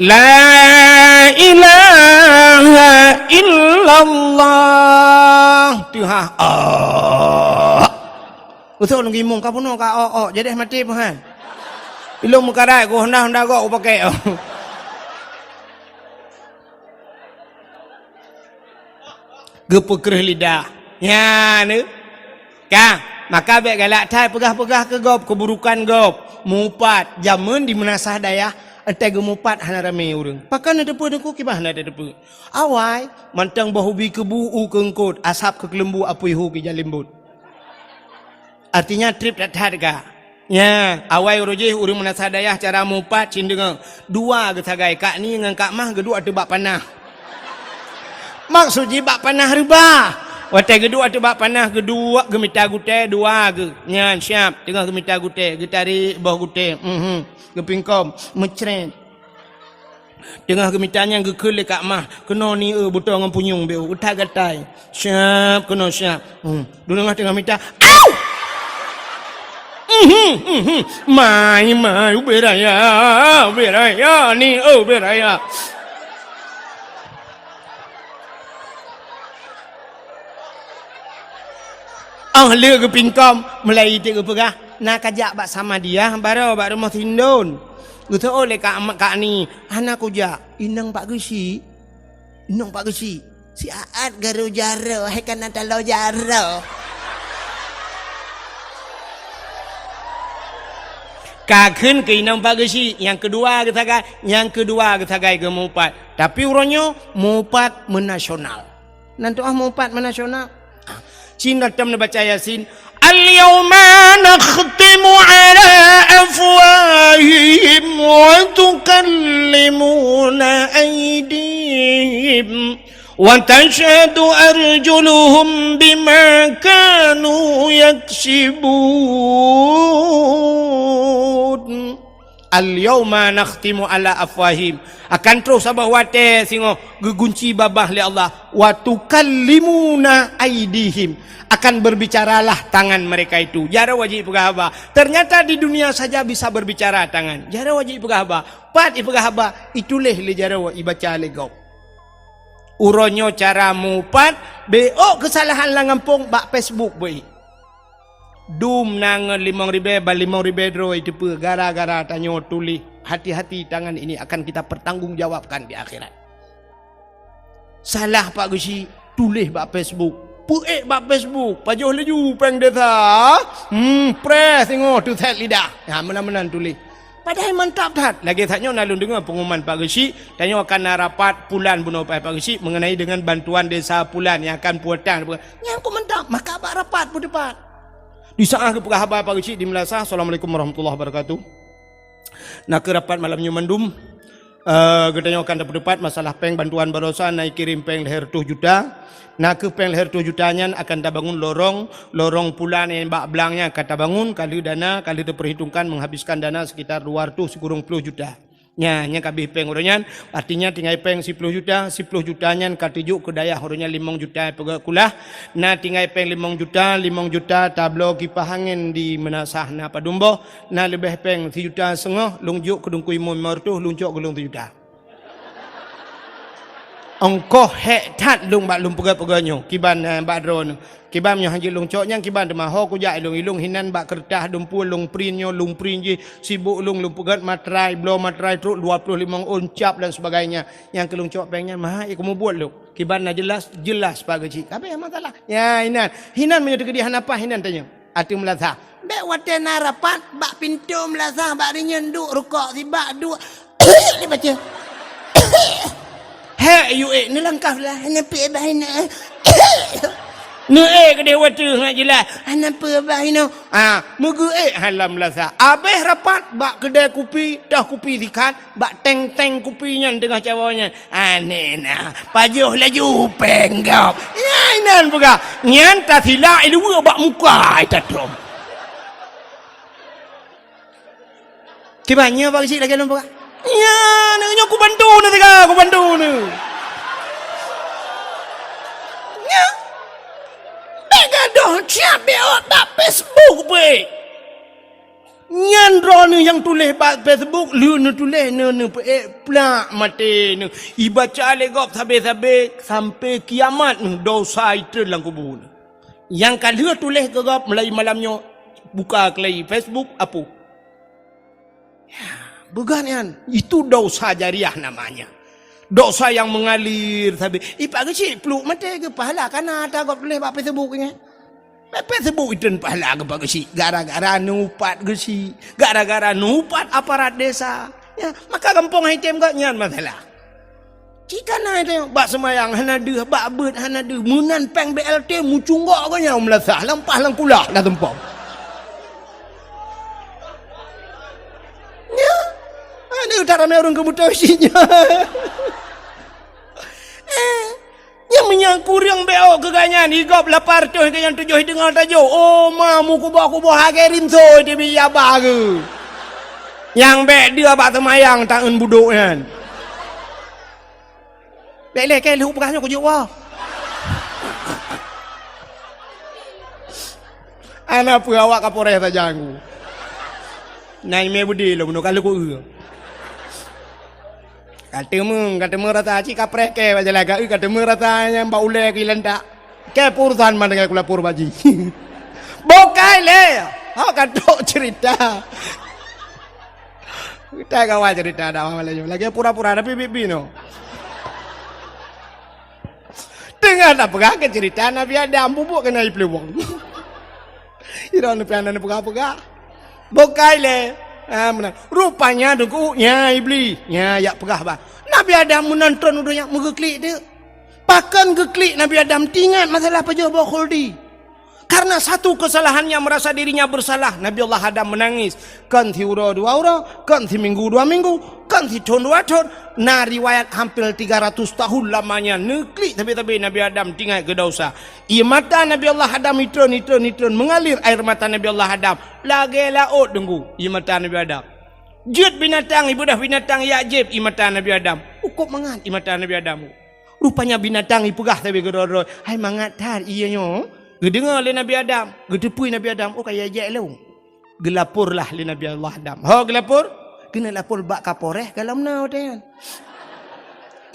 "La ilaha illallah." Teuhah, oh. Usoe lôn gimong ka bunoe ka, oh, oh, jadi maté peuhan. Ilong meukarat ku honda-honda gok ku pakai, oh. Geupeukreuh lidah. Nyan, eh. Ka, maka bék galak that peugah-peugah keu gob, keuburukan gob. Mupat, jameun di meunasah dayah, entai geumupat hana ramé ureuëng. Pakon na teupeu teungku kiban hana teupeu. Awai, mantong boh ubi keubu u keungkot, asab keu keuleumbu apui hu keu jalimbot. Artinya treb that-that ka. Nya, awai uroe jih ureuëng meunasah dayah cara mupat cit deungoe. Dua geusagai, Kak Ni ngon Kak Mah geuduek ateueh bak panah. Maksud jih bak panah reubah. Watée geuduek ateueh bak panah geuduek geumita gutée dua geuh. Nyan siab, teungoh geumita gutée, geutarek boh gutée. Mhm. Geupingkom, meucret. Teungoh geumita nyan geukheun lé Kak Mah, keunoe ni eu beutoe ngon punyueng beu, utak gatai. Siab, keunoe siab. Hmm. Deungoh teungoh mita, au! Mhm, mhm. Mai, mai, ubé raya, ubé raya, ni eu ubé raya. Oh, lé geupingkom, mulai iték geupeugah, na kajak bak Samadiyah, baroe bak rumoh Sindon. Geuseuôt lé Kak, Kak Ni, hana kujak. Inong Pak Geuchik. Inong Pak Geuchik. Siat garu jaroe, hai kana taloe jaroe. Ka kheun keu inong Pak Geuchik, nyang keudua geusagai, nyang keudua geusagai geumupat. Tapi uroe nyoe mupat meunasional. Nan tuah mupat meunasional. Cina tam neubaca Yasin. Al-yauma nakhtimu ala afwahihim wa tukallimuna aidihim wa tashhadu arjuluhum bima kanu yaksibun. Al-yauma nakhtimu ala afwahim. Akan troh saboh watée singoh geugunci babah lé Allah. Wa tukallimuna aidihim. Akan berbicaralah tangan mereka itu. Jaroe jih peugah haba. Ternyata di dunia saja bisa berbicara tangan. Jaroe jih peugah haba. Pat ipeugah haba, ituléh lé jaroe ibaca lé gob. Uroe nyoe cara mupat, bék keusalahan lam gampông bak Facebook beu. Dum na ngon limong ribée, ban limong ribée droe iteupeue gara-gara tanyoe tuléh. Hati-hati, tangan ini akan kita pertanggungjawabkan di akhirat. Salah Pak Geuchik, tuléh bak Facebook. Peuék bak Facebook, pajoh laju péng desa. Hmm, preh singoh teuset lidah. Ha, meunan-meunan tuléh. Padahai mantap that. Lagée that nyoe na lôn deungoe pengumuman Pak Geuchik, tanyoe akan na rapat pulan bunoe Pak Geuchik mengenai dengan bantuan desa pulan nyang akan pulang. Nyang kok mantap, maka bak rapat peuteupat. Di saat geupeugah haba Pak Geuchik di Meulasah, Assalamualaikum warahmatullahi wabarakatuh. Na keuh rapat malam nyoe mandum. Eh, geutanyoe akan tapeuteupat masalah péng bantuan baroesa na kirém péng lhée reutôh juta. Na keuh péng lhée reutôh juta nyan akan tabangun lorong, lorong pulan nyang bak blang nyan akan tabangun, ka lheueh dana, ka lheueh teupeurhitungkan menghabiskan dana sekitar dua reutôh sikureueng ploh juta. Nya, nyan ka abéh péng uroe nyan, artinya tinggai péng siploh juta, siploh juta nyan ka teujok keu dayah uroe nyan limong juta peugét kulah, na tinggai péng limong juta, limong juta tabloe kipah angén di Meunasah na padum boh, na leubeh péng sijuta seungoh, lôn jok keu Teungku Imum limong reutôh, lôn cok keu lôn sijuta. Ongkoh hék that lôn bak lôn peugét-peugét nyoe, kiban, eh, bak droeneuh. Kiban nyoe hanjeuet lôn cok nyan kiban teuma ho kujak ilong-ilong hinan bak keureutah dum pue lôn print nyoe, lôn print jih, sibok lôn, lôn peugét matrai, bloe matrai trok dua ploh limong ôn cap dan sebagainya. Nyang keu lôn cok péng nyan, maha, eh, kumubuet lôn. Kiban na jeulaih, jeulaih Pak Geuchik. Ka abéh masalah. Ya, hinan. Hinan meunyoe teukeudi hana paih hinan tanyoe. Ateueh Meulasah. Bék watée na rapat bak pintoe Meulasah bak rinyeun duek rukok sibak duek. Dibaca. Hék, yue ék, neulangkah lah, hana peue bah inoe. Neuék keudeh watée ngat jeulaih, hana peue bah inoe. Ah, meugeuék halam Meulasah. Abéh rapat bak keudée kupi, toh kupi sikat, bak teng-teng kupi nyan teungoh cawoe nyan. Aneh na, pajoh laju péng gob. Nyan inan peugah, nyan tasilak iluwa bak muka ita trom. Kiban nyoe Pak Geuchik lagée lôn peugah. Nyan, nyoe kubantu na teuga, kubantu na. Nyan. Bék gadoh siab bék ot bak Facebook peuék. Nyan droeneuh nyang tuléh bak Facebook, lheueh neutuléh neuh, neupeuék plak maté neuh. Ibaca lé gob sabe-sabe sampai kiamat neuh dosa itreun lam kubu neuh. Nyang ka lheueh tuléh keu gob mulai malam nyoe, buka keulai Facebook, apu. Ya, beugat nyan. Itu dosa jariah namanya. Dosa yang mengalir sabe. Ipak geuchik pluek maté geupahala kana ata gob tuléh bak Facebook nyan. Bak Facebook iteun pahala geupak geuchik gara-gara neuupat geuchik, gara-gara neuupat aparat desa. Ya, maka gampông hai tem gobnyan masalah. Cit kana teuh, bak seumayang hana deuh, bak beuet hana deuh, meunan péng B L T mucunggok geuh nyan meulasah, lampah lam kulah dah tumpom. Nyan, aneuk that ramé ureueng keumuto cit nyan. Eh, nyan meunyo kureueng B O keu gobnyan, i gob lapan reutôh keu nyang tujoh i teungoh tajok. Oh, ma, meukuboh-kuboh hagée rinso di bijaba geuh. Nyang bék deuh bak seumayang taeun budok nyan. Lé-lé kée lheueh peugah nyoe kujok woe. Ana peue awak Kapolres sajan ku. Nai mé beudé lom nyoe ka lheueh ku eu. Ka teumeung, ka teumeung rasa cit kapreh kée bak jalan ka eu, ka teumeung rasa nyang bak ulée keu ilantak. Kée peurusan man dengan kulapor bak jih. Bukai lé. Ha ka trok cerita. Kita kawan cerita dakwah malam nyoe. Lagée pura-pura tapi bibi no. Teungoh tapeugah keu cerita Nabi Adam, bubuk keunan iplueng. Ira neupian neupeugah-peugah. Bukai lé. Ha, meunan. Rupanya deungoe nya Iblis. Nya yak peugah bah. Nabi Adam meunan tron u donya meugeuklik deuk. Pakon geuklik Nabi Adam teuingat masalah pajoh boh khuldi. Karena satu kesalahannya merasa dirinya bersalah, Nabi Allah Adam menangis. Kon siuroe dua uroe, kon siminggu dua minggu, kon sithon dua thon. Na riwayat hampir tiga ratus tahun lamanya neuklik sabe-sabe Nabi Adam teuingat keu dosa. Ie mata Nabi Allah Adam itron, itron, itron mengalir air mata Nabi Allah Adam lagée laôt deungoe ie mata Nabi Adam. Jeuet binatang, ibeudôh binatang yak jieb ie mata Nabi Adam. Ukôb mangat ie mata Nabi Adam. Rupanya binatang ipeugah sabe keudroe-droe, "Hai mangat that ie nyoe." Geudeungoe lé Nabi Adam, geuteupeue Nabi Adam, "Oh ka ijek lôn." Geulaporlah lé Nabi Allah Adam. Ho geulapor? Keuneuk lapor bak Kapolres ka lom na watée nyan.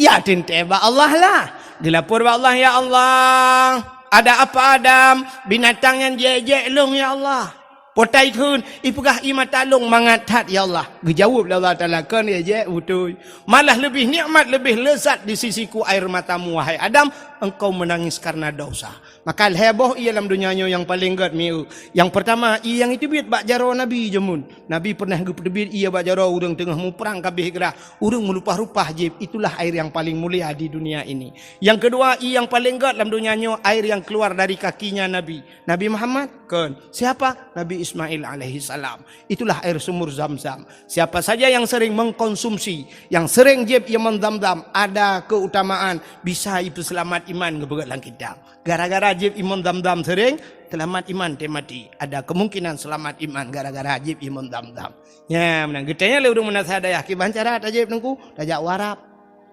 Ya teuntée bak Allah lah. Geulapor bak Allah, "Ya Allah, ada apa Adam? Binatang nyan jek-jek lôn ya Allah." Potai kheun, ipeugah ie mata lôn mangat that ya Allah. Geujaweueb lé Allah Taala, "Kon ijek beutôi. Malah leubeh nikmat, leubeh lezat di sisiku air matamu, wahai Adam, engkau menangis karena dosa." Maka lhée boh ie lam donya nyoe nyang paleng gét mieu. Nyang peurtama, ie nyang iteubiet bak jaroe Nabi jameun. Nabi peureunah geupeuteubiet ie bak jaroe ureuëng teungoh muprang ka abéh grah, ureuëng meulupah-rupah jieb, itulah air nyang paleng mulia di dunia ini. Nyang keudua, ie nyang paleng gét lam donya nyoe, air nyang keuluar dari kakinya Nabi. Nabi Muhammad? Kon. Siapa? Nabi Ismail alaihissalam. Itulah air sumur Zam-Zam. Siapa saja yang sering mengkonsumsi, yang sering jieb ie mon Zam-Zam, ada keutamaan bisa ipeuseulamat iman geupeugét lam kitab. Gara-gara jieb ie mon Zam-Zam sering, seulamat iman teuh maté. Ada kemungkinan seulamat iman gara-gara jieb ie mon Zam-Zam. Nya, meunan geutanyong lé ureuëng meunasah dayah, "Kiban cara tajieb Teungku?" "Tajak u Arab."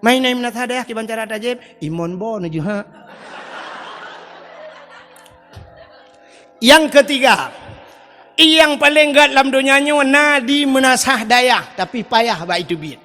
"Mai nai meunasah dayah, kiban cara tajieb?" "Ie mon bo neujeuha." Nyang keutiga, ie nyang paleng gét lam donya nyoe na di meunasah dayah, tapi payah bak iteubiet.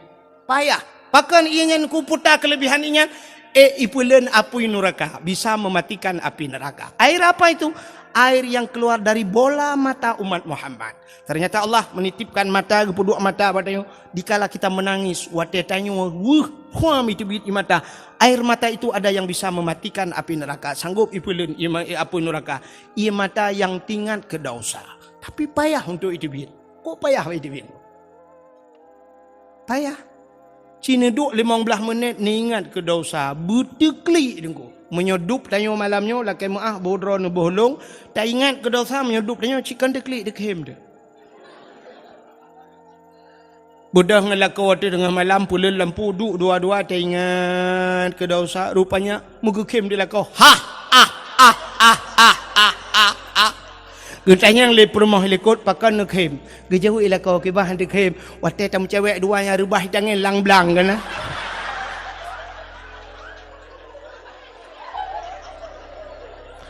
Payah. Pakon ie nyan kuputa keulebihan ie nyan? Eh, ipeuleuen apui nuraka, bisa mematikan api neraka. Air apa itu? Air yang keluar dari bola mata umat Muhammad. Ternyata Allah menitipkan mata, geupeuduek mata bak tanyoe. Dikala kita menangis, watée tanyoe weueh, huam iteubiet ie mata. Air mata itu ada yang bisa mematikan api neraka, sanggup ipeuleuen ie ma-, apui nuraka. Ie mata yang teuingat keu dosa. Tapi payah untuk iteubiet. Kok payah iteubiet? Payah. Ci neuduek limong blaih menit neuingat keu dosa, beuteuklik Teungku. Meunyoe dub tanyoe malam nyoe lakée meuáh boh droeneuh boh lông, taingat keu dosa meunyoe dub tanyoe cit kon teuklik teukhem teuh. Beudôh ngon lakoe teuh teungoh malam peuleuen lampu duek dua-dua taingat keu dosa, rupanya meugeukhem di lakoe. Hah! Ah! Ah! Ah! Ah! Ah! Ah! Ah! Geutanyong lé peurumoh likot pakon neukhem. Geujaweueb lakoe kiban han teukhem. Watée tameucewek dua nyang reubah tangieng lang blang keunan.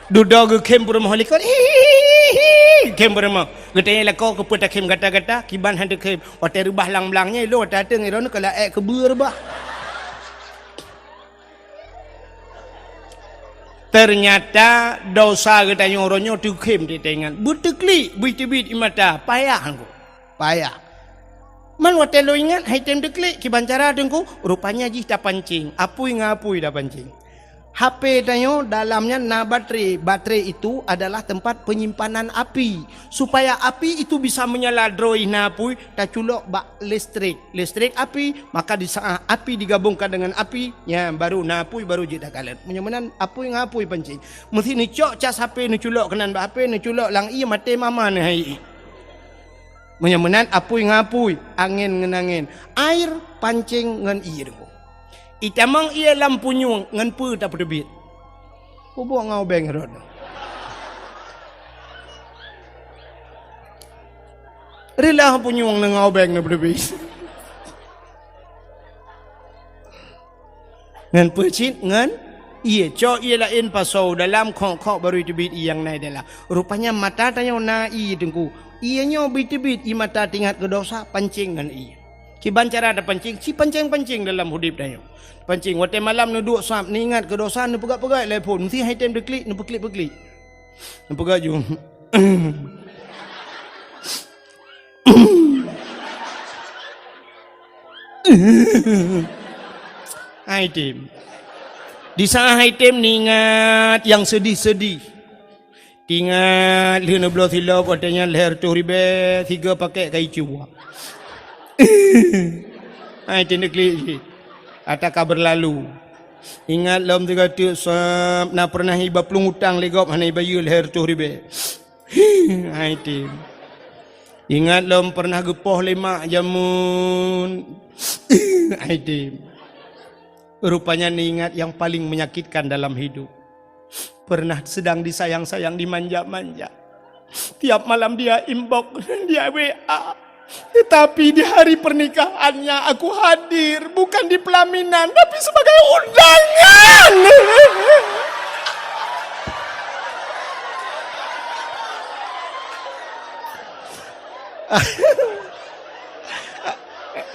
Dudoe geukhem peurumoh likot. Hihihi. Khem peurumoh. Geutanyong lakoe keupeue takhem gata-gata, kiban han teukhem. Watée reubah lang blang nyan, ilôn watée ateueng droeneuh ka laék keubeue reubah. Teunyata dosa geutanyoe uroe nyoe teukhém teuingat. Beuteuklik, beuteubiet ie mata, payah ngon. Payah. Man watée lôn ingat, hai tem teuklik, kiban cara Teungku, rupanya jih tapancing. Apui ngon apui tapancing. H P tanyoe dalamnya na baterai. Baterai itu adalah tempat penyimpanan api. Supaya api itu bisa menyala droe na apui, taculok bak listrik. Listrik api, maka di saat api digabungkan dengan api, nyan baru na apui, baru jeuet takalon. Meunyoe meunan apui ngon apui pancing. Meusti neucok cas H P, neuculok keunan bak H P, neuculok lam ié, maté mama neuh hai ié. Meunyoe meunan apui ngon apui, angén ngon angén. Air pancing ngon ié Teungku. Itamong ié lam punyueng ngon peue tapeuteubiet. Peubuet ngon ubeng rot. Reulah punyueng ngon ubeng neupeuteubiet. Ngon peue cit? Ngon ié. Cok ié laén pasoe dalam, khok-khok baru teubiet ié nyang na dalam. Rupanya mata tanyoe na ié Teungku. Ié nyoe beuteubiet ie mata teuingat keu dosa, pancing ngon ié. Kiban cara tapancing, ci pancing-pancing dalam udeb tanyoe. Pancing, watée malam neuduek sab, neuingat keu dosa, neupeugah-peugah lé phon, meusti hai tem teuklik, neupeuklik-peuklik. Neupeugah ju. Hai tem. Di saat hai tem neuingat nyang seudih-seudih. Teuingat lheueh neubloe silop watée nyan lhée reutôh ribée, sigoe pakét kayée cue. Hai tem teuklik cit. Ata ka beurlalu. Ingat lom sigoe teuk sab na peureunah iba plueng utang lé gob hana ibayeue lhée reutôh ribée. Hai tem. Ingat lom peureunah geupoh lé mak jameun. Hai tem. Rupanya neuingat nyang paléng menyakitkan dalam hidup. Pernah sedang disayang-sayang, dimanja-manja. Tiap malam dia inbox, dia W A. Tetapi di hari pernikahannya aku hadir, bukan di pelaminan, tapi sebagai undangan.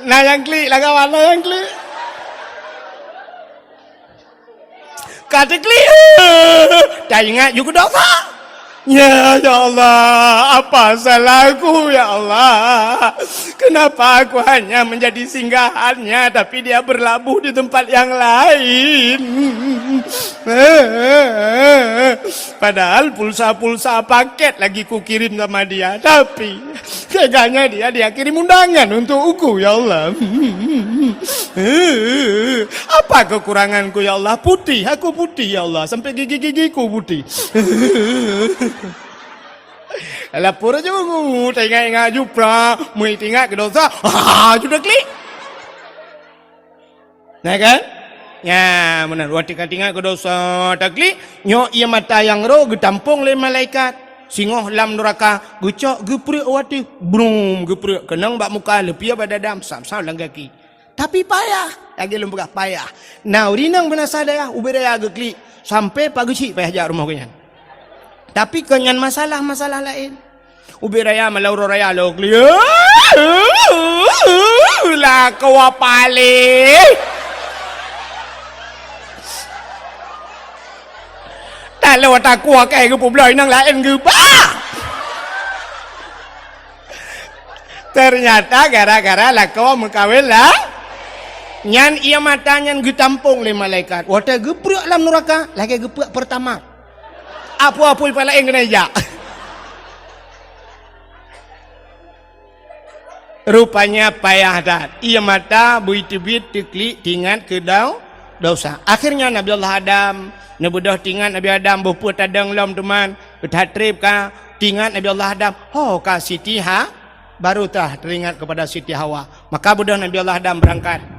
Na nyang klik lah kawan, na nyang klik. Ka teuklik, taingat ju keu dosa. Ya, ya Allah, apa salahku, ya Allah? Kenapa aku hanya menjadi singgahannya, tapi dia berlabuh di tempat yang lain? Padahal pulsa-pulsa paket lagi kukirim sama dia, tapi teganya dia, dia kirim undangan untuk aku, ya Allah. Apa kekuranganku, ya Allah? Putih, aku putih, ya Allah. Sampai gigi-gigiku putih. Lapor aja, taingat-ingat ju pra, meuingat keu dosa. Ah, ju teuklik. Nah kan? Nya, meunan. Watée ka teuingat keu dosa, teuklik, nyoe ié mata nyang roh geutampong lé malaikat. Singoh lam nuraka, geucok geuprek watée. Brum, geuprek keunong bak muka, leupie bak dada, sam-sam lam gaki. Tapi payah, lagée lôn peugah payah. Na ureuëng inong beunasa dayah, ubé raya geuklik, sampai pageuchik payah jak rumoh geuhnyan. Tapi kon nyan masalah-masalah laén. Ubé raya malam uroe raya lôn klik. Lakoe paléh. Taloe takue keu geupeubloe inong laén geuba. Teunyata gara-gara lakoe meukawen lah. Nyan ié mata nyan geutampong lé malaikat. Watée geuprek lam nuraka, lagée geuprek peurtama. Apui-apui pih laén keuneuk jak. Rupanya payah that. Ié mata bui teubiet teuklik teuingat keu dau-, dosa. Akhirnya Nabi Allah Adam, neubeudôh teuingat Nabi Adam boh peue tadong lom teuma, that treb ka teuingat Nabi Allah Adam, ho ka Siti Ha-, baru tah teuingat kepada Siti Hawa. Maka beudôh Nabi Allah Adam beurangkat.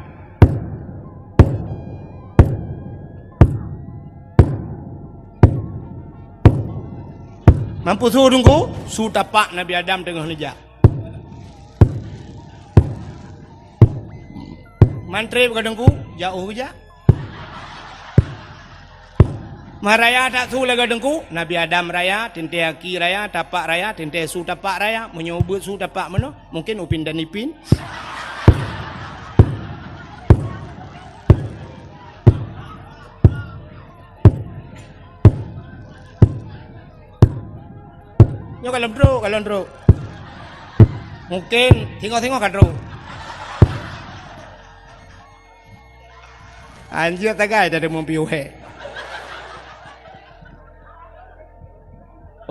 Mampu su Teungku, su tapak Nabi Adam teungoh neujak. Man treb ka Teungku, jak u jak. Meuraya that su lagée Teungku, Nabi Adam raya, teuntée aki raya, tapak raya, teuntée su tapak raya, meunyoe ubeuet su tapak meunoe, mungkin Upin dan Ipin. Nyoe ka lôn trok, ka lôn trok. Mungken singoh-singoh ka trok. Anjeuet sagai tadeungoe piôh hé.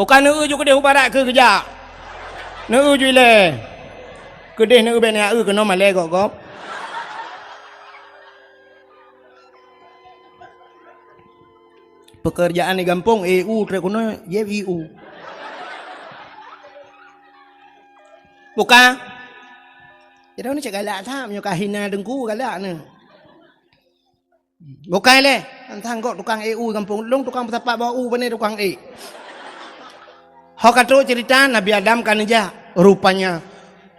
Uka neueu ju keudeh u barat keu geujak. Neueu ju ilée. Keudeh neueu bèk neueu keunoe malée gob-gob. Pekerjaan di gampông, E U trek keunoe, jép I U. Buka. Jadi ni cek galak that, meunyoe ka hina teungku galak ni. Bukai lé, tang gok tukang ék u gampông lôn, tukang peusapat bak u, pane tukang ék. Ho ka trok cerita Nabi Adam ka neujak, rupanya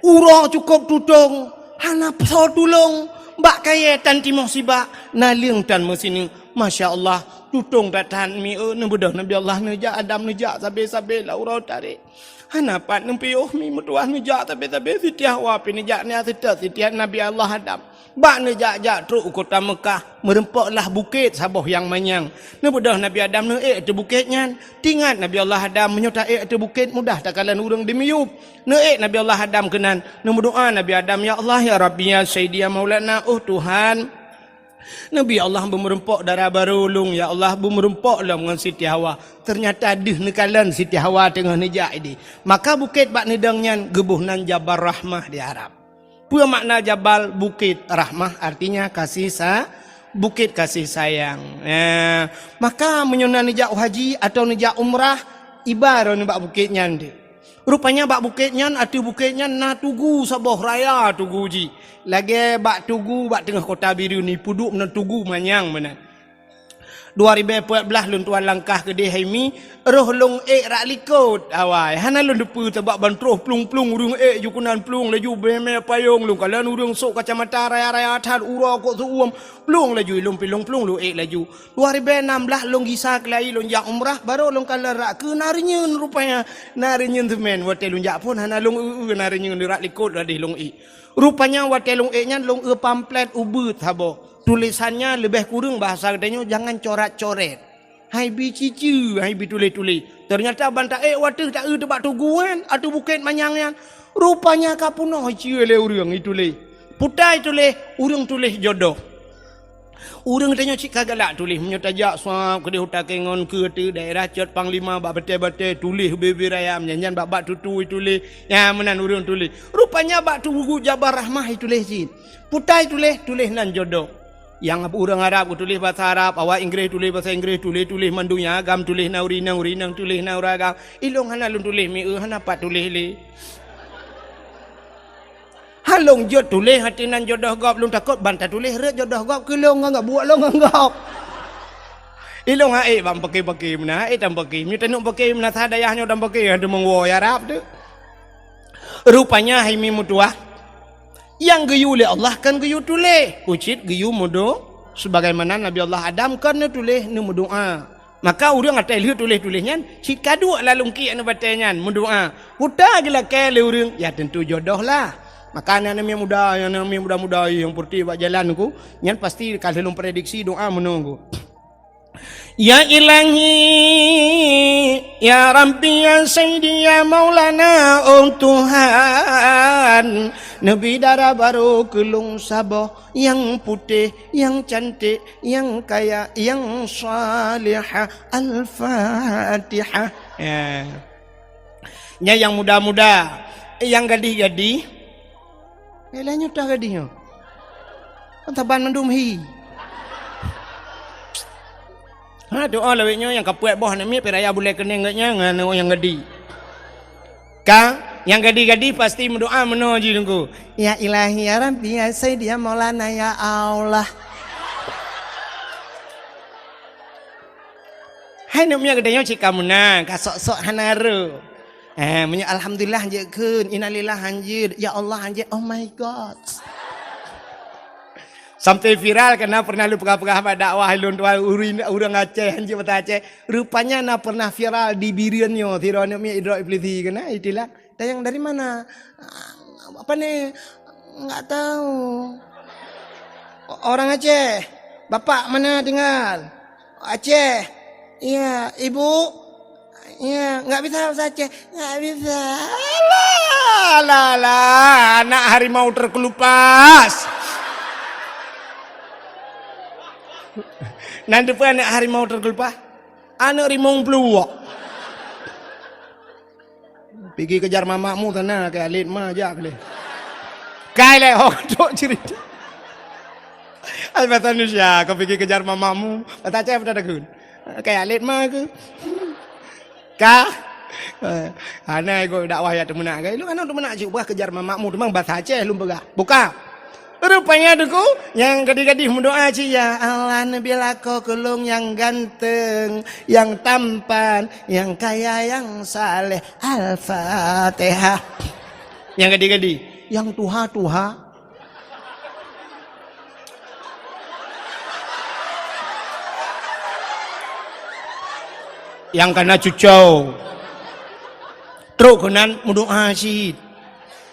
uroe cukôp tutong, hana soe tulông, bak kayée tan timoh sibak, naleueng tan meusineuk. Masya Allah, tutong that-that mi, eh, neubeudôh Nabi Allah neujak, Adam neujak sabe-sabe lam uroe tarek. Hana pat neupiôh mi meutuwah neujak sabe-sabe, Siti Hawa pih neujak nyan seutôt Siti Nabi Allah Adam. Bak neujak-jak trok u kota Meukah, meurumpok lah bukét saboh nyang manyang. Neubeudôh Nabi Adam neuék ateueh bukét nyan. Teuingat Nabi Allah Adam, meunyoe taék ateueh bukét mudah takalon ureuëng dimiyueb. Neuék Nabi Allah Adam keunan, neumeudoá Nabi Adam, "Ya Allah, ya Rabbi, ya Sayyidi, ya Maulana, oh Tuhan." Nabi Allah beumeurumpok dara barô lôn, ya Allah, beumeurumpok lom ngon Siti Hawa. Teunyata deuh neukalon Siti Hawa teungoh neujak idéh. Maka bukét bak neudong nyan geuboh nan Jabal Rahmah di Arab. Peue makna Jabal? Bukét. Rahmah artinya kasih sa-, bukét kasih sayang. Eh, maka meunyoe na neujak haji atawa neujak umrah, iba droeneuh bak bukét nyan deuh. Rupanya bak bukét nyan, ateueh bukét nyan na tugu saboh raya tugu jih. Lagée bak tugu bak teungoh kota Bireuen ni, peuduek meunan tugu manyang meunan. Dua ribée peuet blaih lôn tuan langkah keudeh hai mi, roh lôn ék rak likot awai. Hana lôn teupeue sabab ban troh plueng-plueng ureuëng ék ju keunan plueng laju beume payong lôn kalon ureuëng sok kacamata raya-raya that uroe kok seuuem plueng laju ilôn pilong plueng lôn ék laju. Dua ribée nam blaih lôn gisa keulayi lôn jak umrah, barô lôn kalon rak keu na reunyeun rupanya. Na reunyeun seumén, watée lôn jak phon hana lôn eu-eu na reunyeun rak likot ladeh lôn ék. Rupanya watée lôn ék nyan lôn eu pamflet ubeut saboh. Tulésannya leubeh kureueng bahasa geutanyoe jangan corat-coret. Hai bi ciceue, hai bi tuléh-tuléh. Teunyata ban taék wateuh taeu teubak tugu nyan, ateueh bukét manyang nyan. Rupanya ka peunoh iceue lé ureuëng ituléh. Putai tuléh, ureuëng tuléh jodoh. Ureuëng tanyoe cit ka galak tuléh, meunyoe tajak swab keudeh u Takengon keu ateueh daerah Cot Panglima bak batée-batée tuléh bibir ayam, nyan-nyan bak-bak tutui tuléh, nyan meunan ureuëng tuléh. Rupanya bak tugu Jabal Rahmah ituléh cit. Putai tuléh, tuléh nan jodoh. Nyang ureuëng Arab geutuléh basa Arab, awak Inggréh tuléh basa Inggréh, tuléh-tuléh mandum nyang agam tuléh na ureuëng inong, ureuëng inong tuléh na ureuëng agam. Ilôn hana lôn tuléh mi eu hana pat tuléh lé. Halong jeuet tuléh ateueh nan jodoh gob lôn takot ban tatuléh rot jodoh gob keu lôn ngon gob buet lôn ngon gob. Ilôn hai ban paké-paké meunan, hai tan paké. Meunyoe taneuk paké meunan sa dayah nyoe tan paké, hana teumong woe ya Arab tu. Rupanya hai mi meutuah. Nyang geuyue lé Allah kon geuyue tuléh, ucit geuyue meudo sebagaimana Nabi Allah Adam kon neutuléh neumeudoá. Maka ureuëng atai lheueh tuléh-tuléh nyan cit ka duek lam lungkiek neubatée nyan meudoá. Puta geulakée lé ureuëng, ya tentu jodoh lah. Maka aneuk-aneuk muda, aneuk-aneuk muda-muda nyang peureutih bak jalan ku, nyan pasti ka lheueh lôn prediksi doa meunoe ku. Ya Ilahi, ya Rabbi, ya Sayyidi, ya Maulana, oh Tuhan, neubi dara barô keu lôn saboh nyang putéh, nyang cantik, nyang kaya, nyang salihah. Al-Fatihah. Ya. Nyan nyang muda-muda, nyang gadih-gadih. Eh, lheueh nyoe toh gadih nyoe. Kan saban mandum hi. Ha, doa lawét nyoe nyang kapuet boh aneuk miet pih raya bulée keunéng geuh nyan ngon nyang gadih. Ka, nyang gadih-gadih pasti meudoa meunoe jih Teungku. Ya Ilahi, ya Rabbi, ya Sayyidi, ya Maulana, ya Allah. Hai aneuk miet geutanyoe cit ka meunan, ka sok-sok hana rô. Eh, meunyoe alhamdulillah hanjeuet kheun, innalillah hanjeuet, ya Allah hanjeuet, oh my God. Sampai viral karena pernah lôn peugah-peugah bak dakwah lôn tuan ureuëng, ureuëng Aceh hanjeuet bata Aceh. Rupanya na pernah viral di Bireuen nyoe, sidroe aneuk miet idrop iblisi keunan, itilah. Tanyong dari mana? Apa ni? Enggak tahu. O-, orang Aceh. Bapak mana tinggal? Aceh. Iya, ibu? Ya, nggak bisa bahasa Aceh. Nggak bisa. Alah, alah, alah, anak harimau terkelupas. Nan teupeu anak harimau terkelupas? Anak rimong peluwok. Pigi kejar mamakmu sana, kayak alit ma jak leh. Kai leh, ho, tok cerita. Ai, bahasa Indonesia, kau pigi kejar mamakmu. Bahasa Aceh apa dah takut? Kayak alit ma ke? Ka? Eh, hana ikut dakwah ya teumeunak ke? Lu kan teumeunak cuk bah kejar mamakmu, teuma bahasa Aceh lom peugah. Buka. Rupanya Teungku, nyang gadih-gadih meudoa cit, "Ya Allah, neubi lakoe keu lôn nyang ganteng, nyang tampan, nyang kaya, nyang saleh." Al-Fatihah. Nyang gadih-gadih, nyang tuha-tuha. Nyang kana cucau. Trok keunan meudoa cit.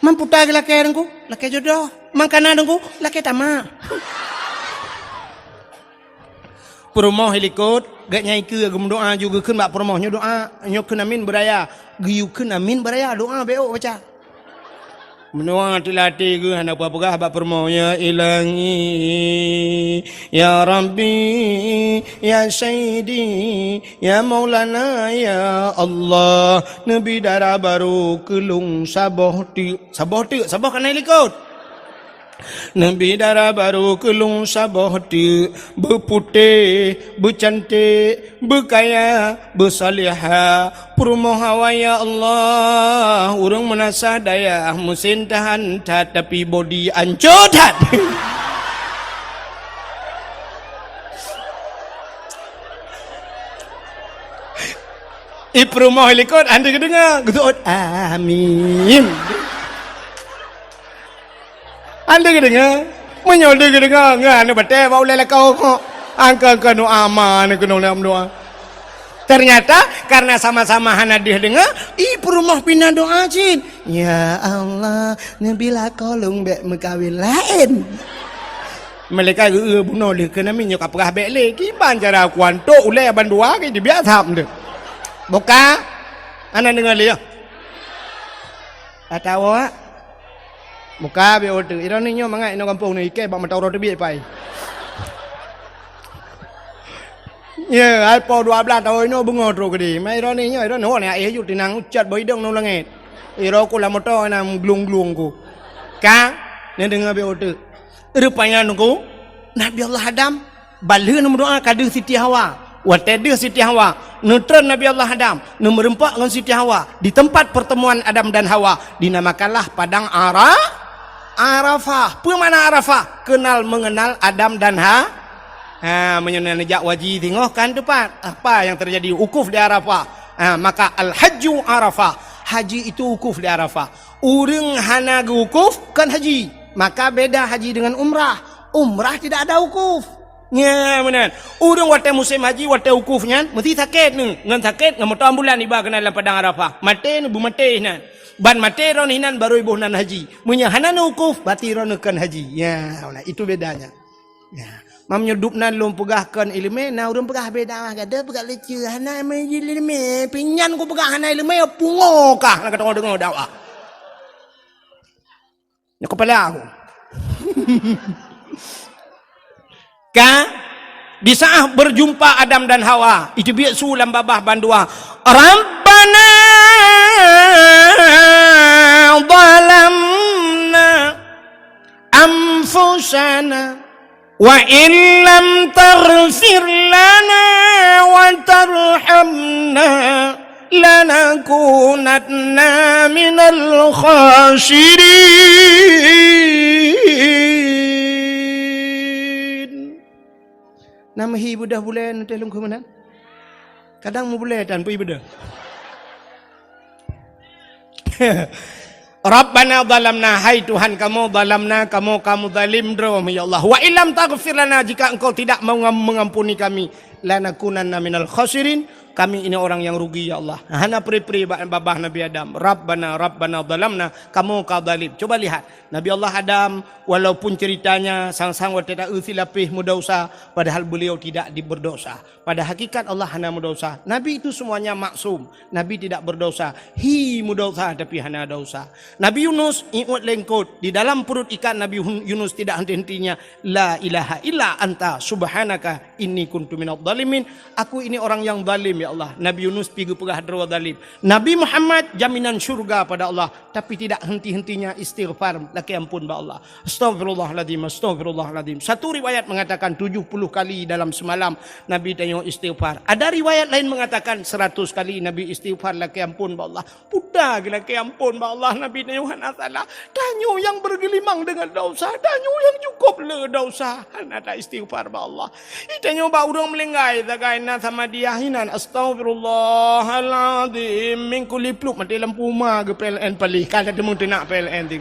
Man puta geulakée Teungku, lakée jodoh. Man kana Teungku, lakée tamak. Peurumoh i likot, gét nyang ikeue geumeudoa ju geukheun bak peurumoh nyoe doa, nyoe kheun amin beuraya. Geuyue kheun amin beuraya, doa bék baca. Meunoe teulatih geuh hana peugah bak peurumoh, "Ya Ilahi, ya Rabbi, ya Sayyidi, ya Maulana, ya Allah, neubi dara barô keu lôn saboh teuk." Saboh teuk, saboh kana i likot. "Neubi dara barô keu lôn saboh teuk, beuputéh, beucanték, beukaya, beusalihah." Peurumoh awai, "Ya Allah, ureuëng meunasah dayah, meusén tahan that, tapi bodi ancô that." I peurumoh i likot, hana geudeungoe, geuseuôt, "Amin." Hana geudeungoe. Meunyoe lheueh geudeungoe, ngon aneuk batée bak ulée lakoe kok. Angka-angka doa ma aneuk keunoe lam doa. Ternyata, karena sama-sama hana deuh deungoe, i peurumoh pih na doa cit. "Ya Allah, neubi lakoe lôn bék meukawen laén." Malaikat geu-, bunoe lheueh keunan nyoe ka peugah bék lé. Kiban cara kuantok ulée bandua ke dibiak tham deuh. Buka. Hana deungoe lé, ya. Atawa Buka bék uteuk. Ironi nyoe mangat inoe gampông nyoe ikée bak mata uroe teubiet pai. Ye, ai po dua blaih taun inoe beungoh trok keudeh. Ma ironi nyoe, ironi nyoe aéh ju tinang ucat bak idong ngon langét. Iroe ku lam moto na glung-glung ku. Ka, neudeungoe bék uteuk. Rupanya Teungku, Nabi Allah Adam Ban lheueh neumeudoa ka deuh Siti Hawa. Watée deuh Siti Hawa, neutreun Nabi Allah Adam, neumeureumpok ngon Siti Hawa di teumpat pertemuan Adam dan Hawa, dinamakanlah Padang Ara-, Arafah. Peue makna Arafah? Kenal mengenal Adam dan Ha-, ha, meunyoe neujak haji singoh kan teumpat. Apa yang terjadi? Wukuf di Arafah. Ha, maka al-hajju Arafah. Haji itu wukuf di Arafah. Ureuëng hana geuwukuf kon haji, maka beda haji dengan umrah. Umrah tidak ada wukuf. Nya meunan. Ureuëng watée musém haji, watée wukuf nyan, meusti sakét nyoe. Ngon sakét, ngon moto ambulan iba keunan lam Padang Arafah. Maté nyoe, beumaté inan. Ban maté droeneuh inan, barô iboh nan haji. Meunyoe hana neuwukuf, berarti droeneuh kon haji. Ya, nah, itu bedanya. Ya. Meunyoe dub nan lôn peugah kon iéleumé, na ureuëng peugah beda mah, gata peugah lucu, hana iéleumé, pinyan ku peugah hana iéleumé, pungo kah na gata deungoe dakwah. Nyoe kepala aku. Ka, di saat berjumpa Adam dan Hawa, iteubiet su lam babah bandua. Rabbana zalamna anfusana wa illam taghfir lana wa tarhamna lanakunanna minal khasirin. Nam hi beudah bulan teh lungkhu meunan. Kadang mubulai tan pui beudah. Rabbana zalamna, hai Tuhan kamoe, zalamna, kamoe ka meuzalim droe, ya Allah. Wa illam taghfir lana, jika Engkau tidak mengam-, mengampuni kami, "Lanakunanna minal khasirin," kami ini orang yang rugi, ya Allah. Hana pri-pri ba-, babah Nabi Adam. "Rabbana, Rabbana zalamna," kamu ka zalim. Coba lihat, Nabi Allah Adam, walaupun ceritanya sang-sang watée ta-eu silapéh meudesya, padahal beliau tidak di-, berdosa. Pada hakikat Allah hana meudesya. Nabi itu semuanya maksum. Nabi tidak berdosa. Hi meudesya tapi hana desya. Nabi Yunus iwet lengkot. Di dalam perut ikan Nabi Hun-, Yunus tidak henti-hentinya, "La ilaha illa anta subhanaka inni kuntu minadh dhalimin." Aku ini orang yang zalim, ya Allah. Nabi Yunus pi geupeugah droe zalim. Nabi Muhammad jaminan syurga pada Allah, tapi tidak henti-hentinya istighfar, lakée ampôn bak Allah. "Astaghfirullahaladzim, astaghfirullahaladzim." Satu riwayat mengatakan tujuh puluh kali dalam semalam Nabi tanyoe istighfar. Ada riwayat lain mengatakan seratus kali Nabi istighfar, lakée ampôn bak Allah. Puta geulakée ampôn bak Allah, Nabi tanyoe hana salah. Tanyoe nyang bergelimang dengan desya, tanyoe nyang cukup le desya, hana ta-istighfar bak Allah. Itanyoe bak ureuëng meulinggai sagai na sama dia hinan, "Astaghfirullahaladzim," minggu lipluk maté lampu ma geu-P L N palih, ka teumeung teunak P L N ti.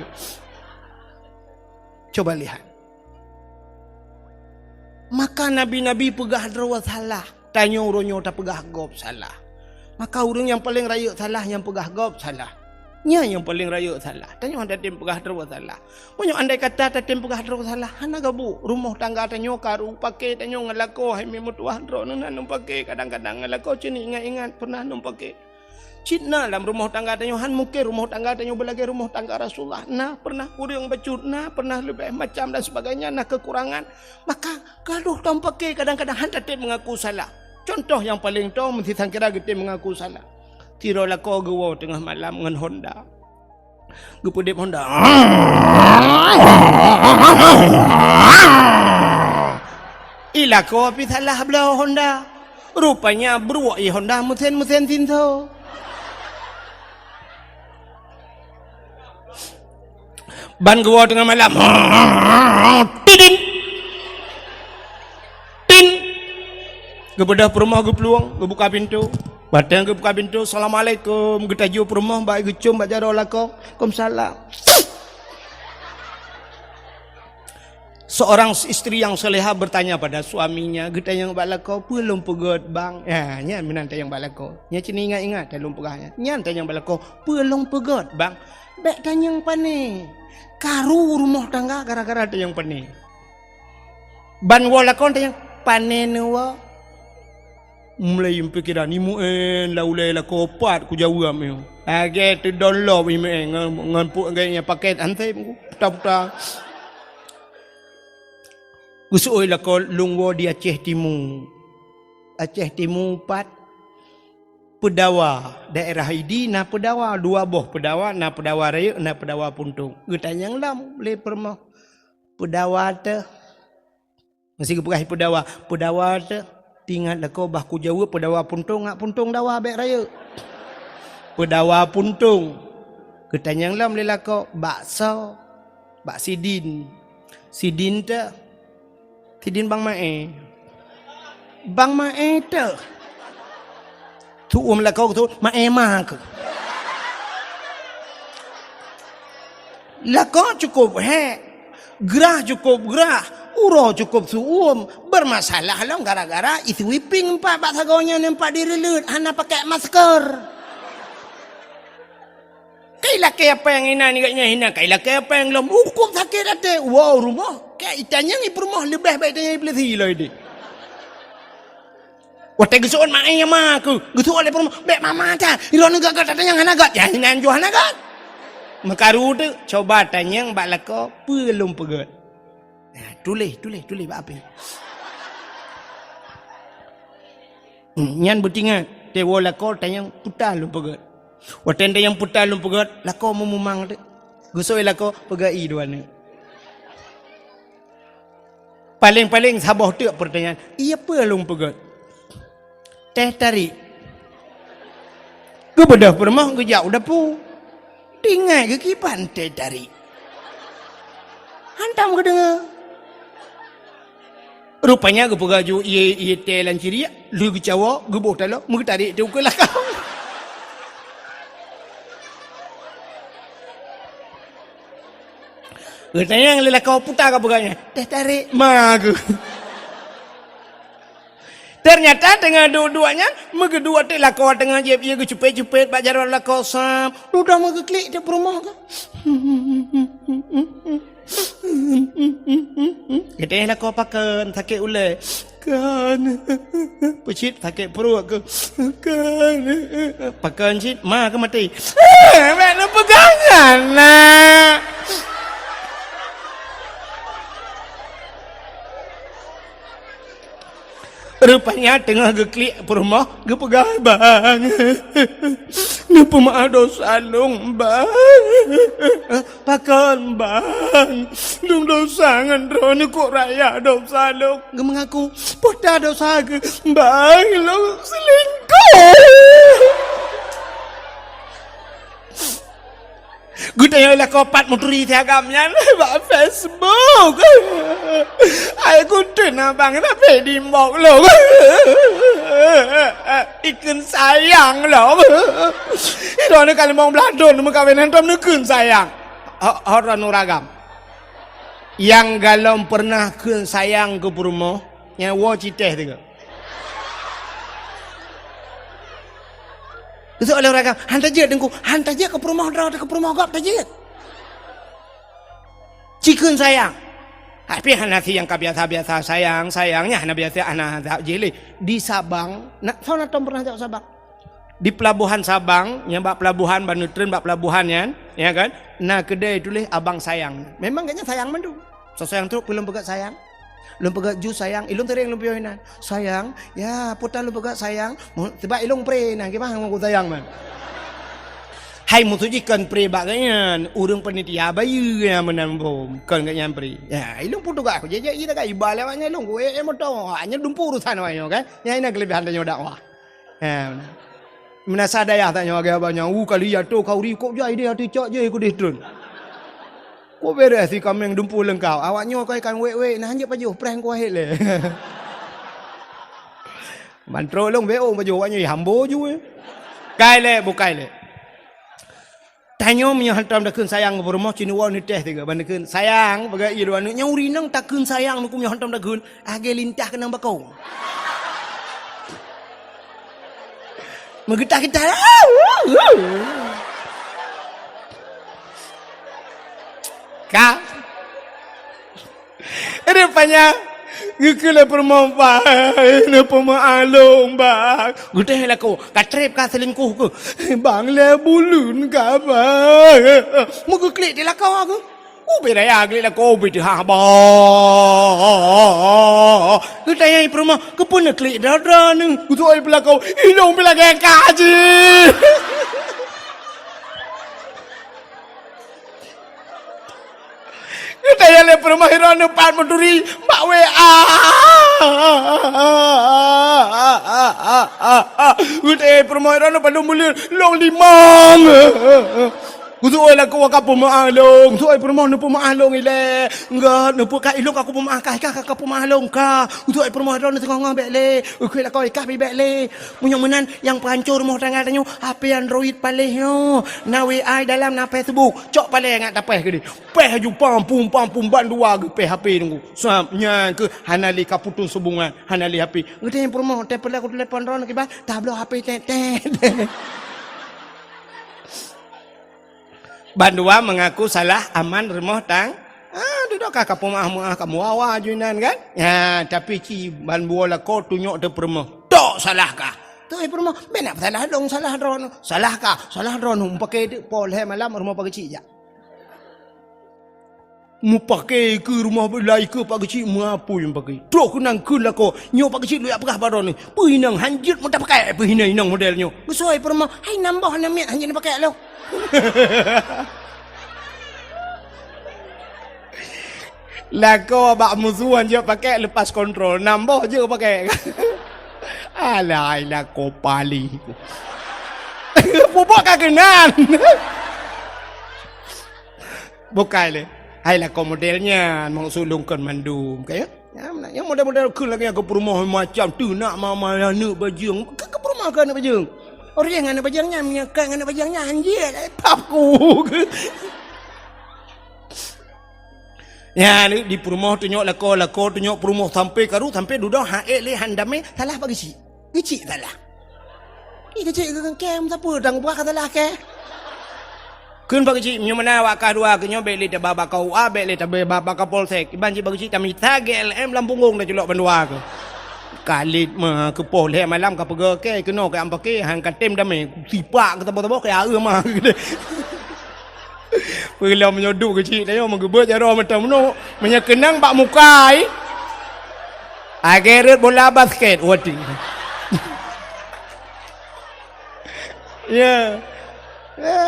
Coba lihat. Maka nabi-nabi peugah droe salah, tanyoe uroe nyoe tapeugah gob salah. Maka ureuëng nyang paleng rayeuk salah nyang peugah gob salah. Nyan nyang paleng rayeuk salah. Tanyoe hana tem peugah droe salah. Meunyoe andai kata tatem peugah droe salah, hana gabu. Rumoh tangga tanyoe karu, paké tanyoe ngon lakoe hai mi meutuah droeneuh na num paké, kadang-kadang ngon lakoe cit ingat-ingat pernah num paké. Cit na lam rumoh tangga tanyoe, han mungken rumoh tangga tanyoe beulagée rumoh tangga Rasulullah. Na pernah kureueng bacut, na pernah leubeh macam dan sebagainya, na kekurangan. Maka gadoh tom paké kadang-kadang han tatem mengaku salah. Contoh nyang paleng tom, meusisangkira geutem mengaku salah. Sidroe lakoe geuwoe teungoh malam ngon Honda. Geupeudeb Honda. I lakoe pih salah bloe Honda. Rupanya bruek i Honda meusen-meusen sinso. Ban geuwoe teungoh malam. Tidin. Tin. Geubeudôh peurumoh geuplueng, geubuka pintoe. Watée geubuka pintoe, "Assalamualaikum." Geutaju peurumoh bak geucom bak jaroe lakoe. "Waalaikumsalam." Seorang istri yang soleha bertanya pada suaminya, geutanyong bak lakoe, "Peue lôn peugét, Bang?" Ya, nyan meunan tanyong bak lakoe. Nyan cit ingat-ingat, lôn peugah nyan. Nyan tanyong bak lakoe, "Peue lôn peugét, Bang?" Bék tanyong pané. Karu rumoh tangga gara-gara tanyong pané. Ban woe lakoe tanyong pané neuwoe. Mulai pikiran, "Imu en la ulée lakoe pat kujaweueb nyoe." Lagée teudong lom imu en ngon, ngon puk gét nyang paket anseb ku puta-puta. Geuseuôt lakoe lôn woe di Aceh Timu. Aceh Timu pat Peudawa, daerah Idi na Peudawa, dua boh Peudawa, na Peudawa Rayeuk, na Peudawa Puntông. Geutanyong lom lé peurumoh, "Peudawa teuh?" Meusé geupeugah Peudawa, "Peudawa teuh?" Teuingat lakoe bah kujaweueb Peudawa Puntông, ngat Puntông dawa bék rayeuk. Peudawa Puntông. Geutanyong lom lé lakoe, "Bak soe?" "Bak Sidin." "Sidin teuh?" "Sidin Bang Mae." "Bang Mae teuh?" Tu'uem lakoe keu tu'uem, "Mae ma keuh." Lakoe cukup hék, grah cukup grah, uroe cukup su'uem, bermasalah lom gara-gara i sweeping empat bak sagoe nyan empat direuleut hana pakai masker. Kai lakée péng inan, ingat nyan hina, kai lakée péng lom, cukup sakét até. Wow, rumoh. Kai itanyong i peurumoh leubeh baik itanyong i peulisi lom ideh. Watée geuseuôt mak ayah ma keuh, geuseuôt lé peurumoh, "Bék mama that, droeneuh gét-gét tatanyong hana gét." Ya, inan jua hana gét. Meukaru teuk, coba tanyong bak lakoe, "Peue lôn peugét?" Nah, tuléh, tuléh, tuléh bak apé. Hmm, nyan beutingat, tewoe lakoe tanyong peue lôn peugét. Watée tanyong peue lôn peugét, lakoe meumumang teuk. Geusoi lakoe peugét i dua neuk. Paléng-paléng saboh teuk peurtanyaan, "Iya peue lôn peugét?" "Teh tarik." Geubeudôh peurumoh geujak u dapu. Tinggai geukiban teh tarik. Hantom geudeungoe. Rupanya geupeugah ju ié, ié teh lam ciriek, lheueh geucawoe, geuboh taloe, meugeutarék teuh ukeue lakoe. Geutanyong lé lakoe, "Peue ka peugah nyan?" "Teh tarék ma keuh." Teunyata teungoh duek-duek nyan, meugeuduek teuk lakoe teungoh jieb ié geucupet-cupet bak jaroe lakoe sam. Dudoe meugeuklik teuk peurumoh geuh. Geudeh lakoe pakon, sakét ulée. Kon. Peucit sakét pruet keuh. Kon. Pakon cit, ma keuh maté. Bék neupeugah nyan, nak. Rupanya teungoh geuklik peurumoh, geupeugah, "Bang, neupeumaáh dosa lôn, Bang." "Pakon, Bang? Lôn dosa ngon droeneuh, kok raya dosa lôn." Geumeungaku, "Peue ta dosa keuh, Bang? Lôn seulingkoh." Geutanyong lakoe pat meuturi si agam nyan bak Facebook. Hai kuteun abang, tapi di inbox lôn. Ikheun sayang lôn. Droeneuh ka limong blaih thon meukawen, hantom neukheun sayang. Ho-, ho droeneuh ureueng agam. Nyang galom peureunah kheun sayang keu peurumoh, nyan woe citéh tiga. Geuseuôt lé ureueng agam, "Han tajeuet, Teungku, han tajeuet keu peurumoh droe, keu peurumoh gob tajeuet. Ci kheun sayang." Tapi hana si nyang ka biasa-biasa sayang, sayang nyan hana biasa, hana zat jih lé. Di Sabang, na, soe na tom peureunah jak Sabang? Di peulabohan Sabang, nyang bak peulabohan, ban neutreun bak peulabohan nyan, ya kan? Na keudè tuléh Abang Sayang. Memang gobnyan sayang mandum. Soe sayang trok, peue lôn peugah sayang? Lôn peugah ju sayang, ilôn teuréng lôn piôh inan. Sayang, ya, peue ta lôn peugah sayang? Mu-, sabab ilôn pre inan, kiban ngon sayang man. Hai, musoh jih kon pre bak gobnyan, ureueng panitia bayeue nyang meunan bom, kon gobnyan pre. Ya, ilôn peue tugaih, jijak ié tagai iba lewat nyan lôn, kuék moto, hanya dumpu urusan awaknyoe kan. Nyan inan keulebihan tanyoe dakwah. Ha, meunan. Meunasah dayah tanyoe lagèe abang nyan, "Uh, kali ya tu khauri kok jai deh, até cok jai keudeh treun. Kok bèrèh si kaméng dumpu leungkap. Awaknyoe koi kan wék-wék, nah hanjeuet pajoh, preh ku ahé lé." Ban trok lôn bék ôn pajoh, awaknyoe hambo ju, eh. Kai lé, bukai lé. Tanyoe meunyoe hantom takheun sayang keu peurumoh, ci neuwoe neutéh tiga ban takheun sayang, peugah ié dua aneuk nyoe ureueng inong takheun sayang, neukheun meunyoe hantom takheun, lagèe lintah keunong bakong. Meugeutah-geutah. Ka. Rupanya, geukheun lé peurumoh, "Bang, neupeumeu'ah lôn, Bang." Geudeh lakoe, ka trép ka seulingkoh keuh. "Bang, lhèe buleuen ka, Bang." Meugeuklik di lakoe keuh. Ubé raya glik lakoe, ubé teuhah, "Bang." Geutanyong peurumoh, "Keupeue neuklik droe-droe neuh?" Geutanyong peurumoh, "Ilôn pih lagèe ka jih." Geutanyong lé peurumoh, "Droeneuh pat meuturi?" "Bak W A." Geutanyong peurumoh, "Droeneuh padum buleuen?" "Lôn limong." "Geuseuôt lakoe ka peumeu'ah lôn." "Geuseuôt peurumoh neupeumeu'ah lôn ilèe." "Enggak, neupeue ka ilôn ka kupeumeu'ah, ka, ka, ka, ka peumeu'ah lôn ka." "Geuseuôt peurumoh, droeneuh teungoh-ngoh bèk lé." "Oke lakoe, ka pih bèk lé." Meunyoe meunan, nyang peuhanco rumoh tangga tanyoe, H P Android paléh nyoe. Na W A dalam, na Facebook. Cok paléh ngat tapéh keudeh. Péh aju pam pum, pam pum, bandua geupéh H P nunggu. Sab nyan keuh hana lé ka putus hubungan, hana lé H P. Geutanyong peurumoh, "Teupeula kutelepon droeneuh kiban?" "Tabloe H P tét-tét." Bandua mengaku salah aman rumoh tang-, ah, dudoe ka kapeumeu'ah-meu'ah kamoe wawa ju inan kan? Ya, tapi ci bandua lakoe tunyok teuh peurumoh. "Tok salah kah?" "Teuh peurumoh, bèk na salah lôn, salah droeneuh." "Salah kah?" "Salah droeneuh, meupaké teuk po lhèe malam rumoh Pak Geuchik jak." Meupaké keu rumoh lai keu Pak Geuchik, meuapui meupaké. Trok keunan kheun lakoe, "Nyoe Pak Geuchik lôn jak peugah bak droeneuh. Peue inong hanjeuet meutapakék peue inong model nyoe." "Geuseuôt peurumoh, hai nam boh nam miet hanjeuet neupakék lôn." Lakoe bak musoh hanjeuet pakék lepas kontrol, nam boh jeuet pakék. Alai lakoe paléh. Pubok ka keunan. Bukai lé. Hai lakoe model nyan, maksud lôn kon mandum, ka ya? Nyan, nyang model-model kheun lagèe nyan keu peurumoh macam teunak mama aneuk bajeueng. Keu, keu peurumoh keu aneuk bajeueng. Orang ngan aneuk bajeueng nyan, meunyoe ka ngan aneuk bajeueng nyan, hanjeuet, eh, pap ku. Nyan di peurumoh tunyok lakoe, lakoe tunyok peurumoh sampai karu, sampai dudoe han ék lé han damé, salah Pak Geuchik. Geuchik salah. Ih, Geuchik keu kém sapeue dang buah ka salah kèe. Kheun Pak Geuchik, meunyoe meunan awak kah dua keuh nyoe bèk lé taba bak K U A, bèk lé taba bak Kapolsek. Kiban cit Pak Geuchik tamita G L M lam punggong taculok bandua keuh. Kalét mah keu poh lhèe malam ka peugah kèe keunoe keu am paké han ka tem damé. Sipak keu saboh-saboh keu aeu mah. Peulom meunyoe duek Geuchik tanyoe meugeubeuet jaroe mantong meunoe. Meunyoe keunong bak muka ai. Agèe rhot bola basket. Waduh. Ya. Ya.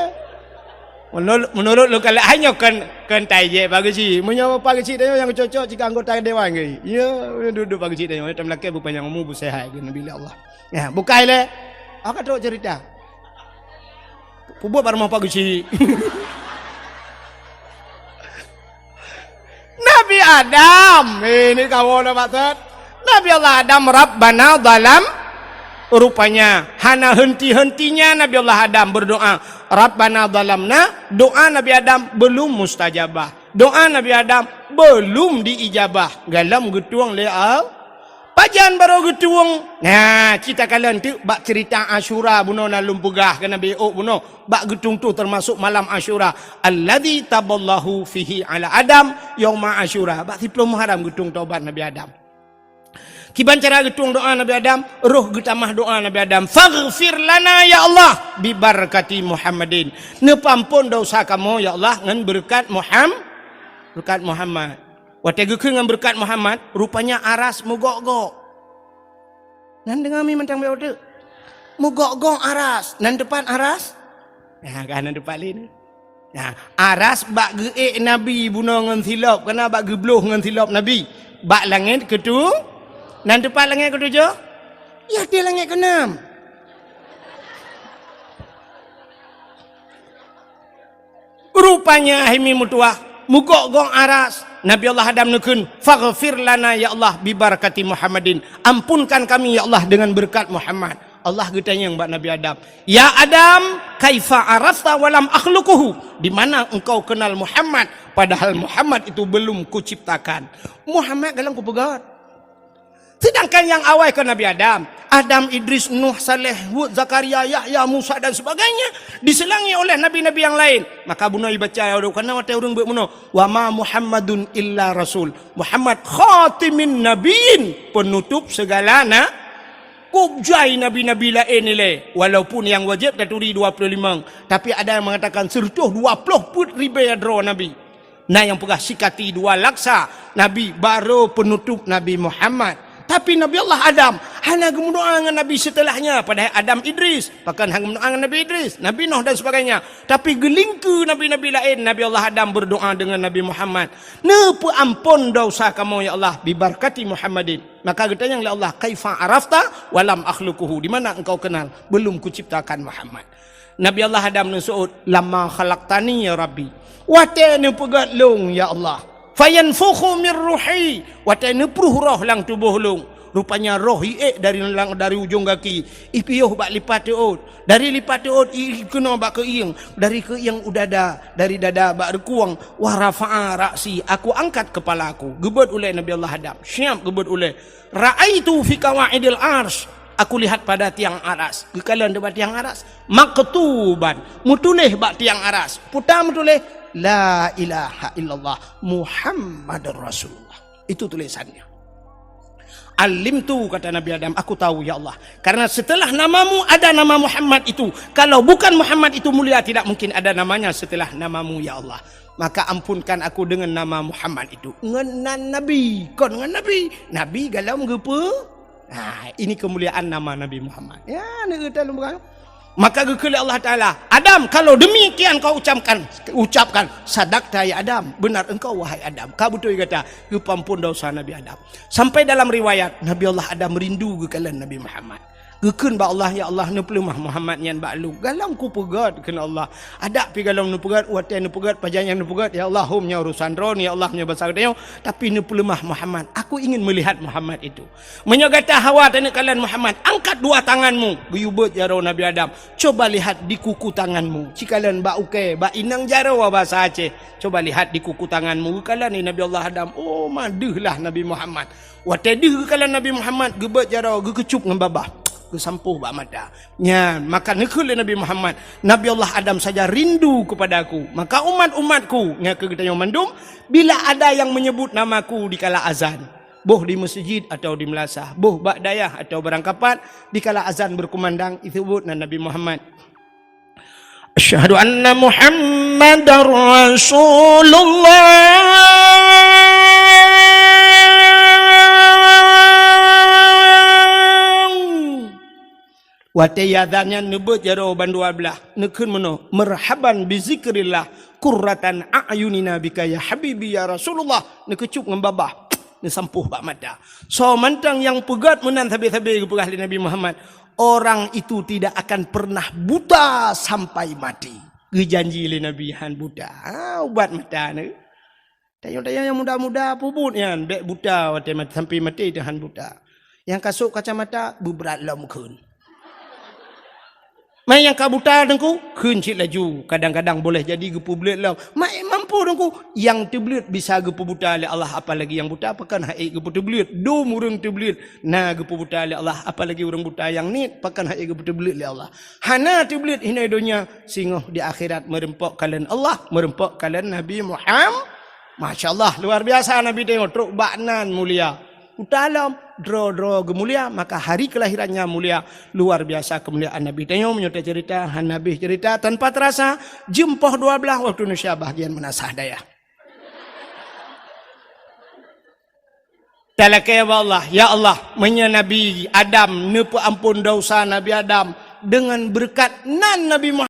Menurut, menurut lôn kalon, hai nyoe kon, kon tajek Pak Geuchik. Meunyoe Pak Geuchik tanyoe nyang cocok cit keu anggota dewan keuh. Ya, duek-duek Pak Geuchik tanyoe, tam lakèe beupanyang umu, beuseuhat keu Nabi Allah. Ya, bukai lé. Aku trok cerita. Peubuet bak rumoh Pak Geuchik. Nabi Adam, eh, ini kawan dah maksud. Nabi Allah Adam, Rabbana zalam. Rupanya, hana henti-hentinya Nabi Allah Adam berdoa. Rabbana zalamna, doa Nabi Adam belum mustajabah. Doa Nabi Adam belum diijabah. Galom geutueng lé Allah. Pajan barô geutueng? Nah, cit takalon teuk bak cerita Asyura bunoe na lôn peugah keu Nabi Ôk bunoe. Bak geutueng toh teumasok malam Asyura. Alladzi taballahu fihi ala Adam yauma Asyura. Bak siplôh Muharram geutueng tobat Nabi Adam. Kiban cara geutueng doa Nabi Adam, roh geutamah doa Nabi Adam. Faghfir lana ya Allah bibarakati Muhammadin. Neupeuampon dosa kamoe ya Allah ngon beureukat Muham-, beureukat Muhammad. Watèe geukheun ngon beureukat Muhammad, rupanya aras meugok-gok. Nan deungoe mi mantong bèk teuk. Meugok-gok aras, nan teupat aras? Nah, ka nan teupat lé ni. Nah, aras bak geuék Nabi bunoe ngon silop, kana bak geubloh ngon silop Nabi. Bak langèt keutu-, nan teupat langèt keutujoh? Ya, di langèt keunam. Rupanya hai mi meutuah, meugok-gok aras. Nabi Allah Adam neukheun, "Faghfir lana ya Allah bibarakati Muhammadin." Ampunkan kami ya Allah dengan berkat Muhammad. Allah geutanyong bak Nabi Adam, "Ya Adam, kaifa arafta walam akhluquhu? Di mana engkau kenal Muhammad padahal Muhammad itu belum kuciptakan?" Muhammad galom kupeugöt. Sedangkan nyang awai kon Nabi Adam, Adam, Idris, Nuh, Saleh, Hud, Zakaria, Yahya, Musa dan sebagainya, diselangi oleh nabi-nabi yang lain. Maka bunoe ibaca, karena watèe ureueng beuet bunoe, "Wa ma Muhammadun illa rasul." Muhammad khatimin nabiyyin, penutup segala na-, kôb jai nabi-nabi laén ilèe. Walaupun nyang wajéb taturi dua ploh limöng, tapi ada yang mengatakan sireutoh dua ploh peuet ribèe droe nabi. Na nyang peugah sikati dua laksa nabi, barô peunutôp Nabi Muhammad. Tapi Nabi Allah Adam hana geumeudoa ngon nabi setelahnya, padahai Adam, Idris, pakon hana geumeudoa ngon Nabi Idris, Nabi Nuh dan sebagainya. Tapi geulingkeue nabi-nabi laén, Nabi Allah Adam berdoa dengan Nabi Muhammad, "Neupeuampon dosa kamoe ya Allah bibarakati Muhammadin." Maka geutanyong lé Allah, "Kaifa arafta walam akhluquhu?" Di mana engkau kenal belum kuciptakan Muhammad? Nabi Allah Adam neuseuôt, "Lamma khalaqtani ya Rabbi." Watèe neupeugöt lôn ya Allah. "Fayanfukhu mir ruhi." Watèe neupruh roh lam tuboh lôn. Rupanya roh iék dari lang-, dari ujong gaki, ipiôh bak lipat teuôt. Dari lipat teuôt i-, ikeunoe bak keuieng. Dari keuieng u dada, dari dada bak reukueng. "Wa rafa'a ra'si." Aku angkat kepala aku. Geubeuet ulèe Nabi Allah Adam. Siap geubeuet ulèe. "Ra'aitu fi qawaidil arsy." Aku lihat pada tiang aras. Geukalon di bak tiang aras. "Maktuban." Meutuléh bak tiang aras. Peue ta meutuléh? "La ilaha illallah Muhammadur Rasulullah." Itu tulisannya. "Alimtu," kata Nabi Adam, "aku tahu, ya Allah. Karena setelah namamu ada nama Muhammad itu. Kalau bukan Muhammad itu mulia, tidak mungkin ada namanya setelah namamu, ya Allah. Maka ampunkan aku dengan nama Muhammad itu." Ngon nan Nabi, kon ngon Nabi. Nabi galom geupeu-, ha, ini kemuliaan nama Nabi Muhammad. Ya, ni kita lom peugah. Maka geukheun lé Allah Taala, "Adam, kalau demikian kau ucapkan, ucapkan, sadakta ya Adam, benar engkau wahai Adam." Ka beutôi gata, geupeuampon dosa Nabi Adam. Sampai dalam riwayat, Nabi Allah Adam rindu geukalon Nabi Muhammad. Geukheun bak Allah, "Ya Allah, neupeuleumah Muhammad nyan bak lôn. Galom kupeugét," kheun Allah. "Adak pih galom neupeugét, watée neupeugét, pajan nyang neupeugét, ya Allah, hom nyoe urusan droeneuh, ya Allah, nyoe basa geutanyoe, tapi neupeuleumah Muhammad. Aku ingin melihat Muhammad itu." "Meunyoe gata hawa taneuk kalon Muhammad, angkat dua tanganmu." Geuyue beuet jaroe Nabi Adam. "Coba lihat di kuku tanganmu. Cikalon bak ukée, bak inong jaroe basa Aceh. Coba lihat di kuku tanganmu." Geukalon lé Nabi Allah Adam. Oh, ma deuh lah Nabi Muhammad. Watée deuh geukalon Nabi Muhammad, geubeuet jaroe, geukeucup ngon babah, geusampôh bak mata. Nyan, maka neukheun lé Nabi Muhammad, "Nabi Allah Adam saja rindu kepada aku. Maka umat-umatku," nyan keu geutanyoe mandum, "bila ada yang menyebut namaku dikala azan, boh di meuseujid atawa di meulasah, boh bak dayah atawa barangkapat, dikala azan beukumandang, iseubeut nan Nabi Muhammad, 'Asyhadu anna Muhammadar Rasulullah.'" Watée azan nyan neubeuet jaroe bandua blaih, neukheun meunoe, "Marhaban bi zikrillah, qurratan a'yunina bika ya habibi ya Rasulullah." Neukeucup ngon babah, neusampôh bak mata. Soe mantong nyang peugét meunan sabe-sabe geupeugah lé Nabi Muhammad, "Orang itu tidak akan pernah buta sampai mati." Geujanji lé Nabi han buta. Ha, ubat mata nyoe. Tanyoe-tanyoe nyang muda-muda peubuet nyan, bék buta watée mat-, sampai maté teuh han buta. Nyang ka sôk kacamata, beubrat lom kheun. Mai nyang ka buta teungku, kheun cit laju. Kadang-kadang boleh jadi geupeubleuet lom. Mai mampu teungku, nyang teubleuet bisa geupeubuta lé Allah, apalagi nyang buta pakon han ék geupeuteubleuet. Dum ureuëng teubleuet na geupeubuta lé Allah, apalagi ureuëng buta nyang niet pakon han ék geupeuteubleuet lé Allah. Hana teubleuet hinoe donya, singoh di akhirat meureumpok kalon Allah, meureumpok kalon Nabi Muhammad. Masya Allah, luar biasa Nabi tanyoe trok bak nan mulia. Uta lom, droe-droe geumulia, maka hari kelahirannya mulia. Luar biasa kemuliaan Nabi tanyoe, meunyoe taceurita, hana habéh ceurita tanpa terasa, jeuem poh dua blaih waktu Indonesia bahagian meunasah dayah. Talakée bak Allah, "Ya Allah, meunyoe Nabi Adam neupeuamphon desya Nabi Adam deungon beureukat nan Nabi Muhammad,